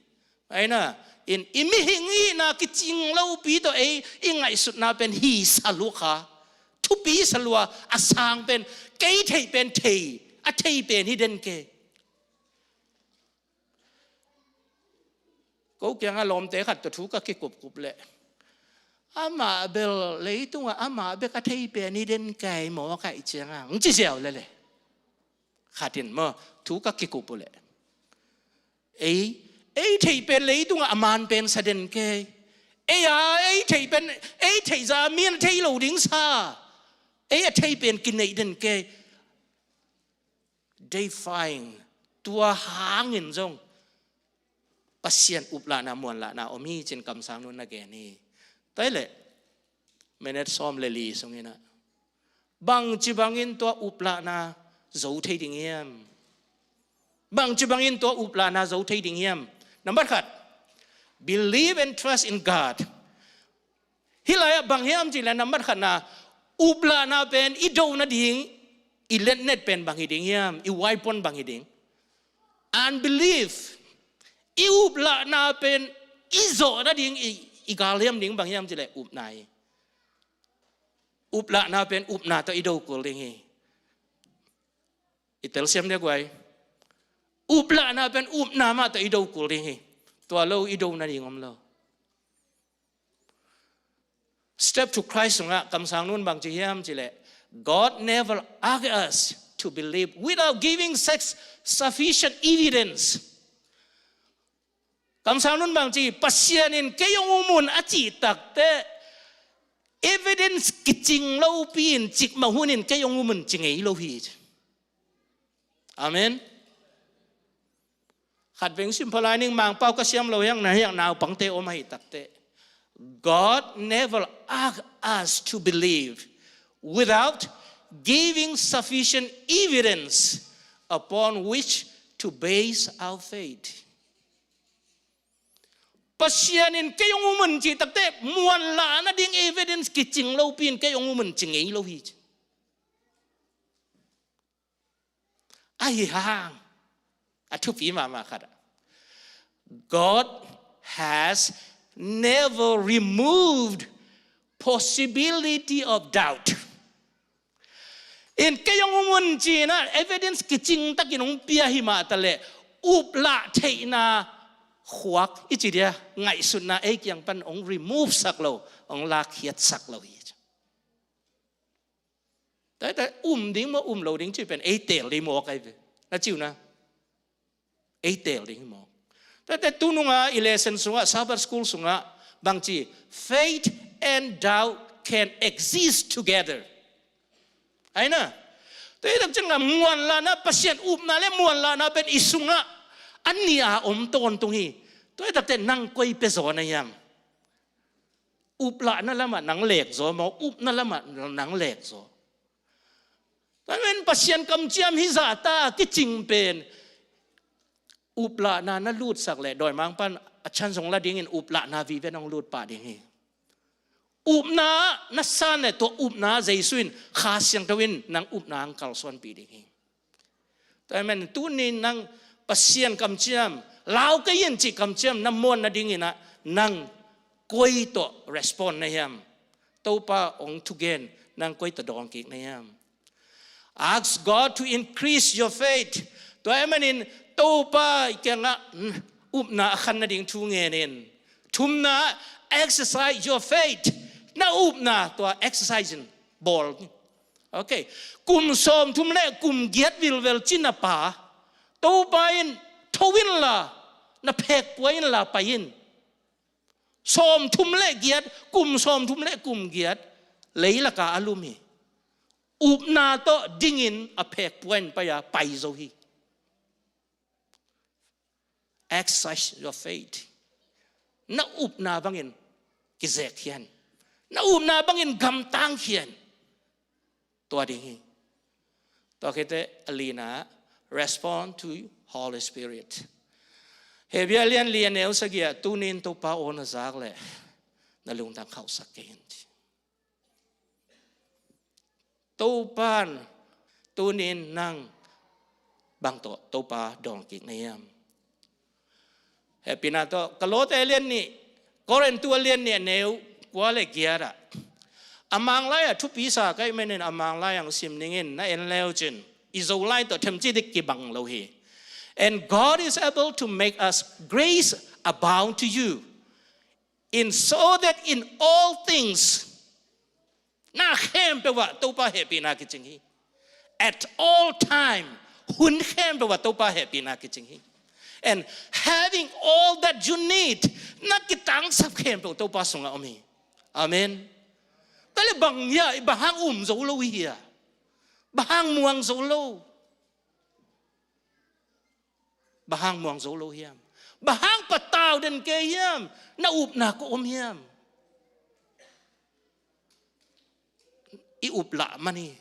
Aina, in i mihing ihna kicing lopi tawh ei i ngaihsutna pen hisa lua kha, thupi sa lua, a sang pen, kei theih pen thei, a thei pen hi den kei. Ko kiangah lawmte khat tawh thu ka kikupkup leh, amah bel leitungah amah bek a thei pen hi den kei maw, ka hih ciangah hong ci ziau lele. Khat in maw, thu ka kikup uh leh, ei, ei theih pen leitungah a man pen sa den kei. Ei a, ei theih pen, ei theih zah mi in a thei lo ding sa. Ei a thei pen kineih den kei. Defying. Tua hangin zong Pasian uplahna, muanlahna om hi cin kamsang nun na gen hi. Tua hi leh, minute sawm le li sunginah, bangci bangin tua uplahna zo thei ding hiam? Bangci bangin tua uplahna zo thei ding hiam? Nambat khat, believe and trust in God. Hih lai-ah bang hiam cih leh, nambat khatna, uplahna pen i do nading i letnet pen bang hi ding hiam? I weapon bang hi ding? Unbelief. I uplahna pen i zawh nading i, i galhiam ding bang hiam cih leh, upna hi. Uplahna pen upna tawh i do kul ding hi. I telsiam dia guai. Uplahna pen upna mah tawh i do kul ding hi. Tua lo i do nading om lo. Step to Christ sungah kamsang nun bangci hiam cih leh, God never asked us to believe without giving such sufficient evidence. Kamsang nun bangci, Pasian in kei hong um un a cih takteh, evidence kicing lopi in, cikmah hunin kei hong um un ci ngei lo hi. Amen. Khat veng sim pha lai ning, Mangpau ka siam lo hiang na hiang, naupangte om ahi takteh, God never asked us to believe without giving sufficient evidence upon which to base our faith. Pasian in kei hong um un cih takteh, muanlah nading evidence kicing lopi in kei hong um un ci ngei lo hi. Ahi hang, a thupi mahmah khat ah, God has never removed possibility of doubt. In kei hong um un ci-in ah evidence kicing takin hong pia hi mah taleh, uplah theihna khuak i ci dia, ngaihsutna ei kiang pan hong remove sak lo, hong lakkhiat sak lo hi. Tua hi ta, um ding maw, um lo ding cih pen ei teel ding maw, kai ve. Na ci uh na. Ei teel ding maw. Tua hi ta, tununga i lesson sungah, Sabbath school sungah, bangci, faith and doubt can exist together. Aina. Tua hi tak ciangah muanlahna, Pasian upna le muanlahna pen i sungah a nih a om tawntung hi. Tua hi takteh nang koi pia zaw na hiam? Uplahna lamah nang lek zaw maw, upna lamah nang lek zaw? Tua men Pasian kamciam hizah ta kicing pen, uplahna na lutsak leh, dawimangpan a chan zong la dingin uplahna vive nong lut pah ding hi. Upna na san leh, tua upna Jesu in, Kha Siangtho in nang upna ang kalsuanpih ding hi. Tua hi men tuni nang Pasian kamciam, lau kei in cih kamciam na muan nadingin ah, nang koi tawh respond na hiam? Topa hong thugen nang koi tawh dawng kik na hiam? Ask God to increase your faith. Tua hi manin Topa kiangah upna a khan nading thu ngen in. Thumna, exercise your faith. Na upna tua exercise in bawl. Okay. Kum sawmthum le kum giat vilvel cina pa, Topa in tho inla, na phekpua inla pai in. Sawmthum le giat, kum sawmthum le kum giat leilaka a lum hi. Upna tawh dingin a phekpua in pai a, pai zo hi. Exercise your faith. Na upna bangin kizek hian. Na upna bangin gamtang hian. Tua ding hi. Tua khite a lina, respond to Holy Spirit. Hebrew lian li a neu sagih ah, tunin Topa aw na zak leh na lungtang khauhsak kei in ci. Topan tunin nang bang tawh Topa dawng kik na hiam? Hehpihna tawh, Kolose lian nih, Korintu lian nih a neu kua le giat ah, a Mang lai ah thupi sa ka hih manin a Mang lai ah sim ning in, na en leu cin i Zolai tawh themci dik kibang lo hi. And God is able to make us grace abound to you, in so that in all things, na khempeuh ah Topa hehpihna kicing hi. At all time, hun khempeuh ah Topa hehpihna kicing hi. And having all that you need, na kitangsap khempeuh Topa sungah om hi. Amen. Tua leh bang hiam, bang hang um zo lo i hiam? Bang hang muang zo lo? Bang hang muang zo lo hiam? Bang hang patau den kei hiam? Na upna kua om hiam? I up lah man hi.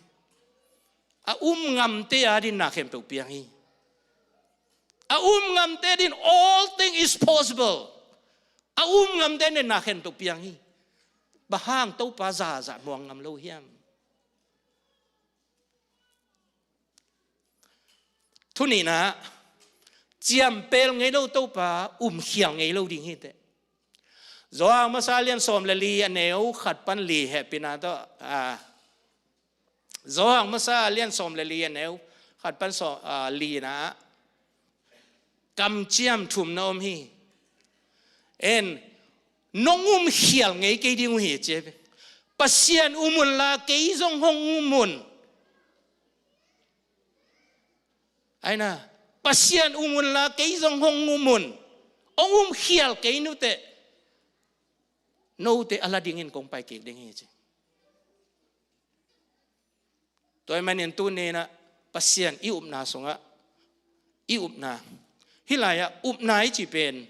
A um ngamte adingin na khempeuh piang hi. A um ngamte adingin all thing is possible. A um ngamte adingin na khempeuh piang hi. Bang hang Topa zahzah muang ngam lo hiam? Thu nihna, ciampel ngei lo Topa, umkhial ngei lo ding hi teh. Johan masa lian sawm le li a neu khat pan li, hehpihna tawh, ah, Johan masa lian sawm le li a neu khat pan sawm, ah, lina, kamciam thum na om hi. En, nong umkhial ngei kei ding uh hi ci. Pasian um unla kei zong hong um un. Aina, Pasian um unla kei zong hong um un. Hong umkhial kei nuteh, note a la dingin kong pai kik ding hi ci. Tua ahih manin tuninah Pasian i upna sungah, i upna, hih lai-ah upna i cih pen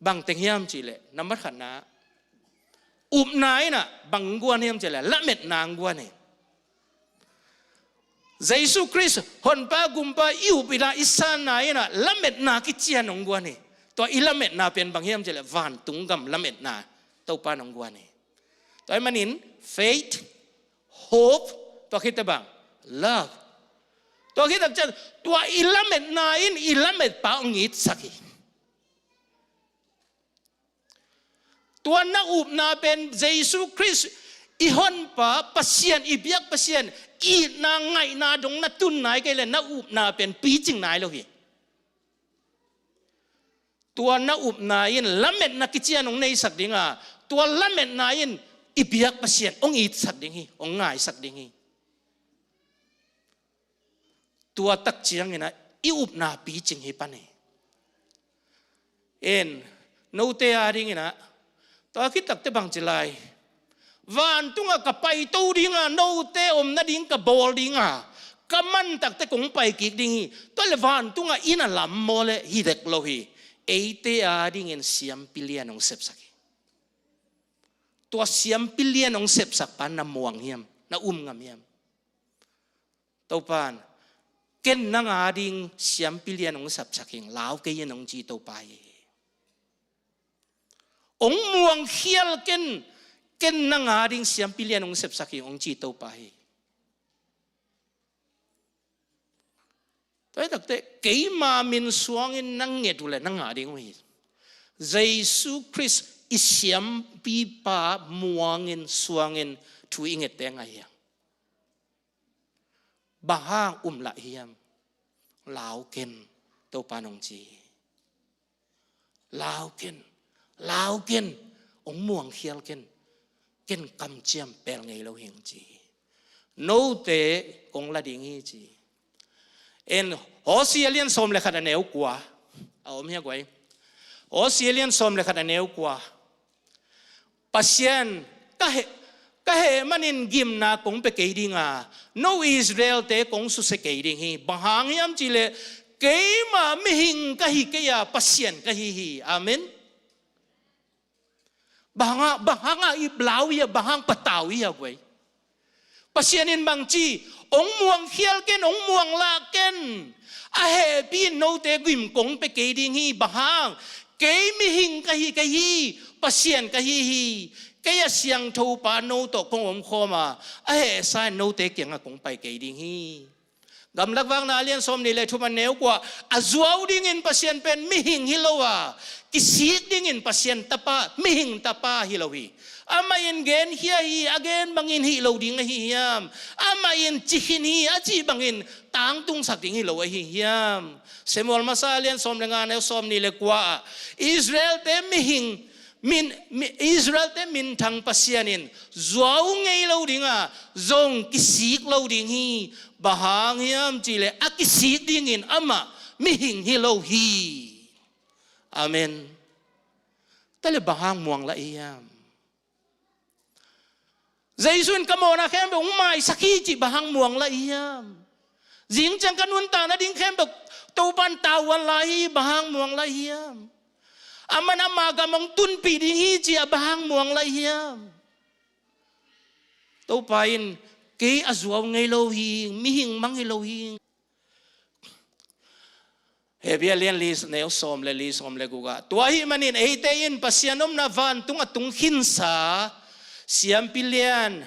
bang teng hiam cihleh, nambat khatna, upna innah bang guan hiam cihleh, lametna guan hi. Jesu Khrist Honpa Gumpa i up innah, i sanna innah lametna kician hong guan hi. Tua i lametna pen bang hiam cihleh, vantung gam lametna Topa in hong guan hi. Tua ahih manin faith, hope, tua khit teh bang, love. Tua khit tak ciang tua i lametna in i lametpa hong itsak hi. Tua na upna pen Jesu Khrist, i Honpa Pasian, i biak Pasian itna ngaihna dong na tun nai kei leh, na upna pen picing nai lo hi. Tua na upna in lametna kician hong neisak ding a, tua lametna in i biak Pasian hong itsak ding hi, hong ngaisak ding hi. Tua tak cianginah i upna picing hi pan hi. En, note adinginah, tua khit tak teh bang ci lai, vantungah ka paito dinga, note om nading ka bawl dinga, ka man tak teh kong pai kik ding hi. Tua leh vantungah inn a lam maw leh hi dek lo hi. Eite adingin siampi lian hong sepsak hi. Tua siampi lian hong sepsakpa na muang hiam, na um ngam hiam? Topa in, ken nang ading siampi lian hong sepsak ing, lau kei in hong ci Topa hi. Hong muangkhial ken, ken nang ading siampi lian hong sepsak ing, hong ci Topa hi. Tua hi tak teh keima min suangin nang nget uh leh nang ngah ding uh hi. Jesu Khrist i siampipa muangin suangin thu i ngette ngai hiam? Bang hang um lah hiam? Lau ken, Topa in hong ci hi. Lau ken, lau ken, hong muangkhial ken, ken kamciam pel ngei lo hing ci hi. Note kong la ding hi ci hi. En, Hosea lian sawm le khat a neu kua a om hi a guai. Hosea lian sawm le khat a neu kua. Pasian, ka heh, ka heh manin gimna kong pia kei ding a, no Israel-te kong susia kei ding hi. Bang hang hiam cihleh, keimah mihing ka hi kei a, Pasian ka hi hi. Amen. Bang hang a, bang hang a i blau hi a, bang hang patau hi a guai. Pasian in bang ci, hong muangkhial ken, hong muanglah ken. A hehpih in note gim kong pia kei ding hi, bang hang. Kei mihing ka hi, ka hi, Pasian ka hi hi. Kei a siangtho pa no tawh kong omkhawm a, a hehsa in note kiangah kong pai kei ding hi. Gamlak Vakna lian sawm nih le thum a neu kua, a zuau dingin Pasian pen mihing hi lo a, kisik dingin Pasian tapa, mihing tapa hi lo hi. Amah in genkhia hi, a gen bangin hih lo ding ahi hiam? Amah in ci khin hi, a cih bangin tangtungsak ding hi lo ahi hiam? Samuel masa lian sawm le nga neu sawm nih le kua ah, Israel-te mihing, min, mi, Israel-te minthang Pasian in zuau ngei lo ding a, zong kisik lo ding hi. Bang hang hiam cihleh, a kisik dingin amah mihing hi lo hi. Amen. Tua leh bang hang muanglah hiam? Jesu in ka mawhna khempeuh hong maisak hi cih bang hang muanglah hiam? Zing ciang ka nuntak nading khempeuh Topa in tavuan lai hi, bang hang muanglah hiam? Aman ama gam hong tunpih ding hi cih a bang hang muanglah hiam? Topa in kei a zuau ngei lo hi, mihing mang hi lo hi. Hebru lian li neu sawm le li, sawm le guk ah, tua ahih manin eite in Pasian omna vantung a tung khinsa siampi lian,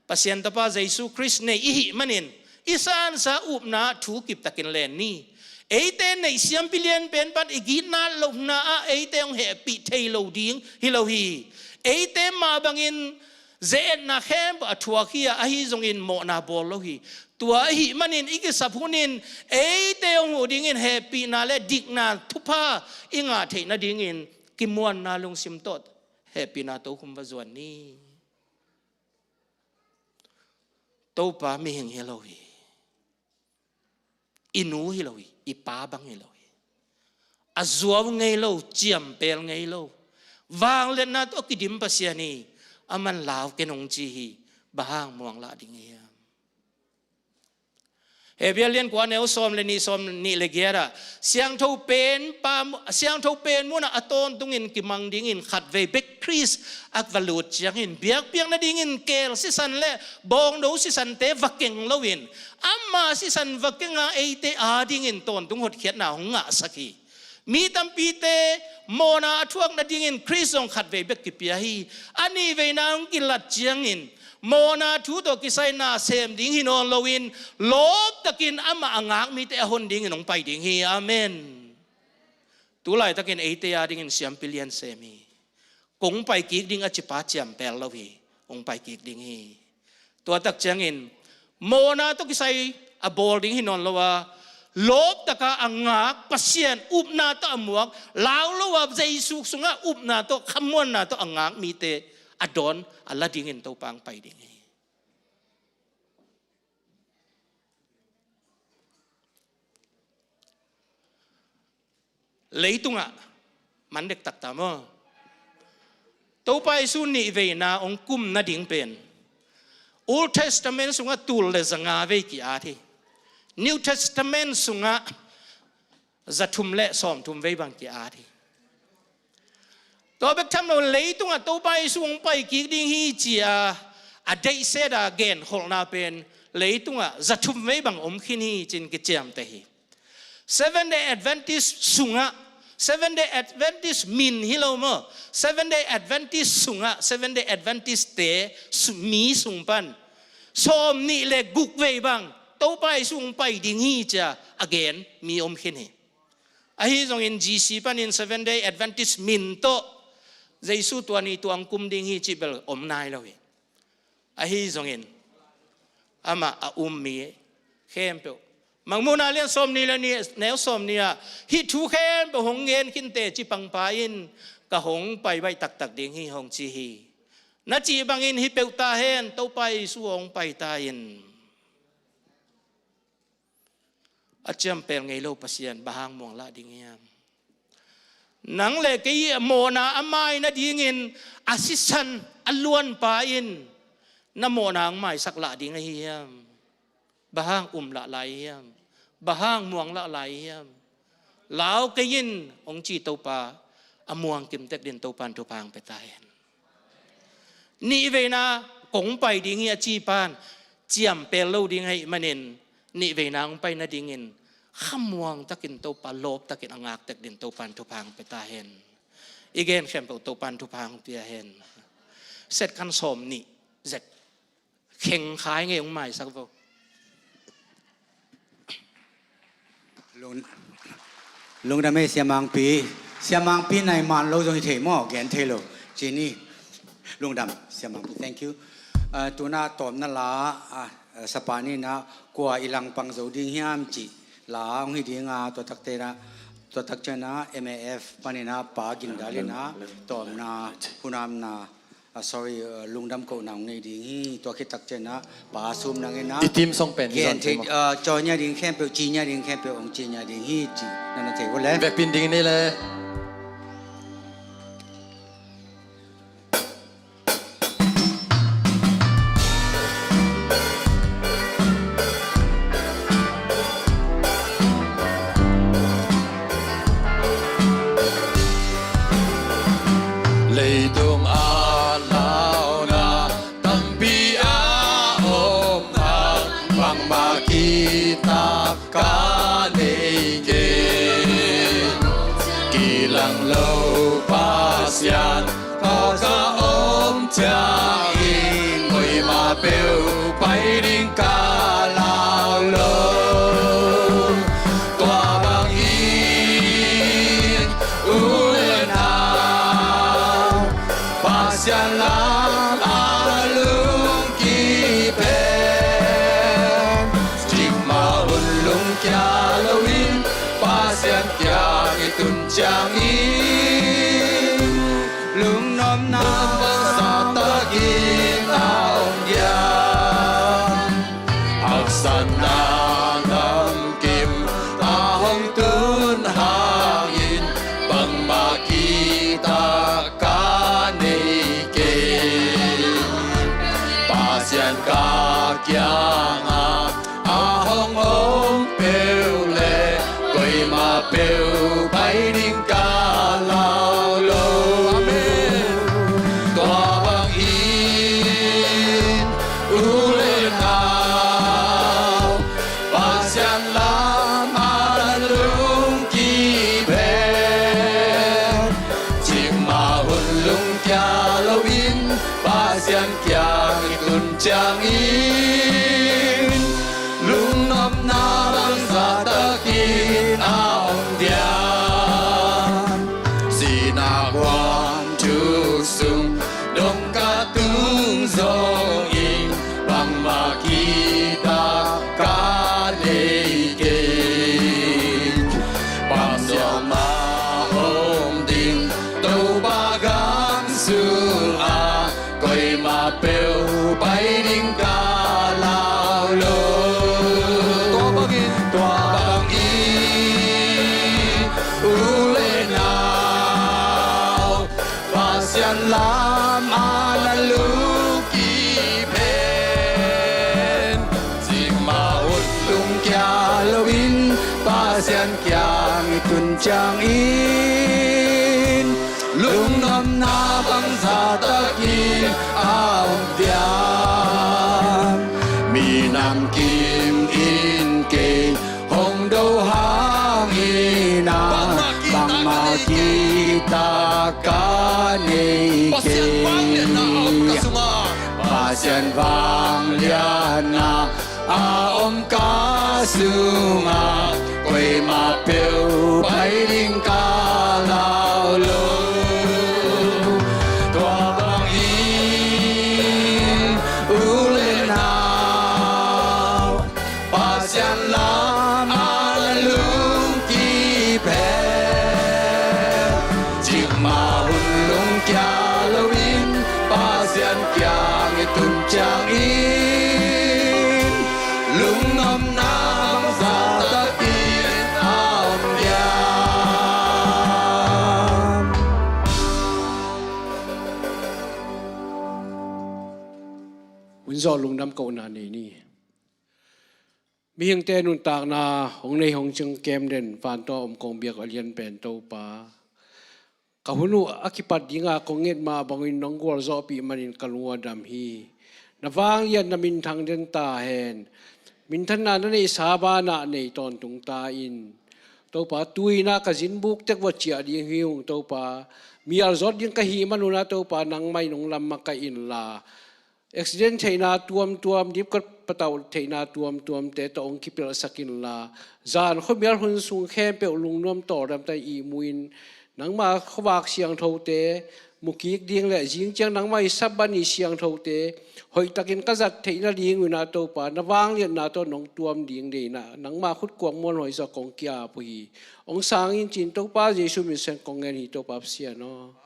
Pasian Tapa Jesu Khrist nei i hih manin, i sansa upna thu kiptakin len ni. Eite neih siampi lian pen pan i gitna lohna ah eite hong hehpih thei lo ding hi lo hi. Eite mah bangin ze-etna khempeuh a thuak hi a, ahi zongin mawhna bawl lo hi. Tua ahih manin i kisap hunin eite hong huh dingin hehpihna le dikna thupha i ngah theih nadingin kimuanna lungsim tawh hehpihna tokhom va zuan ni. Topa mihing hi lo hi. I nu hi lo hi, i pa bang hi lo hi. A zuau ngei lo, ciampel ngei lo, vangliatna tawh kidim Pasian hi. Aman lau ken hong ci hi. Bang hang muanglah ding hiam? Hebru lian kua neu sawm le nih, sawm nih le giat ah, siangtho pen pa, siangtho pen munah a tawntungin kimang dingin khatvei bek Khrist a va lut ciangin biakpiak nadingin keel sisan le bawngno sisante va keng loin, ama sisan va keng a eite adingin tawntung hotkhiatna hong ngahsak hi. Mi tampite mawhna a thuak nadingin Khrist zong khatvei bek kipia hi. A nihveina hong kilat ciangin mawhna thu tawh kisai na sem ding hi nawn loin, lawptakin amah a ngak mite a hon dingin hong pai ding hi. Amen. Tu laitakin eite adingin siampi lian sem hi. Kong pai kik ding a cipa ciampel lo hi. Hong pai kik ding hi. Tua tak ciangin mawhna tawh kisai a bawl ding hi nawn lo a, lawptaka a ngak, Pasian upna tawh a muak, lau lo a Jesu sungah upna tawh, khamuanna tawh a ngak mite a dawn a la dingin Topa hong pai ding hi. Leitungah man dektak ta maw? Topa Jesu nihveina hong kum nading pen Old Testament sungah tul le zanga vei ki-at hi. New Testament sungah zathum le sawmthum vei bang ki-at hi. Tua bek tham lo, leitungah Topa Jesu hong pai kik ding hi ci-a a deihset a genkholhna pen leitungah zathum vei bang om khin hi ci-in kiciamteh hi. Seventh Day Adventist sungah, Seventh Day Adventist min hi lo maw, Seventh Day Adventist sungah, Seventh Day Adventist-te su-, mi sung pan sawm nih le guk vei bang Topa Jesu hong pai ding hi ci-a a gen mi om khin hi. Ahi zongin G C panin Seventh Day Adventist min tawh Jesu tua ni tua hong kum ding hi cih bel om nai lo hi. Ahi zongin amah a um mi khempeuh, Mangmuhna lian sawm nih le nih, neu sawm nih ah, hih thu khempeuh hong gen khinte ci pangpa in ka hong pai baih taktak ding hi, hong ci hi. Na cih bangin hi peuh ta hen, Topa Jesu hong pai ta in. A ciampel ngei lo Pasian, bang hang muang lah ding hiam? Nang le kei i mawhna a mai nadingin a sisan a luanpa in na mawhna hong maisak lah ding ahi hiam? Bang hang um lah lai hiam? Bang hang muang lah lai hiam? Lau kei in, hong ci Topa, a muang kim tek din Topan thupha hong pia ta hen. Nihveina kong pai ding hi a ci pan ciampel lo ding ahih manin, nihveina hong pai nadingin khamuang takin Topa lawp takin a ngak tek din Topan thupha hong pia ta hen. I gen khempeuh Topan thupha hong pia hen. Set kan sawm nih zek kheng khai ngei hong maisak vo. Lung, lungdam ei Sia Mangpi. Sia Mangpi nai man lo zong hi thei maw, gen thei lo. Cini. Lungdam Sia Mangpi, thank you. Ah, tuna tawpna la, ah, sapa nina kua i langpang zo ding hiam cih la hong hi dinga, tua takte na, tua tak ciana M A F panina Pa Gin Dal ina tawpna hunamna, ah, sorry, ah, lungdam kohna hong nei ding hi. Tua khit tak ciana Pa Sum Nang ina i team song pen hi gen zon thei thei maw? Ah, caw nia ding khempeuh, ci nia ding khempeuh hong ci nia ding hi ci. Na na thei uh le. Vekpin ding nei le. Leitung a launa tampi a om hang, bangmah kitak ka nei kei. Kilang lo Pasian tawh ka om ciangin, koimah peuh pai ding ka lau lo. Tua bangin u le nau, Pasian lam a lungkip hen, cikmah hun lungkia loin Pasian kiang i tun ciangin, lungnopna bangzah takin a om diam? Haksatna gamkim a hong tun hangin, bangmah kitak ka nei kei. Pasian ka kiangah a hong om peuh leh, koimah peuh pai ding ka lau lo. Amen. Tua bangin u le nau, Pasian lam a lungkip hen, cikmah hun lungkia loin Pasian kiang i tun ciangin, lungnopna bangzah takin a om diam? Sinah kuan thuk sung dong ka tung zongin, bangmah kitak ka nei kei. Pamnuam a om ding Topa gam sungah, koimah peuh pai ding ka lau lo. Tua bangin, tua bangin u le nau, Pasian lam a na lungkip hen, cikmah hun lungkia loin Pasian kiang i tun ciangin, lungnopna bangzah takin a om diam? Minam kim in kei hong do hangin ah, bangmah kitak ka nei kei. Pasian vangliatna a om ka sungah, koimah peuh pai ding ka lau lo. Tua bangin u le nau, Pasian lam a na lungkip hen, cikmah hun Sian kiang i tun ciangin lungnuamna bangzah takin a om hiam? Hun zawh lungdam kohna nei ni. Mihingte nuntakna hong nei hong ciang kem den, van tawh a om kong biak a lian pen Topa, ka hun uh a kipat dinga kong nget mah bangin nong gualzawhpih manin ka lung uh a dam hi. Na vangliatna minthang den ta hen. Minthanna na neihsa banah nei tawntung ta in. Topa, tu-in ah ka zinbuk tek vua ciah ding hi ung Topa. Mi alzawt ding ka hih man un ah Topa, nangmah in hong lam makaih inla, accident theihna tuamtuam, dipkot patauh theihna tuamtuamte tawh hong kipelhsak inla, zan khuamial hun sung khempeuh lungnuam tawldam ta ihmu in, nangma khuavak siangthote mukik ding le zing ciang nangma i sabban i siangthote hoihtakin ka zat theih nading un ah Topa, na vangliatna tawh nong tuam ding deihna nangma khutkuak muanhuai zawh kong ki-ap uh hi. Hong sang in ci-in Topa Jesuh min suang kong ngen hi Topa Pasian aw.